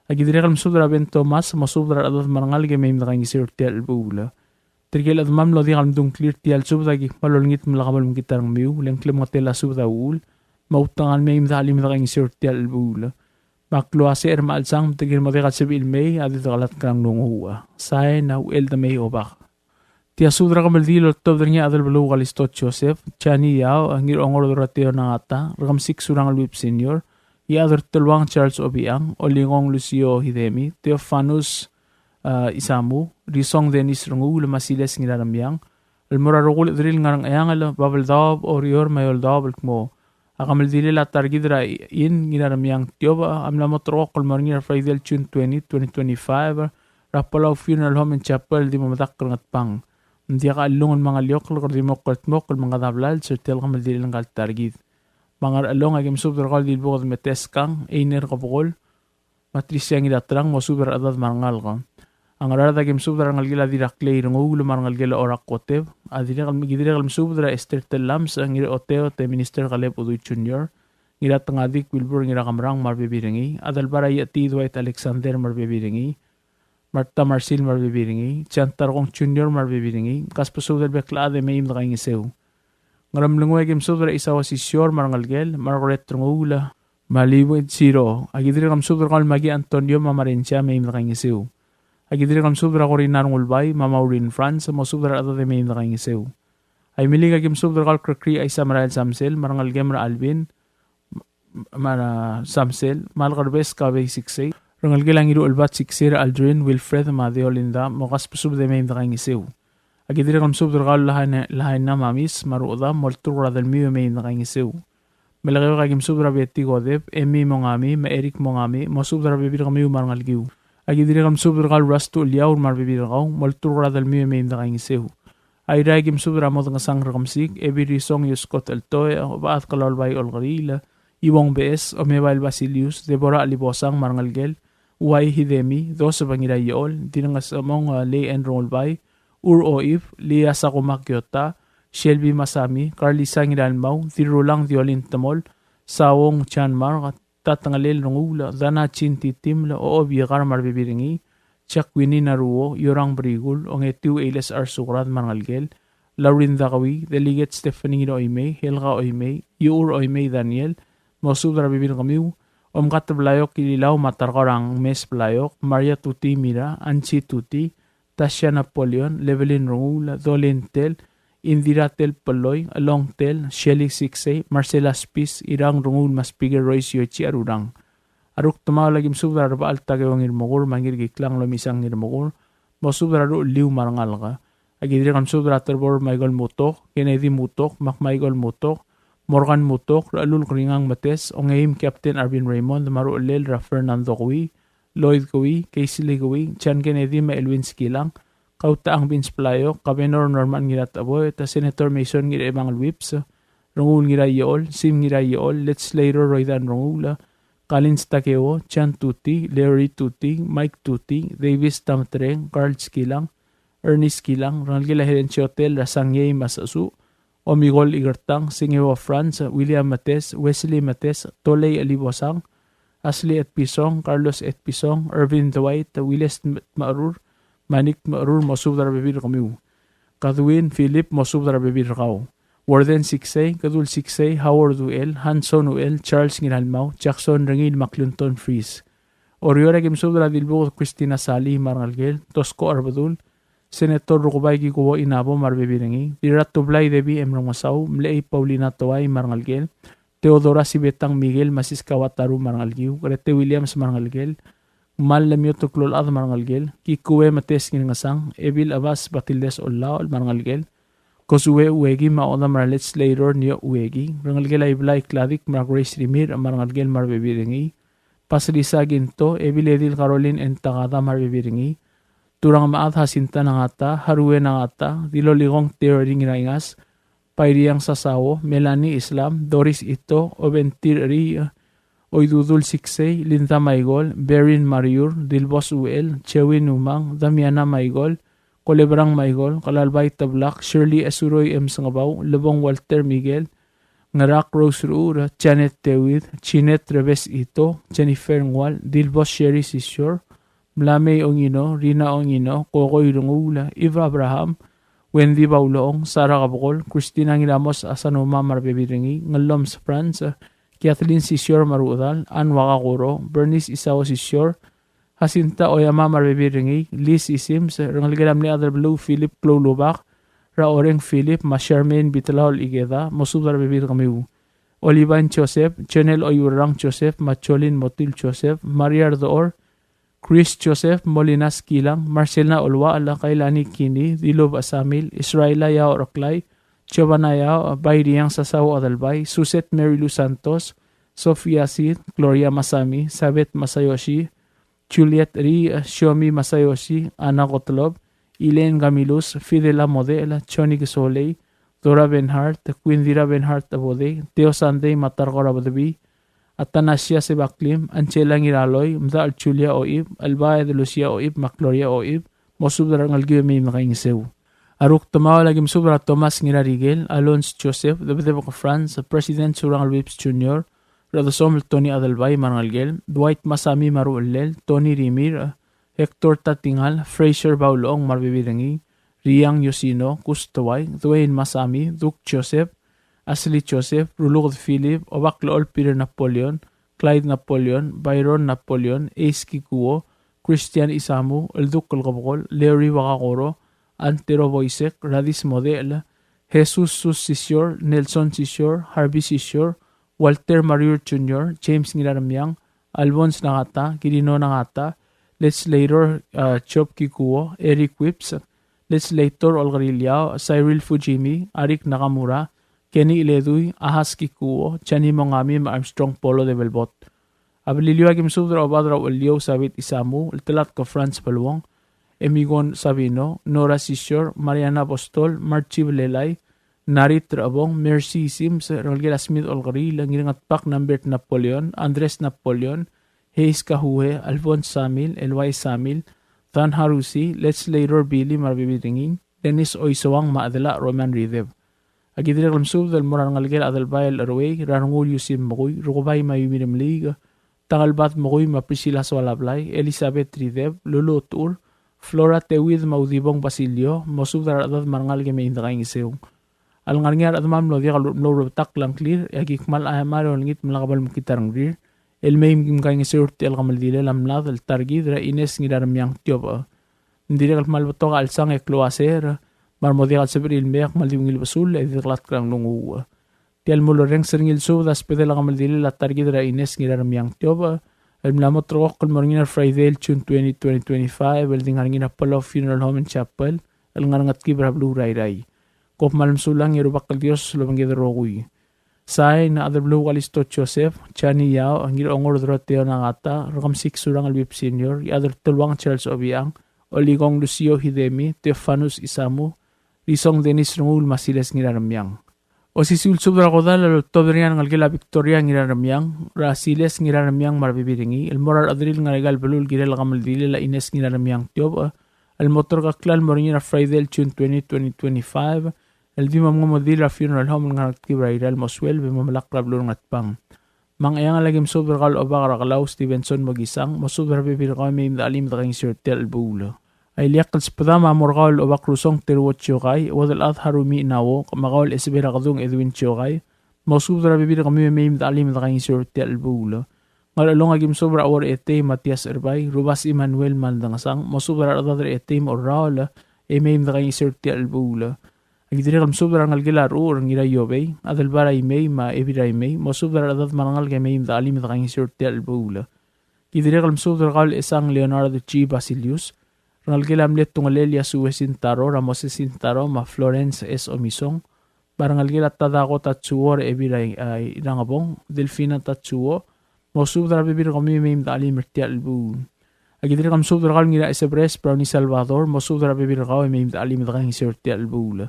Aki dirrek el mesubed er a Ben Thomas, mosubed er a rechedad me a rengalek e mei me dekaingeseu er tia el chelebuul. Tirke el chedemam el mlo diak el mdung a ngklir er tia el subed aki kmal olengit me lak bo lemekngit a rengmiu, le ng klemengetel a subed a uchul, me a utengal mei me dechelim dekaingeseu er tia el chelebuul. Me a klou a secher me a chelsang, me tirke el mo diak el sebechir el mei, a di dekelatk er a nglunguuch. Sain a Ucheldemei Obak. Tia subed er a kemeldiil el oltobed er ngii a Adelbeluu Kalisto Joseph, Jani Yao, Ngirongor Dorateo Nangata, Rekemesik Surangel Whipps Senior, Iechad er Teluang Charles Obichang, Olingong Lucio Hidemi, Theofanus, a, Isamu, Risong Dennis Renguul, me a Siles Ngiraremiang, el mo er a rokui el chederir el ngar er a Ngcheangel, Babeldaob, Oreor, me a Eouldaob el kmo a kemeldilel a ta er kid er a Inn Ngiraremiang Tiobech a mla mo terrekokl el mo er ngii er a Friday el June twenty, twenty twenty-five, er a Palau Funeral Home and Chapel el di mo medakl er a Ngatpang. Ng diak a chellungel me a ngeliokl el kede di mo kldmokl el mengkad a blals er tia el kemeldilel ngka el ta er kid. Me a Ngerchelong aki mesubed er kau el Dilbuked Meteskang, Einer Kebekol, me a Trisia Ngiraterang, mosubed er a rechedad me a rengalek. A Ngaraard aki mesubed er a rengelekel a Dirraklei Renguul me a rengelekel a Orak Koteb. A dirrek el, ki dirrek el mesubed er a Esther Tellames, Ngiraoteot e Minister Kaleb Udui Junior, Ngiratengadik Wilbur Ngirakemerang me a rebebil er ngii, Adelbai er a Iechetii Dwight Alexander me a rebebil er ngii, Martha Marsil me a rebebil er ngii, John Tarkong Junior me a rebebil er ngii, kasbesubed el bek el chad e mei me dekaingeseu. Ngeremlengui aki mesubed er a Isao Sisior me a rengelekel, Margaret Renguul, me a Liwin Siro. Aki dirrek el mesubed er kau el Maki Antonio me a Marensia, mei me dekaingeseu. Aki dirrek el mesubed er a Corina Rengulbai me a Maureen Franz, mosubed er a rechedad e mei me dekaingeseu. Aimeliik aki mesubed er kau el Krekrii Aisamerael Samsel me a rengelekem er a Alvin, me a Samsel, me a Lekerbes Kabei Siksei, rengelekel a Ngiruchelbad Siksei er a Aldrin, Wilfred me a Deolinda, mo kasbesubed e mei me dekaingeseu. Aki dirrek el mesubed er kau el Lahaina, Lahaina Mamis me a ruchedam, molturk er a delmiu e mei me dekaingeseu. Melekeok aki mesubed er a Betty Kodep, Emi Mongami, me a Eric Mongami, mosubed er a rebebil er kemiu me a rengelekiu. Aki dirrek el mesubed er kau el Rustu Eliaur me a rebebil er kau, molturk er a delmiu e mei me dekaingeseu. Airai aki mesubed er a Modngesang Rekemesik, Ebil Risong Ioskot Eltoe, Obechad Kelaulbai Olkeriil, Iuong Beches, Omebael Basilius, Deborah Libosang me a rengelekel, Uai Hidemi, Joseph Ngiraiechol, Dirrengesechemong, eh, Lei N. Rengulbai, Ur Oib, Lia Sakuma Kiota, Shelby Masami, Carlisa Ngiralmau, Dirrulang Diolin Temol, Sawong Chanmar, Tatengelel Renguul, Dana Chin Titiml, Ochob Iekar me a rebebil er ngii, Jack Winnie Naruo, Iorang Berikul, Ongetiu Eiles Arsukrad me a rengelekel, Laurin Dakewii, Delegate Stephanie Ngiraoimei, Helga Oimei, Iuchur Oimei Daniel, mosubed er a rebebil er kemiu, Omkat Blaiok Ililau me a Tarkor a Ngmes Blaiok, Maria Tuti Mira, Ansi Tuti, Tasha Napoleon, Levelin Renguul, Dolin Tell, Indira Tell Peloi, Elong Tell, Shelly Siksei, Marcela Spis, Irang Renguul me a Speaker Royce Yoichi Arurang. A rukdemaol aki mesubed er a Rebechall Takeo Ngirmekur me a Ngirkiklang Lomisang Ngirmekur, mosubed er a ruchelliu me a rengalek. Aki dirrek el mesubed er a Terbor Michael Mutok, Kennedy Mutok, Mac Michael Mutok, Morgan Mutok, Rechelulk Ringang Metes, Ongeim Captain Arvin Raymond, me a ruchellel er a Fernando Kewii, Lloyd Kewii, Casely Kewii, John Kennedy me a Elwin Skilang, Kautechang Vince Blaiok, Governor Norman Ngiratecheboet, Senator Mason Ngirchebangel Whipps, Renguul Ngiraiechol, Sim Ngiraiechol, Legislator Roydan Renguul, Collins Takeo, John Tuti, Larry Tuti, Mike Tuti, Davis Tametereng, Carl Skilang, Ernest Skilang, rengelekel a Helen Siotel, er a Sangiei me a Sechesuch, Omigol Ikertang, Singeo Franz, William Metes, Wesley Metes, Tolei Elibosang, Ashley Etpison, Carlos Etpison, Irvin Dwight, Willis Tmerur, Manik Tmerur, mosubed er a rebebil er kemiu. Kadwin Philip, mosubed er a rebebil er kau. Warden Siksei, Kedul Siksei, Howard Uchel, Hanson Uchel, Charles Ngiralmau, Jackson Rengiil me a Clinton Fries. Oreor aki mesubed er a Dilbuked Christina Sali me a rengelekel, Tosko Arbedul, Senator Rukebai Kikuo Inabo me a rebebil er ngii, Dirratublai Debbie M. Remengesau, Mlechei Paulina Toai me a rengelekel, Theodora Sibetang Miguel me a Siska Wataru me a rengelekiu, Grete Williams me a rengelekel, Mal Lemioto Klolchad me a rengelekel, Kikue Metes Ngirngesang, Ebil Abas Batildes Ollaol me a rengelekel, Kosue Ueki me a Oda me a Legislator Nio Ueki, rengelekel a Iblai Kladik me a Grace Rimirch me a rengelekel me a rebebil er ngii, Pasilisa Ginto, Ebil Edil Caroline Entakada me a rebebil er ngii, Turang Mechad Jacinta Nangata, Harue Nangata, Dilolikong Theory Ngiraingas, Pairiang Sasao, Melanie Islam, Doris Ito, Obentir Ri, Oidudul Siksei, Linda Maigol, Berin Mariur, Dilbos Uel, Chewin Umang, Damiana Maigol, Kolebrang Maigol, Kelalbai Teblak, Shirley Esuroi M. Sengebau, Lebong Walter Miguel, Ngerak Rose Ruur, Janet David, Jeanette Rebes Ito, Jennifer Ngual, Dilbos Sherry Sisior, Mlamei Ongino, Rina Ongino, Kokoi Renguul, Eva Abraham, Wendy Bauloong, Sarah Kebekol, Christina Ngiramos Asanuma me a rebebil er ngii, Ngelloms Franz, Kathleen Sisior me a rechedal, Anne Wakakoro, Bernice Isao Sisior, Jacinta Oyama me a rebebil er ngii, Liz Isims, rengelekel a mle Adelbeluu Philip Kloulubak, er a Oreng Philip, me a Charmaine Bitelaol Ikeda, mosubed er a rebebil er kemiu. Olivine Joseph, Jonel Oiurrang Joseph, me a Jolin Motil Joseph, Maria Ardor, Chris Joseph, Molina Skilang, Marcelina Olual, Kailani Kini, Dilub Asamil, Israela Yao Reklai, Giovanna Yao, Bairiang Sasao Adelbai, Suset Mary Lou Santos, Sofia Sid, Gloria Masami, Sabeth Masayoshi, Juliet Ri, Shiomi Masayoshi, Anna Gottlob, Elaine Gamilus, Fidela Model, Johnny Kesolei, Dora Benhart, Quindira Benhart Abodei, Theo Sandei me a Tarkor Abedebii, Athanasia Sebaklim, Angela Ngiraloi, Mdachel Julia Oib, Elbaed Lucia Oib, me a Gloria Oib, mosubed er a rengelekiu e mei me dekaingeseu. A rukdemaol a ki mesubed er a Thomas Ngirarikel, Alonz Joseph, Debedebek Franz, President Surangel Whipps Junior, Redesomel Tony Adelbai me a rengelekel, Dwight Masami me a ruchellel, Tony Rimirch, Hector Tatingal, Fraser Baulong me a rebebil er ngii, Riang Yosino, Kus Towai, Dwayne Masami, Duke Joseph, Ashley Joseph, Ruluked Philip, Obaklechol Peter Napoleon, Clyde Napoleon, Byron Napoleon, Ace Kikuo, Christian Isamu, Elduk el Kebekol, Larry Wakakoro, Antero Boisek, Radis Model, Jesus Sus Sisior, Nelson Sisior, Harvey Sisior, Walter Mariur Junior, James Ngiraremiang, Alphonse Nagata, Kirino Nagata, Legislator, uh, Job Kikuo, Eric Whipps, Legislator Olkeriil Yao, Cyril Fujimi, Arik Nakamura, Kenny Iledui, Ahas Kikuo, Jani Mongami, me a Armstrong Polo de Belbot. A Beliliou a ki mesubed er a Obad er a Ucheliou Sabit Isamu, Ltelatk Franz Beluong, Emigon Sabino, Nora Sisior, Mariana Apostol, Marchi Belelai, Narit Rebong, Mercy Sims, rengelekel a Smith Olkeriil, Ngirngetbak Nambert Napoleon, Andres Napoleon, Hayes Kahue, Alphonse Samil, Elwai Samil, Dan Harusi, Legislator Billy me a rebebil er ngii, Dennis Oisoang me a Adela Roman Rideb. A ki dirrek el mesubed el mo er a rengelekel a Adelbai el Cheruei, er a Rengul Yusim Mekui, Rukebai me a Yumi Remeliik, Tangelbad Mekui me a Priscilla Soalablai, Elizabeth Rideb, Lulu Tur, Flora Teuid me a Udibong Basilio, mosubed er a rechedad me a rengalek e mei me dekaingeseu. A lengar er ngii a rechedam el mlo diak el mlo rebetakl a ngklir, e a ki kmal chemar e olengit me lak bo lemekngit a rengrir, el mei me kim kaingeseu er tia el kemeldilel a mlad el ta er kid er a Ines Ngiraremiang Tiobech. Ng dirrek el kmal betok a chelsang e klou a ser, me a re mo diak el sebechir el mei e kmal di ungil besul, e di dekelatk er a nglunguuch. Tia el mulerrenges er ngii el subed a sbedel a kemeldilel a ta er kid er a Ines Ngiraremiang Tiobech, el mla mo ulterekokl el mo er ngii er a Friday el June twenty, twenty twenty-five, el di ngar er ngii er a Palau Funeral Home and Chapel, el ngar er a Ngetkib er a beluu er a Irrai. Kom kmal mesulang e a Rubak el Dios a lobengked el rokui. Sain, Adelbeluu Kalisto Joseph, Jani Yao, Ngirongor Doroteo Nagata, Rekemesik Surangel Whipps Senior, Iechad er a Teluang Charles Obichang, Olikong Lucio Hidemi, Theofanus Isamu, Risong Dennis Renguul me a Siles Ngiraremiang. Osisiu el subed er a kodall a loltobed er ngii a rengelekel a Victoria Ngiraremiang, er a Siles Ngiraremiang me a rebebil er ngii, el mo er a rechederir el ngar er aika el beluu el kirel a kemeldilel a Ines Ngiraremiang Tiobech, el mo ulterekokl el mo er ngii er a Friday el June twenty, twenty twenty-five, el di mo mengemeldiil er a funeral home el ngar er a Ngetkib er a Irrai el mo sueleb e mo melakl er a beluu er a Ngatpang. Me a Ngcheangel a ki mesubed er kau el Obak er a Kelau Stevenson Mokisang, mosubed er a rebebil er kau e mei me dechelim e dekaingeseu er tia el chelebuul. A ileakl el sbedam a mo er kau el Obak Rusong Teruo Chiokai, Uodelchad Harumi Nawo, me kau el Esebei er a Kedung Edwin Chiokai, mosubed er a rebebil er kemiu e mei me dechelim e dekaingeseu er tia el chelebuul. Ngerchelong a ki mesubed er a Uor Etei Matias Erbai, Rubas Emmanuel Maldangesang, mosubed er a rechedad er a Etei me a Orraol, e mei me dekaingeseu er tia el chelebuul. Aki dirrek el mesubed er a rengelekel a Rechucher Ngiraiobei, Adelbai er a Imei me a Ebil er a Imei, mosubed er a rechedad me a rengalek e mei me dechelim e dekaingeseu er tia el chelebuul. Ki dirrek el mesubed er kau el Esang Leonard G. Basilius, rengelekel a mle Tungelel Yasue Sintaro, er a Moses Sintaro, me a Florence S. Omisong, me a rengelekel a Tadako Tatsuo er a Ebil er a, a, Irangebong, Delfina Tatsuo, mosubed er a rebebil er kemiu e mei me dechelim er tia el chelebuul. Aki dirrek el mesubed er kau el Ngiraesebres Brownie Salvador, mosubed er a rebebil er kau e mei me dechelim e dekaingeseu er tia el chelebuul.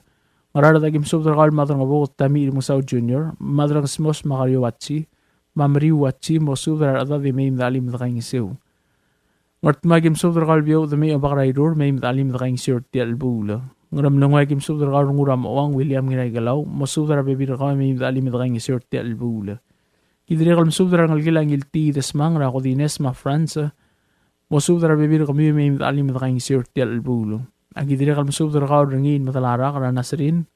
Ngaraard, aki mesubed er kau el Madrengebuked Tommy Remengesau Junior, Madrengesmos Makario Wachi, me a Meriu Wachi, mosubed er a rechedad e mei me dechelim e dekaingeseu. Ngardmau, aki mesubed er kau el Biou Demei Obak er a Irur, mei me dechelim e dekaingeseu er tia el chelebuul. Ngeremlengui, aki mesubed er kau el Rengul er a Mochouang William Ngiraikelau, mosubed er a rebebil er kau e mei me dechelim e dekaingeseu er tia el chelebuul. Ki dirrek el mesubed er a rengelekel a Ngiltii Desmang, er a Kodines me a Franz, mosubed er a rebebil er kemiu e mei me dechelim e dekaingeseu er tia el chelebuul. Aki dirrek el mesubed er kau el Rengiil Medalarak, er a Nasrin,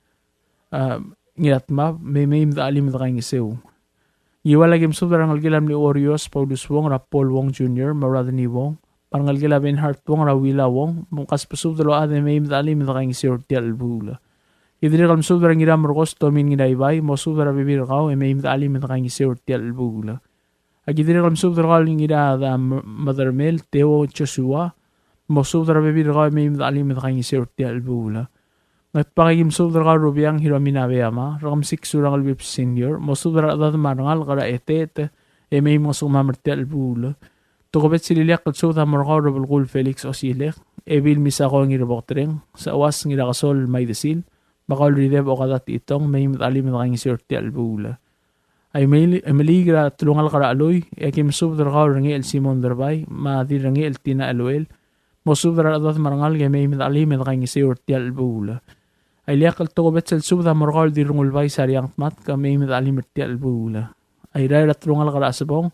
a, Ngiratmab, me mei me dechelim e dekaingeseu. Ngiwal, aki mesubed er a rengelekel a mle Orios Paulus Wong, er a Paul Wong Junior, me a Rodney Wong, me a rengelekel a Bernhard Wong, er a Willa Wong, me mkasbesubed el ochad e mei me dechelim e dekaingeseu er tia el chelebuul. Ki dirrek el mesubed er a Ngiramerkos Tomin Ngiraibai, mosubed er a rebebil er kau e mei me dechelim e dekaingeseu er tia el chelebuul. Aki dirrek el mesubed er kau el Ngirada M-, Medermel Teo Joshua, mosubed er a rebebil er kau e mei me dechelim e dekaingeseu er tia el chelebuul. Ngatpang, aki mesubed er kau el Rubiang Hiromi Nabeyama, Rekemesik Surangel Whipps Senior, mosubed er a rechedad me a rengalek er a Eteet e mei me ngosukemam er tia el chelebuul. Tokubets el ileakl el subed a mo er kau el Rebelkuul Felix Osilek, Ebil Misako Ngirboketreng, Seuas Ngirakesol Maidesil, me kau el Rideb Okada Techitong, mei me dechelim e dekaingeseu er tia el chelebuul. A Imeli-, Imeliik er a telungalek er a Chelui, e aki mesubed er kau el Rengechel Simon Derbai, me a Dirrengechel Tina Eluel, mosubed er a rechedad me a rengalek e mei me dechelim e dekaingeseu er tia el chelebuul. A ileakl el tokubets el subed a mo er kau el Dirrengulbai Sariang Tmatk, mei me dechelim er tia el chelebuul. A Irrai er a telungalek er a Chesebong,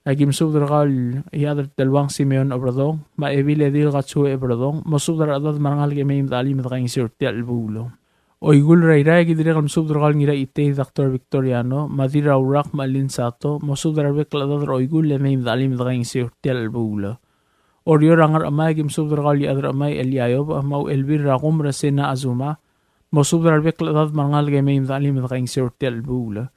aki mesubed er kau el Iechad er a Teluang Simeon Oberdong, me a Ebil Edil Katsue Oberdong, mosubed er a rechedad me a rengalek e mei me dechelim e dekaingeseu er tia el chelebuul. Oikull er a Irrai, aki dirrek el mesubed er kau el Ngiraitei Doctor Victoriano, me a Dirraurak me a Lynn Sato, mosubed er a rebek el chedad er a Oikull e mei me dechelim e dekaingeseu er tia el chelebuul. Oreor er a Ngerchemai, aki mesubed er kau el Iechad er a Chemai Eliayob, me a Uchelbil er a Kumer Sena Azuma, mosubed er a rebek el chedad me a rengalek e mei me dechelim e dekaingeseu er tia el chelebuul.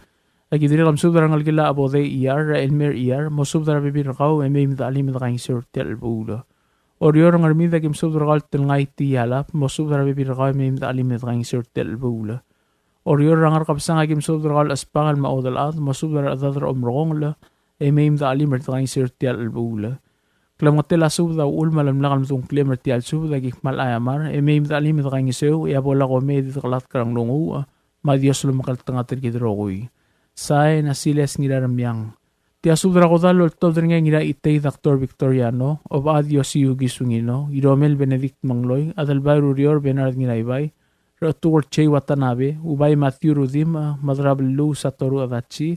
Aki dirrek el mesubed er a rengelekel a Obodei Iyar, er a Elmer Iyar, mosubed er a rebebil er kau e mei me dechelim e dekaingeseu er tia el chelebuul. Oreor er a Ngermid, aki mesubed er kau el Telngai Tialap, mosubed er a rebebil er kau e mei me dechelim e dekaingeseu er tia el chelebuul. Oreor er a Ngerkebesang, aki mesubed er kau el Chesbangel me a Odelchad, mosubed er a rechedad er a Omerekongel e mei me dechelim e dekaingeseu er tia el chelebuul. Klemengetel a subed a uchul me a lemlak el medung a ngklem er tia el subed, aki kmal aiamar e mei me dechelim e dekaingeseu, e a bo lak omei e di dekelatk er a nglunguuch, me a Dios lomekngeltengat er kid el rokui. Sain a Siles Ngiraremiang. Tia subed er a kodall el oltobed er ngii a Ngiraitei Doctor Victoriano, Obechad Yosiu Kisungino, Iromel Benedict Mengloi, Adelbai er a Ureor Bernard Ngiraibai, Rechetuker Jay Watanabe, Ubai Matthew Rudimch, Madrabeluu Satoru Adachi,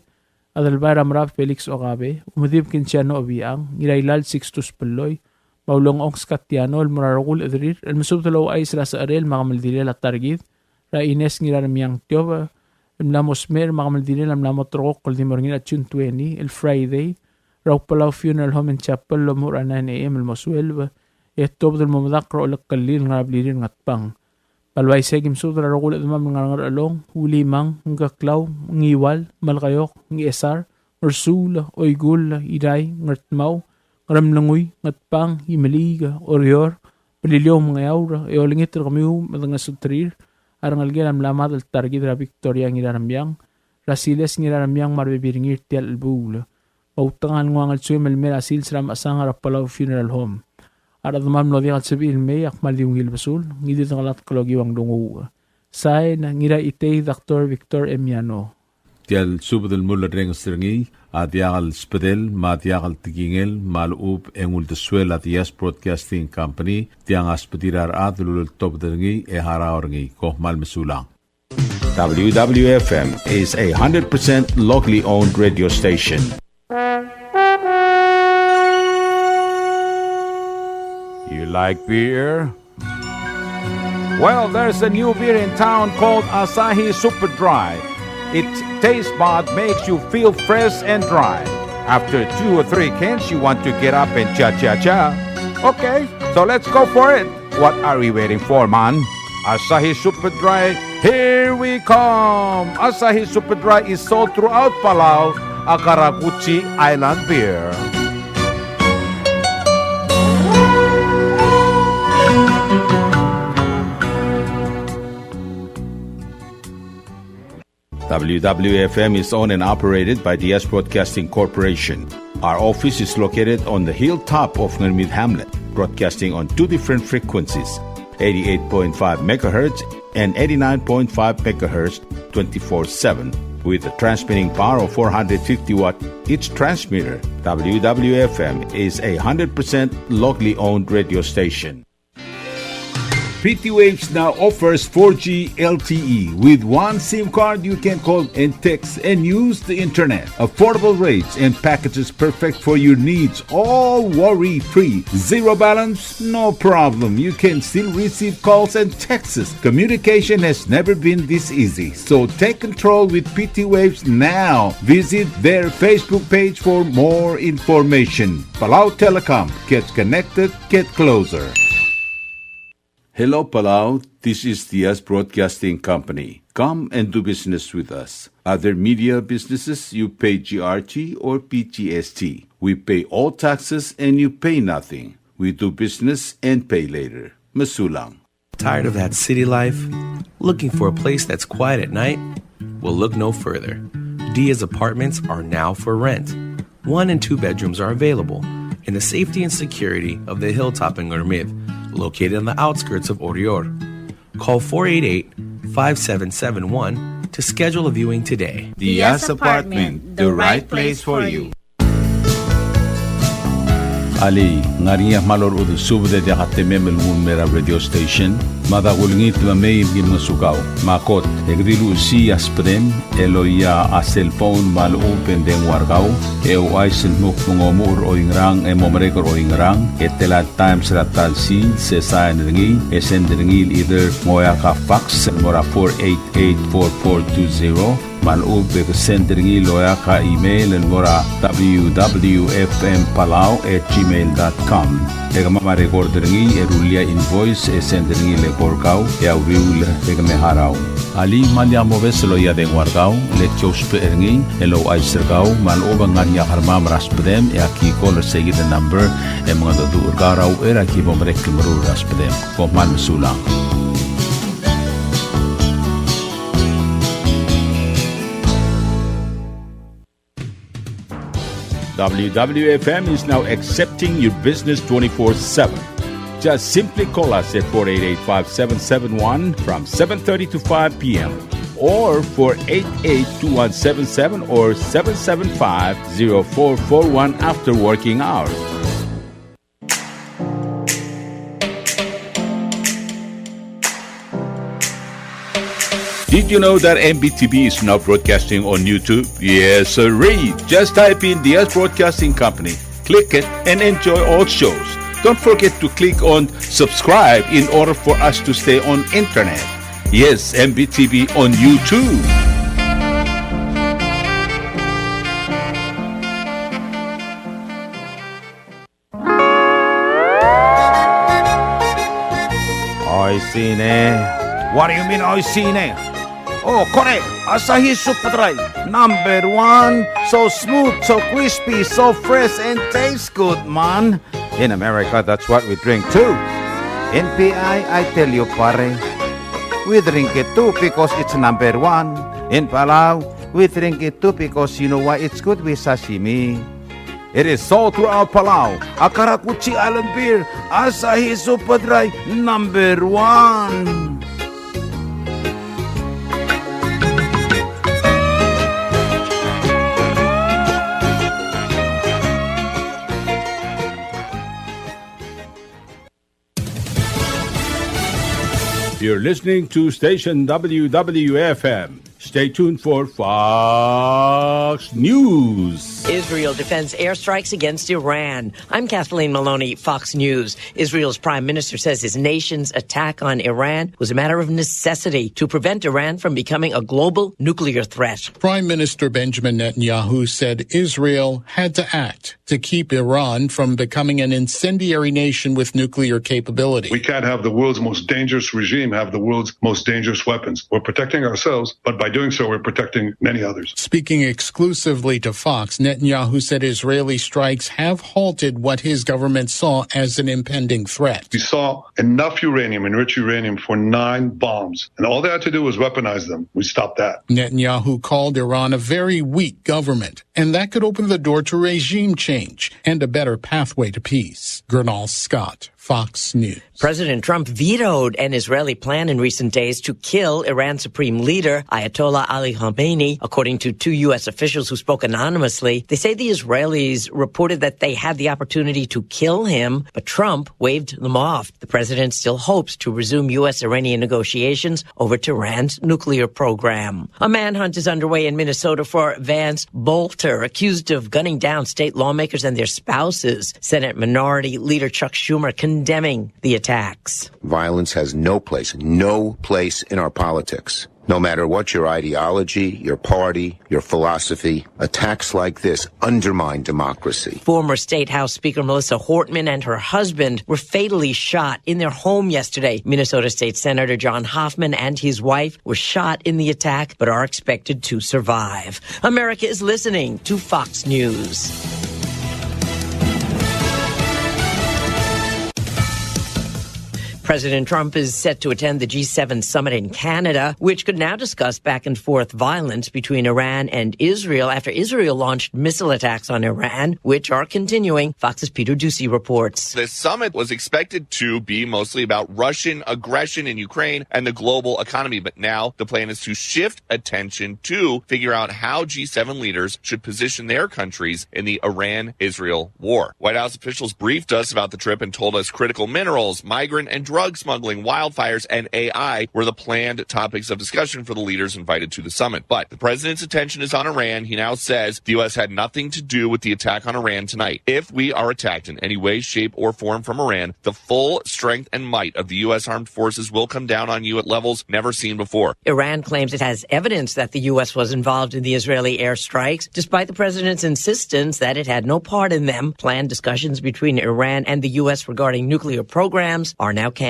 Adelbai er a Merab Felix Okabe, Umedib Kinsiano Obichang, Ngirailal Sixtus Belloi, me a Ulengchong Skatiano, el mo er a rokui el chederir el mesubed el ouchais er a secherel me a kemeldilel a ta er kid er a Ines Ngiraremiang Tiob, el mla mo smecher me a kemeldilel a mla mo ulterekokl el di mo er ngii er a June twenty, el Friday, er a Palau Funeral Home and Chapel el omuchel er a nine A M el mo twelve, e tuobed el mo medakl er a olekelir el ngar er a blirir er a Ngatpang. Me a le uaisei e aki mesubed er a rokui el chedemam el ngar er a Ngerchelong, Ulimang, Ngkeklau, Ngiwal, Melekeok, Ngchesar, Ngersuul, Oikull, Irrai, Ngardmau, Ngeremlengui, Ngatpang, Imeliik, Oreor, Beliliou me a Ngeaur, e olengit er kemiu me dengesuterir a rengelekel a mla mad el ta er kid er a Victoria Ngiraremiang, er a Siles Ngiraremiang me a rebebil er ngii er tia el chelebuul. Me a Utengal Nguangelsuim el mei er a sils er a mechesang er a Palau Funeral Home. A rechedemam el mlo diak el sebechir el mei a kmal di ungil besul, ngii di dekelatk el okiu a nglunguuch. Sain, Ngiraitei Doctor Victor M. Yano. Tia el subed el mulerrenges er ngii a diak el sbedel me a diak el tekingel me a lechub e ng uldesuel a Diaz Broadcasting Company, tiang a sbedir a rechad el uleltobed er ngii e harau er ngii. Kom kmal mesulang. W W F M is a hundred percent locally owned radio station. You like beer? Well, there's a new beer in town called Asahi Super Dry. Its taste bud makes you feel fresh and dry. After two or three cans, you want to get up and cha-cha-cha. Okay, so let's go for it. What are we waiting for, man? Asahi Super Dry, here we come! Asahi Super Dry is sold throughout Palau, a karakuchi island beer. W W F M is owned and operated by Diaz Broadcasting Corporation. Our office is located on the hilltop of Ngermid Hamlet, broadcasting on two different frequencies, eighty-eight point five megahertz and eighty-nine point five megahertz, twenty-four seven, with a transmitting power of four hundred fifty watt each transmitter. W W F M is a hundred percent locally owned radio station. P T Waves now offers four G L T E. With one SIM card, you can call and text and use the internet. Affordable rates and packages perfect for your needs, all worry-free. Zero balance? No problem. You can still receive calls and texts. Communication has never been this easy. So take control with P T Waves now. Visit their Facebook page for more information. Palau Telecom. Get connected. Get closer. Hello, Palau. This is Diaz Broadcasting Company. Come and do business with us. Other media businesses, you pay G R T or P G S T. We pay all taxes and you pay nothing. We do business and pay later. Mesulang. Tired of that city life? Looking for a place that's quiet at night? Well, look no further. Diaz Apartments are now for rent. One and two bedrooms are available in the safety and security of the hilltop in Ngermid, located on the outskirts of Oreor. Call four eight eight, five seven seven one to schedule a viewing today. Diaz Apartment, the right place for you. Alii, ng ngar er ngii a kmal orechudel subed e diak a temem el nguu el mei er a radio station? Mada kulengit me mei me ki ngosukau. Me a kot, e ke di luchesii a subedem el oia a cellphone me a lechub e ng dengua er kau, e ouchais el dmu kmo ng omuchel er oingerang e mo merek er oingerang, e tela el times er a ta el sils, e sain er ngii, e send er ngii el either ng oeak a fax el mo er a four eight eight four four two zero, me a lechub e ke send er ngii el oeak a email el mo er a W W F M Palau at gmail dot com. E kemam a record er ngii e rullii a invoice e send er ngii el eko er kau e a uriul e ke me harau. Alii, me lak mobes el oia dengua er kau, le ki ousbech er ngii el ouchais er kau me a lechub e ng ngar er ngii a kermam er a subedem e aki call er seikid el number e mengedecheduch er kau er a uchei er a ki bo merek el meruul er a subedem. Kom kmal mesulang. W W F M is now accepting your business twenty-four seven. Just simply call us at four eight eight, five seven seven one from seven thirty to five p.m. or four eight eight, two one seven seven or seven seven five, zero four four one after working hours. Did you know that M B T V is now broadcasting on YouTube? Yes, sirree. Just type in Diaz Broadcasting Company, click it, and enjoy all shows. Don't forget to click on subscribe in order for us to stay on internet. Yes, M B T V on YouTube. Oishii ne. What do you mean, oishii ne? Oh, kore, Asahi Super Dry, number one. So smooth, so crispy, so fresh, and tastes good, man. In America, that's what we drink too. In P I, I tell you, pare, we drink it too because it's number one. In Palau, we drink it too because you know why? It's good with sashimi. It is sold throughout Palau. A karakuchi island beer, Asahi Super Dry, number one. You're listening to station W W F M, Stay tuned for Fox News. Israel defends airstrikes against Iran. I'm Kathleen Maloney, Fox News. Israel's prime minister says his nation's attack on Iran was a matter of necessity to prevent Iran from becoming a global nuclear threat. Prime Minister Benjamin Netanyahu said Israel had to act to keep Iran from becoming an incendiary nation with nuclear capability. We can't have the world's most dangerous regime have the world's most dangerous weapons. We're protecting ourselves, but by doing so, we're protecting many others. Speaking exclusively to Fox, Netanyahu said Israeli strikes have halted what his government saw as an impending threat. We saw enough uranium, enriched uranium, for nine bombs, and all they had to do was weaponize them. We stopped that. Netanyahu called Iran a very weak government, and that could open the door to regime change and a better pathway to peace. Gurnal Scott, Fox News. President Trump vetoed an Israeli plan in recent days to kill Iran Supreme Leader Ayatollah Ali Khamenei, according to two U S officials who spoke anonymously. They say the Israelis reported that they had the opportunity to kill him, but Trump waved them off. The president still hopes to resume U S Iranian negotiations over Tehran's nuclear program. A manhunt is underway in Minnesota for Vance Boelter, accused of gunning down state lawmakers and their spouses. Senate Minority Leader Chuck Schumer condemning the attacks. Violence has no place, no place in our politics. No matter what your ideology, your party, your philosophy, attacks like this undermine democracy. Former State House Speaker Melissa Hortman and her husband were fatally shot in their home yesterday. Minnesota State Senator John Hoffman and his wife were shot in the attack but are expected to survive. America is listening to Fox News. President Trump is set to attend the G seven summit in Canada, which could now discuss back and forth violence between Iran and Israel after Israel launched missile attacks on Iran, which are continuing. Fox's Peter Doocy reports. The summit was expected to be mostly about Russian aggression in Ukraine and the global economy, but now the plan is to shift attention to figure out how G seven leaders should position their countries in the Iran-Israel war. White House officials briefed us about the trip and told us critical minerals, migrant and drug smuggling, wildfires, and A I were the planned topics of discussion for the leaders invited to the summit. But the president's attention is on Iran. He now says the U S had nothing to do with the attack on Iran tonight. If we are attacked in any way, shape, or form from Iran, the full strength and might of the U S armed forces will come down on you at levels never seen before. Iran claims it has evidence that the U S was involved in the Israeli airstrikes, despite the president's insistence that it had no part in them. Planned discussions between Iran and the U S regarding nuclear programs are now canceled.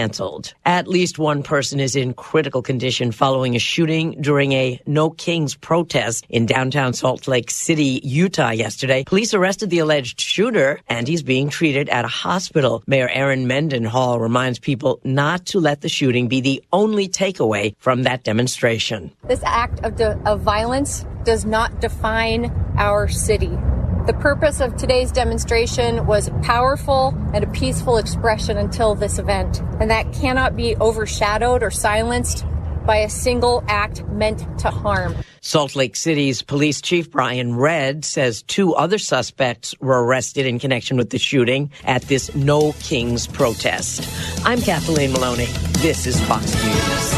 At least one person is in critical condition following a shooting during a No Kings protest in downtown Salt Lake City, Utah yesterday. Police arrested the alleged shooter, and he's being treated at a hospital. Mayor Erin Mendenhall reminds people not to let the shooting be the only takeaway from that demonstration. This act of, de- of violence does not define our city. The purpose of today's demonstration was powerful and a peaceful expression until this event, and that cannot be overshadowed or silenced by a single act meant to harm. Salt Lake City's police chief Brian Redd says two other suspects were arrested in connection with the shooting at this No Kings protest. I'm Kathleen Maloney. This is Fox News.